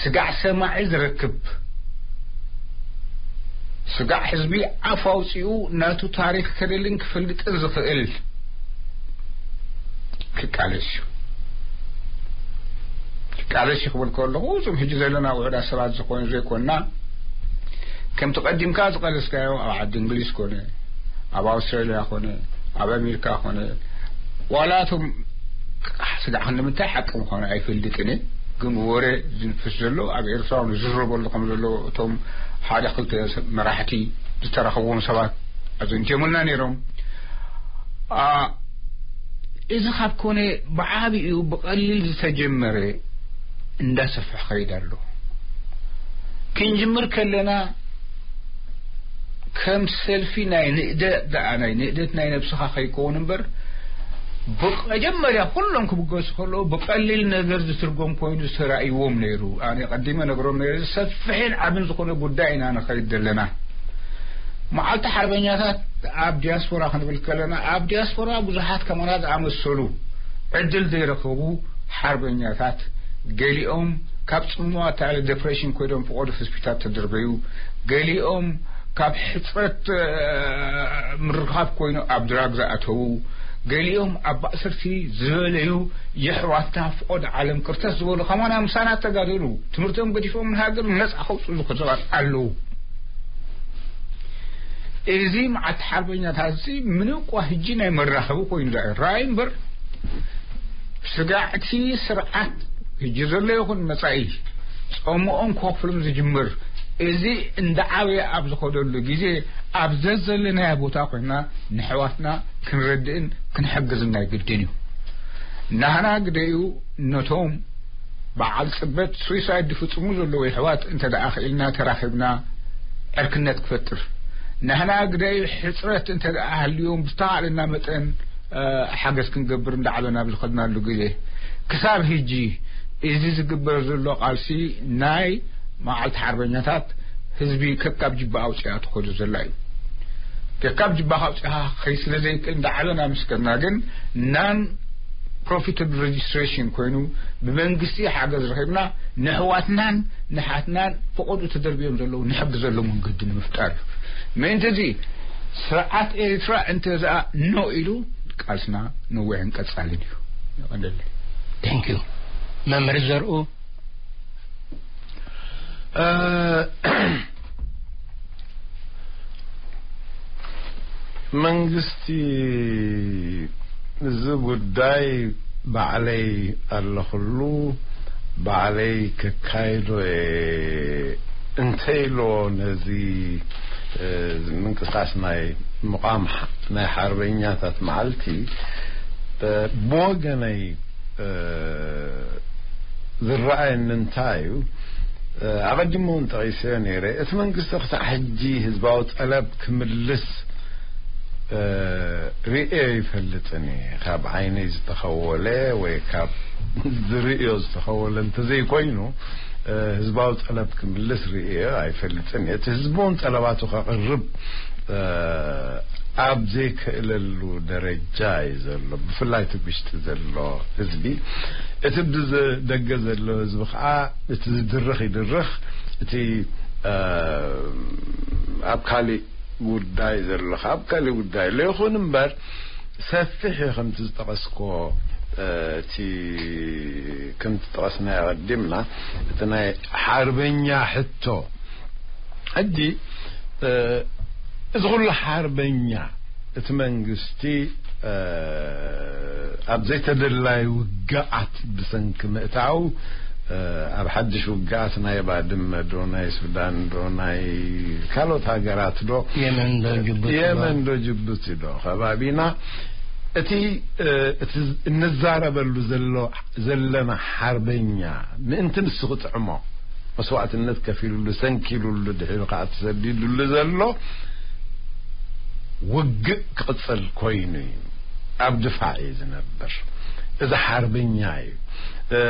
ስጋዕ ሰማዒ ዝረክብ፣ ስጋዕ ህዝቢ ኣፍ ኣውፂኡ ናቱ ታሪኽ ከደልን ክፈልጥን ዝኽእል ክቃለስ እዩ። ክቃለስ እዩ ክብል ከለኹ፣ እዞም ሕጂ ዘለና ውሑዳት ሰባት ዝኾኑ ዘይኮንና፣ ከምቲ ቀዲምካ ዝቐለስካዮ ኣብ ዓዲ እንግሊዝ ኮነ፣ ኣብ ኣውስትራልያ ኮነ፣ ኣብ ኣሜሪካ ኮነ፣ ዋላ እቶም ስጋዕ ክንዲ ምንታይ ሓቂ ምዃኑ ኣይፈልጥን እየ፣ ግን ወረ ዝንፍስ ዘሎ ኣብ ኤርትራ እውን ዝዝረበሉ ከም ዘሎ እቶም ሓደ ክልተ ሰብ መራሕቲ ዝተረኸብዎም ሰባት ኣዘንትዮምልና ነይሮም። ኣ፣ እዚ ካብ ኮነ ብዓቢኡ ብቐሊል ዝተጀመረ እንዳሰፍሐ ኸይድ ኣሎ። ክንጅምር ከለና ከም ሰልፊ ናይ ንእደት ደኣ፣ ናይ ንእደት ናይ ነብስኻ ከይከውን እምበር፣ ብመጀመርያ ኩሎም ክብገሱ ከለዉ ብቐሊል ነገር ዝትርጎም ኮይኑ ዝተራእይዎም ነይሩ። ኣነ ቀዲመ ነግሮም ነይረ፣ ሰፊሕን ዓብን ዝኾነ ጉዳይ ኢና ንኸይድ ዘለና። መዓልቲ ሓርበኛታት ኣብ ዲያስፖራ ክንብል ከለና፣ ኣብ ዲያስፖራ ብዙሓት ከማና ዝኣመሰሉ ዕድል ዘይረኸቡ ሓርበኛታት፣ ገሊኦም ካብ ጽምዋ ተኣለ ዲፕሬሽን ኮይዶም ፍቖዶ ሆስፒታል ተደርበዩ፣ ገሊኦም ካብ ሕጽረት፣ እ፣ ምርኻብ ኮይኑ ኣብ ድራግ ዝኣተዉ፣ ገሊኦም ኣብ ማእሰርቲ ዝበለዩ የሕዋትና ፍቖዶ ዓለም ክርተት ዝበሉ ከማና ምሳና ተጋደሉ። ትምህርቶም ገዲፎም ንሃገር ነጻ ከውጽኡ ዝኽእሉ ሰባት ኣለዉ። እዚ መዓልቲ ሓርበኛታት እዚ ምንም እኳ ሕጂ ናይ መራኸቢ ኮይኑ ደኣ ይረኣይ እምበር፣ ስጋዕቲ ስርዓት ሕጂ ዘሎ ይኹን መጻኢ ጸምኦም ክኸፍሎም ዝጅምር፣ እዚ እንዳዓበየ ኣብ ዝኸደሉ ግዜ፣ ኣብ ዘዘለናዮ ቦታ ኮይና ንሕዋትና ክንረድእን ክንሕግዝን ናይ ግድን እዩ። ናህና ግደዩ ነቶም በዓል ጽበት ሱይሳይድ ዝፍጽሙ ዘለዉ የሕዋት እንተ ደኣ ክኢልና ተራኺብና ዕርክነት ክፈጥር፣ ንሕና ግደዩ ሕጽረት እንተ ደኣ ሃልዮም ብዝተኻእለና መጠን፣ እ፣ ሓገዝ ክንገብር እንዳዓበና ኣብ ዝኸድናሉ ግዜ፣ ክሳብ ሕጂ እዚ ዝግበር ዘሎ ቃልሲ ናይ መዓልቲ ሓርበኛታት ህዝቢ ከካብ ጅባ ኣውፅኣ ትኸዱ ዘላ እዩ። ከካብ ጅባ ካውፅኣ ኸይ ስለ ዘይክእል እንዳዓበና ምስ ከድና ግን ናን ፕሮፊታብል ሬጅስትሬሽን ኮይኑ ብመንግስቲ ሓገዝ ረኺብና ንሕዋትናን ንሓትናን ፈቐዱ ተደርብዮም ዘለዉ ንሕግዘሎም መንገዲ ንምፍጣር እዩ። ምእንቲ እዚ ስርዓት ኤርትራ እንተ ዝኣ ኖ ኢሉ ቃልስና ነዊሕን ቀጻልን እዩ። ይቐንደለይ። Thank you። መምህር ዘርኡ። እ፣ መንግስቲ እዚ ጉዳይ ባዕለይ ኣለኹሉ፣ ባዕለይ ከካይዶ እየ እንተኢሎ፣ ነዚ፣ እ፣ ምንቅስቃስ ናይ ምቋም ሓ-፣ ናይ ሓርበኛታት መዓልቲ፣ እ፣ ብወገነይ፣ እ፣ ዝረኣየኒ እንታይ እዩ? እ፣ ኣቐዲሙ እውን ጠቒሰዮ ነይረ። እቲ መንግስቲ ክሳዕ ሕጂ ህዝባዊ ጠለብ ክምልስ፣ እ፣ ርእዮ ይፈልጥን እየ። ካብ ዓይነይ ዝተኸወለ ወይ ካብ ዝርእዮ ዝተኸወለ እንተዘይኮይኑ፣ እ፣ ህዝባዊ ጠለብ ክምልስ ርእዮ ኣይፈልጥን እየ። እቲ ህዝቢ እውን ጠለባቱ ከቕርብ፣ እ፣ ኣብ ዘይክእለሉ ደረጃ እዩ ዘሎ። ብፍላይ እቲ ውሽጢ ዘሎ ህዝቢ፣ እቲ ብዝ-፣ ደገ ዘሎ ህዝቢ ከዓ እቲ ዝድርኽ ይድርኽ፣ እቲ፣ እ፣ ኣብ ካሊእ ጉዳይ ዘሎ ኣብ ካሊእ ጉዳይ ኣሎ። ይኹን እምበር፣ ሰፊሕ እዩ፣ ከምቲ ዝጠቐስኮ፣ እ፣ እቲ ከምቲ ጠቐስናዮ ኣቐዲምና፣ እቲ ናይ ሓርበኛ ሕቶ። ሕጂ፣ እ፣ እዚ ኩሉ ሓርበኛ እቲ መንግስቲ፣ እ፣ ኣብ ዘይተደላዩ ውግኣት ብሰንኪ ምእታው፣ እ፣ ኣብ ሓድሽ ውግኣት ናይ ባድመ ዶ፣ ናይ ሱዳን ዶ፣ ናይ ካልኦት ሃገራት ዶ፣ የመን ዶ፣ ጅቡቲ ዶ? የመን ዶ፣ ጅቡቲ ዶ ከባቢና፣ እቲ፣ እ፣ እቲ እንዛረበሉ ዘሎ፣ ዘለና ሓርበኛ ምእንቲ ንሱ ክጥዕሞ መስዋእትነት ከፊሉሉ፣ ሰንኪሉሉ፣ ድሕሪ ከዓ ተሰዲዱሉ ዘሎ ውግእ ክቕጽል ኮይኑ እዩ። ኣብ ድፋዕ እዩ ዝነብር። እዚ ሓርበኛ እዩ። እ፣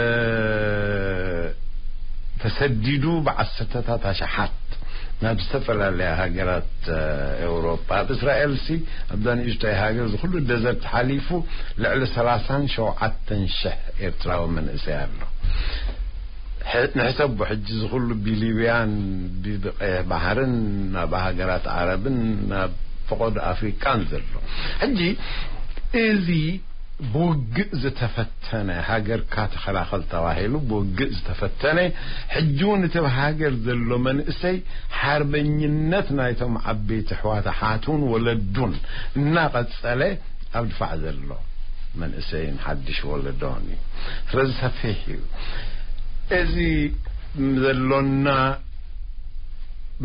ተሰዲዱ ብዓሰርተታት ኣሽሓት ናብ ዝተፈላለያ ሃገራት፣ እ፣ ኤውሮጳ፣ ኣብ እስራኤልሲ፣ ኣብዛ ንእሽቶይ ሃገር፣ እዚ ኩሉ ደዘርት ሓሊፉ፣ ልዕሊ ሰላሳን ሸውዓተን ሽሕ ኤርትራዊ መንእሰይ ኣሎ። ሕ-፣ ንሕሰቦ ሕጂ፣ እዚ ኩሉ ብሊብያን ብ-፣ ብቀይሕ ባሕርን ናብ ሃገራት ዓረብን ናብ ፈቐዶ ኣፍሪቃን ዘሎ። ሕጂ እዚ ብውግእ ዝተፈተነ፣ ሃገርካ ተኸላኸል ተባሂሉ ብውግእ ዝተፈተነ፣ ሕጂ እውን እቲ ኣብ ሃገር ዘሎ መንእሰይ ሓርበኝነት ናይቶም ዓበይቲ ኣሕዋት ኣሓቱን ወለዱን እናቐጸለ ኣብ ድፋዕ ዘሎ መንእሰይን ሓድሽ ወለዶን እዩ። ስለዚ ሰፊሕ እዩ። እዚ ዘሎና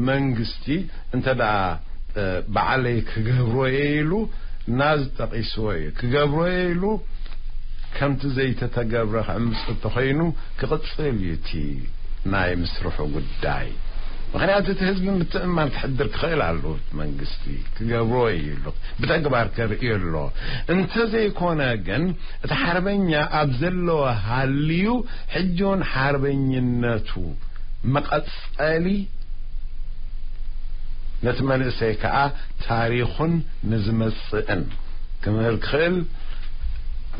መንግስቲ እንተ ደኣ፣ እ፣ ባዕለይ ክገብሮ እየ ኢሉ ናዝ ጠቒስዎ እዩ። ክገብሮ እየ ኢሉ ከምቲ ዘይተተገብረ ክዕምጽ እንተኾይኑ ክቕጽል እዩ እቲ ናይ ምስርሑ ጉዳይ። ምኽንያቱ እቲ ህዝቢ ምትእምማን ክሕድር ክኽእል ኣለዎ። እቲ መንግስቲ ክገብሮ እዩ ኢሉ ብተግባር ከርእዮ ኣሎ። እንተዘይኮነ ግን እቲ ሓርበኛ ኣብ ዘለዎ ሃልዩ ሕጂ እውን ሓርበኝነቱ መቐጸሊ ነቲ መንእሰይ ከኣ ታሪኹን ንዝመጽእን ክምህር ክኽእል፣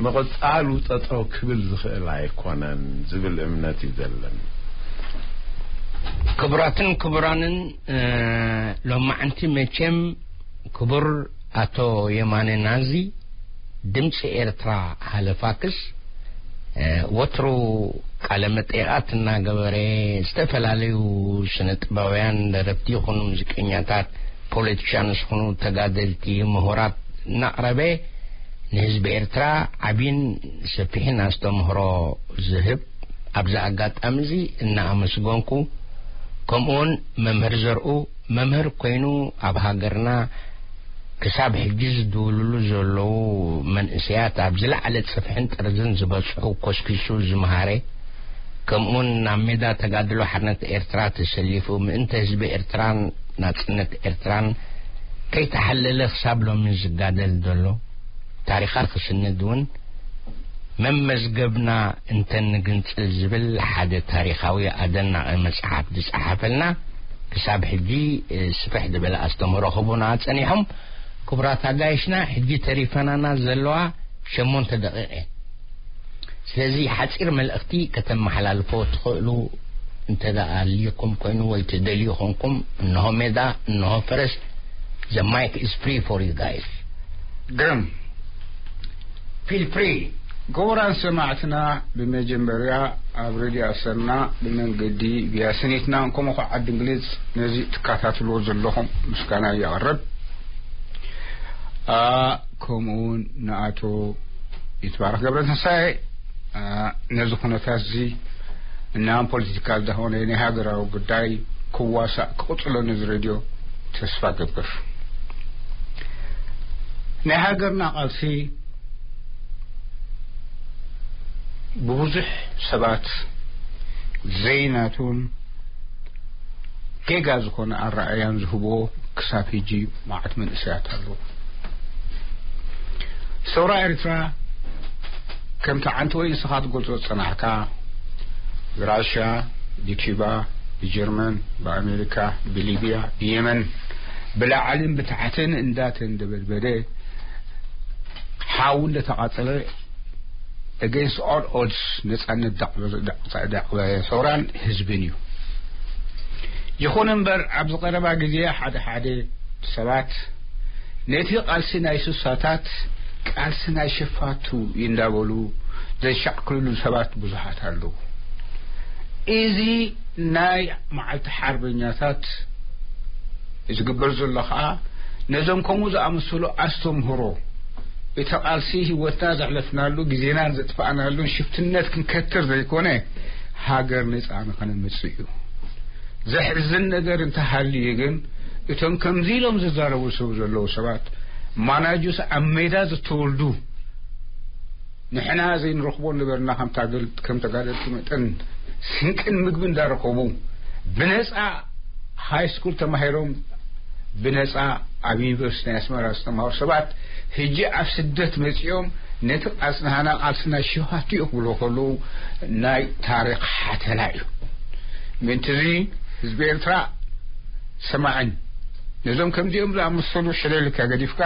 ምቕጻሉ ጠጠው ክብል ዝኽእል ኣይኮነን ዝብል እምነት እዩ ዘለኒ። ክቡራትን ክቡራንን፣ እ፣ ሎማዕንቲ መቸም ክቡር ኣቶ የማነ ናዚ፣ ድምፂ ኤርትራ ሃለፋክስ፣ እ፣ ወትሩ ቃለ መጠይቓት እናገበረ፣ ዝተፈላለዩ ስነ ጥበባውያን፣ ደረፍቲ ይኹኑ ሙዚቀኛታት፣ ፖለቲሻንስ ይኹኑ ተጋደልቲ፣ ምሁራት እናቕረበ ንህዝቢ ኤርትራ ዓቢን ሰፊሕን ኣስተምህሮ ዝህብ፣ ኣብዚ ኣጋጣሚ እዚ እናኣመስገንኩ፣ ከምኡውን መምህር ዘርኡ መምህር ኮይኑ ኣብ ሃገርና ክሳብ ሕጂ ዝድውልሉ ዘለዉ መንእሰያት ኣብ ዝለዓለ ጽፍሕን ጥርዝን ዝበጽሑ ኮስኪሱ ዝመሃረ፣ ከምኡውን ናብ ሜዳ ተጋድሎ ሓርነት ኤርትራ ተሰሊፉ ምእንተ ህዝቢ ኤርትራን ናጽነት ኤርትራን ከይተሓለለ ክሳብ ሎሚ ዝጋደል ዘሎ፣ ታሪኻ ክስንድ እውን መመዝገብና እንተንግንጽል ዝብል ሓደ ታሪኻዊ ኣደናቒ መጽሓፍ ዝጸሓፈልና፣ ክሳብ ሕጂ፣ እ፣ ስፍሕ ዝበለ ኣስተምህሮ ክህቡና ጸኒሖም። ክቡራት ኣጋይሽና፣ ሕጂ ተሪፈናና ዘለዋ ሸሞንተ ደቂቕ እየን። ስለዚ ሓጺር መልእኽቲ ከተመሓላልፎ ትኽእሉ እንተ ደኣ ኣልይኩም ኮይኑ ወይ ትደልዩ ኮንኩም፣ እንሆ ሜዳ፣ እንሆ ፈረስ። The mic is free for you guys. ግርም። Feel free. ክቡራን ሰማዕትና፣ ብመጀመርያ ኣብ ሬድዮ ኣሰና ብመንገዲ ቪያ ስኒትና እንኮ መኹ ዓዲ እንግሊዝ ነዚ ትከታተልዎ ዘለኹም ምስጋና የቕርብ። አ፣ ከምኡ እውን ንኣቶ ይትባረክ ገብረትንሳኤ፣ አ፣ ነዚ ኩነታት እዚ እናም ፖለቲካል ዝኾነ ናይ ሃገራዊ ጉዳይ ክዋሳእ ክቕጽሎ ነዚ ሬድዮ ተስፋ ገብር። ናይ ሃገርና ቃልሲ ብብዙሕ ሰባት ዘይናቱን ጌጋ ዝኾነ ኣረኣእያን ዝህብዎ ክሳብ ሕጂ መዓት መንእሰያት ኣለዉ። ሰውራ ኤርትራ ከምቲ ዓንተ ወይ ንስኻ ትገልጾ ዝጸናሕካ ብራሽያ፣ ብኪባ፣ ብጀርመን፣ ብኣሜሪካ፣ ብሊብያ፣ ብየመን ብላዕልን ብታሕትን እንዳተንደበድበደ ሓው እንደተቓጸለ against all odds ነጻነት ዳዕበ ሰውራን ህዝብን እዩ። ይኹን እምበር ኣብዚ ቀረባ ግዜ ሓደ ሓደ ሰባት ነቲ ቃልሲ ናይ ስሳታት ቃልሲ ናይ ሸፋቱ እንዳበሉ ዘሻዕክልሉ ሰባት ብዙሓት ኣለዉ። እዚ ናይ መዓልቲ ሓርበኛታት ዝግበር ዘሎ ኸኣ ነዞም ከምኡ ዝኣመሰሉ ኣስተምህሮ እቲ ቃልሲ ህይወትና ዘሕለፍናሉ ግዜናን ዘጥፋእናሉን ሽፍትነት ክንከትር ዘይኮነ ሃገር ነጻ ንኸነምጽእ እዩ። ዘሕዝን ነገር እንተሃልዩ ግን እቶም ከምዚ ኢሎም ዝዛረቡ ሰብ ዘለዉ ሰባት ማናጁስ ኣብ ሜዳ ዝተወልዱ ንሕና ዘይንረኽቦ ነበርና። ከም ታገል-፣ ከም ተጋደልቲ መጠን ስንቅን ምግቢ እንዳረኸቡ ብነጻ ሃይ ስኩል ተማሂሮም ብነጻ ኣብ ዩኒቨርሲቲ ናይ ኣስመራ ዝተማሃሩ ሰባት ሕጂ ኣብ ስደት መጺኦም ነቲ ቃልስና ቃልስና ሸፋቱ እዩ ክብሉ ከለዉ ናይ ታሪኽ ሓተላ እዩ። ምእንቲ እዚ ህዝቢ ኤርትራ ሰማዕን ነዞም ከምዚኦም ዝኣመሰሉ ሸለልካ ገዲፍካ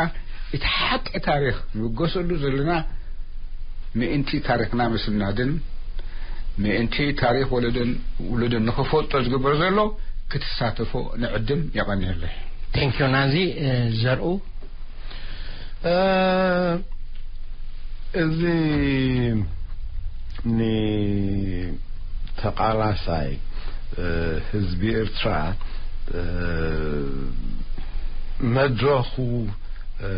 እቲ ሓቂ ታሪኽ ንብገሰሉ ዘለና ምእንቲ ታሪኽና ምስናድን ምእንቲ ታሪኽ ወለዶን ውሉድን ንኽፈልጦ ዝግበር ዘሎ ክትሳተፎ ንዕድም። የቐንየለይ። Thank you ናዚ። እ፣ ዘርኡ። እ፣ እዚ ንተቓላሳይ፣ እ፣ ህዝቢ ኤርትራ፣ እ፣ መድረኹ፣ እ፣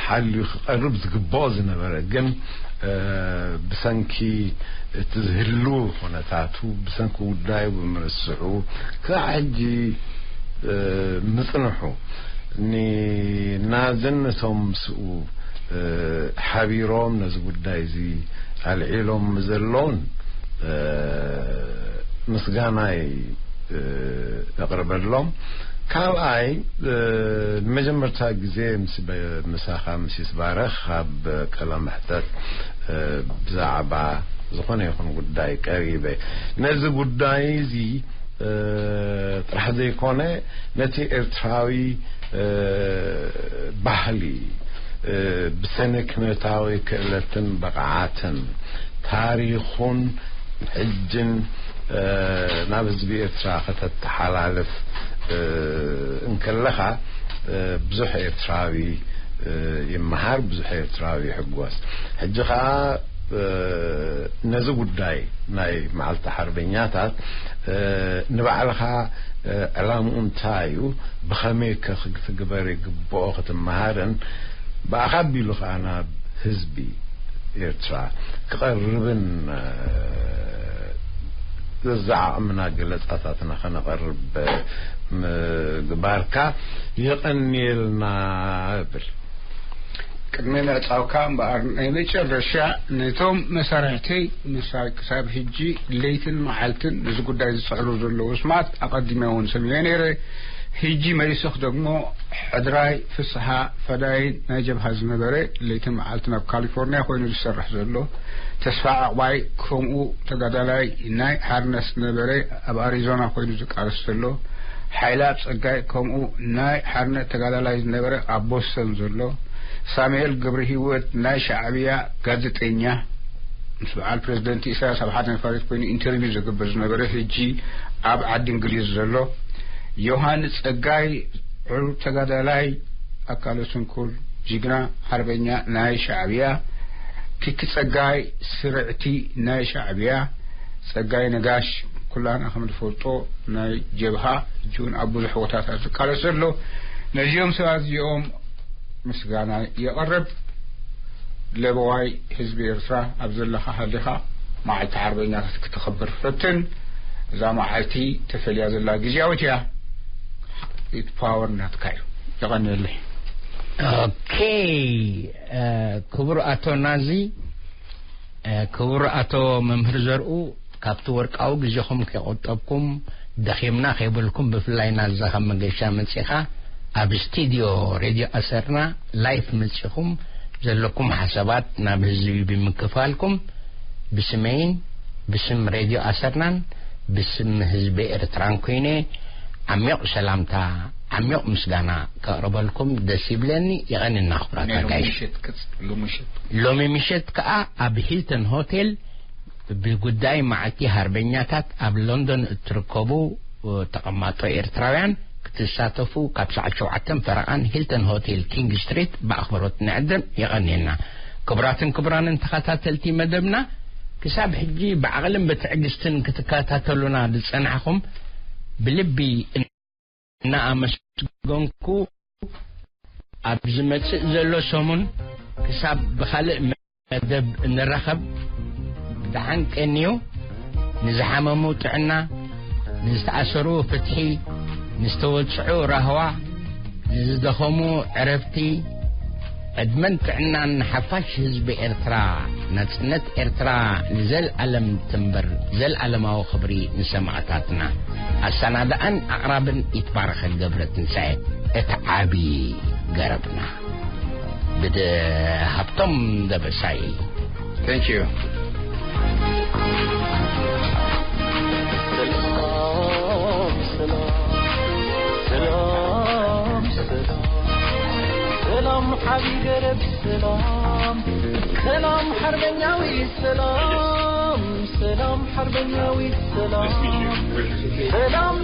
ሓልዩ ክቐርብ ዝግብኦ ዝነበረ፣ ግን፣ እ፣ ብሰንኪ እቲ ዝህሉ ኩነታቱ፣ ብሰንኪ ጉዳዩ ብምርስዑ፣ ክሳዕ ሕጂ፣ እ፣ ምጽንሑ። ንናዝን ነቶም ምስኡ፣ እ፣ ሓቢሮም ነዚ ጉዳይ እዚ ኣልዒሎም ዘለውን፣ እ፣ ምስጋናይ፣ እ፣ እቕርበሎም። ካልኣይ፣ እ፣ ንመጀመርታ ግዜ ምስ በ-፣ ምሳኻ ምስ ይትባረኽ ኣብ ቃለ መሕተት፣ እ፣ ብዛዕባ ዝኾነ ይኹን ጉዳይ ቀሪበ። ነዚ ጉዳይ እዚ፣ እ፣ ጥራሕ ዘይኮነ፣ ነቲ ኤርትራዊ፣ እ፣ ባህሊ፣ እ፣ ብሰነ ክነታዊ ክእለትን ብቕዓትን ታሪኹን ሕጅን፣ እ፣ ናብ ህዝቢ ኤርትራ ከተተሓላልፍ፣ እ፣ እንከለኻ፣ እ፣ ብዙሕ ኤርትራዊ፣ እ፣ ይመሃር፣ ብዙሕ ኤርትራዊ ይሕጎስ። ሕጂ ኸኣ፣ እ፣ ነዚ ጉዳይ ናይ መዓልቲ ሓርበኛታት፣ እ፣ ንባዕልኻ፣ እ፣ ዕላምኡ እንታይ እዩ፣ ብኸመይ ከ ክትግበር ይግብኦ ክትመሃርን፣ ብኣኻ ኣቢሉ ኸኣ ናብ ህዝቢ ኤርትራ ክቐርብን፣ እ፣ ዘዝዓቕምና ገለጻታትና ከነቐርብ ምግባርካ የቐንየልና እብል። ቅድሚ ምዕጻውካ እምበኣር፣ ናይ መጨረሻ ነቶም መሳርሕተይ፣ ምሳይ ክሳብ ሕጂ ለይትን መዓልትን ነዚ ጉዳይ ዝጽዕሩ ዘለዉ ስማት ኣቐዲመ እውን ሰሚዐ ነይረ። ሕጂ መሊሰ ክደግሞ፣ ሕድራይ ፍስሓ ፈዳይን ናይ ጀብሃ ዝነበረ፣ ለይትን መዓልትን ኣብ ካሊፎርኒያ ኮይኑ ዝሰርሕ ዘሎ፣ ተስፋ ዕቑባይ ከምኡ ተጋዳላይ ናይ ሓርነት ዝነበረ፣ ኣብ ኣሪዞና ኮይኑ ዝቃለስ ዘሎ፣ ሓይለኣብ ጸጋይ ከምኡ ናይ ሓርነት ተጋዳላይ ዝነበረ፣ ኣብ ቦስተን ዘሎ፣ ሳሙኤል ገብረሂወት ናይ ሻዕብያ ጋዜጠኛ፣ ምስ በዓል ፕረዚደንት ኢሳያስ ኣብ ሓደ ነፋሪት ኮይኑ ኢንተርቪው ዝገብር ዝነበረ፣ ሕጂ ኣብ ዓዲ እንግሊዝ ዘሎ፣ ዮሃንስ ጸጋይ ዕሩብ ተጋዳላይ፣ ኣካለ ስንኩል፣ ጅግና ሓርበኛ ናይ ሻዕብያ፣ ኪኪ ጸጋይ፣ ስርዕቲ ናይ ሻዕብያ፣ ጸጋይ ነጋሽ፣ ኩላና ከም ንፈልጦ ናይ ጀብሃ፣ ሕጂ እውን ኣብ ብዙሕ ቦታታት ዝቃለስ ዘሎ። ነዚኦም ሰባት እዚኦም ምስጋና የቕርብ። ለበዋይ ህዝቢ ኤርትራ፣ ኣብ ዘለኻ ሃሊኻ መዓልቲ ሓርበኛታት ክተኽብር ፈትን። እዛ መዓልቲ ተፈልያ ዘላ ግዜያዊት እያ። ኢት ፓወር ናትካ እዩ። የቐንየለይ። ኦኬ፣ እ፣ ክቡር ኣቶ ናዚ፣ እ፣ ክቡር ኣቶ መምህር ዘርኡ፣ ካብቲ ወርቃዊ ግዜኹም ከይቆጠብኩም፣ ደኺምና ከይበልኩም፣ ብፍላይ ናዛ ካብ መገሻ መጺኻ ኣብ ስቱድዮ ሬድዮ ኣሰርና ላይፍ መጺኹም ዘለኩም ሓሳባት ናብ ህዝቢ ብምክፋልኩም፣ ብስመይን ብስም ሬድዮ ኣሰርናን ብስም ህዝቢ ኤርትራን ኮይነ ዓሚቕ ሰላምታ፣ ዓሚቕ ምስጋና ከቕርበልኩም ደስ ይብለኒ። የቐንና ክቡራት ናይ ሎሚ ኣጋይሽ። ምሸት ቅጽ-፣ ሎሚ ምሸት። ሎሚ ምሸት ከኣ ኣብ ሂልተን ሆቴል ብጉዳይ መዓልቲ ሃርበኛታት ኣብ ሎንዶን እትርከቡ ተቐማጦ ኤርትራውያን ክትሳተፉ ካብ ሰዓት ሸውዓተን ፈረቓን ሂልተን ሆቴል ኪንግ ስትሪት ብኣኽብሮት ንዕድም። የቐንየና። ክቡራትን ክቡራንን ተኸታተልቲ መደብና፣ ክሳብ ሕጂ ብዓቕልን ብትዕግስትን ክትከታተሉና ዝጸናሕኹም ብልቢ እናኣመስገንኩ፣ ኣብ ዝመጽእ ዘሎ ሰሙን ክሳብ ብኻልእ መደብ እንራኸብ፣ ደሓን ቀንዩ። ንዝሓመሙ ጥዕና፣ ንዝተኣሰሩ ፍትሒ፣ ንዝተወጽዑ ራህዋ፣ ንዝደኸሙ ዕረፍቲ፣ ዕድመን ጥዕናን ንሓፋሽ ህዝቢ ኤርትራ። ናጽነት ኤርትራ ንዘልኣለም ትንበር። ዘልኣለማዊ ክብሪ ንሰማእታትና። ኣሰናዳእን ኣቕራብን ይትባረኸ ገብረ ትንሳኤ፣ እቲ ዓቢ ገረብና። ብደ ሃብቶም ደበሳይ። Thank you። ሰላም፣ ሰላም፣ ሰላም፣ ሰላም፣ ሰላም፣ ሓቢ ገረብ፣ ሰላም፣ ሰላም፣ ሓርበኛዊ፣ ሰላም፣ ሰላም፣ ሓርበኛዊ፣ ሰላም፣ ሰላም፣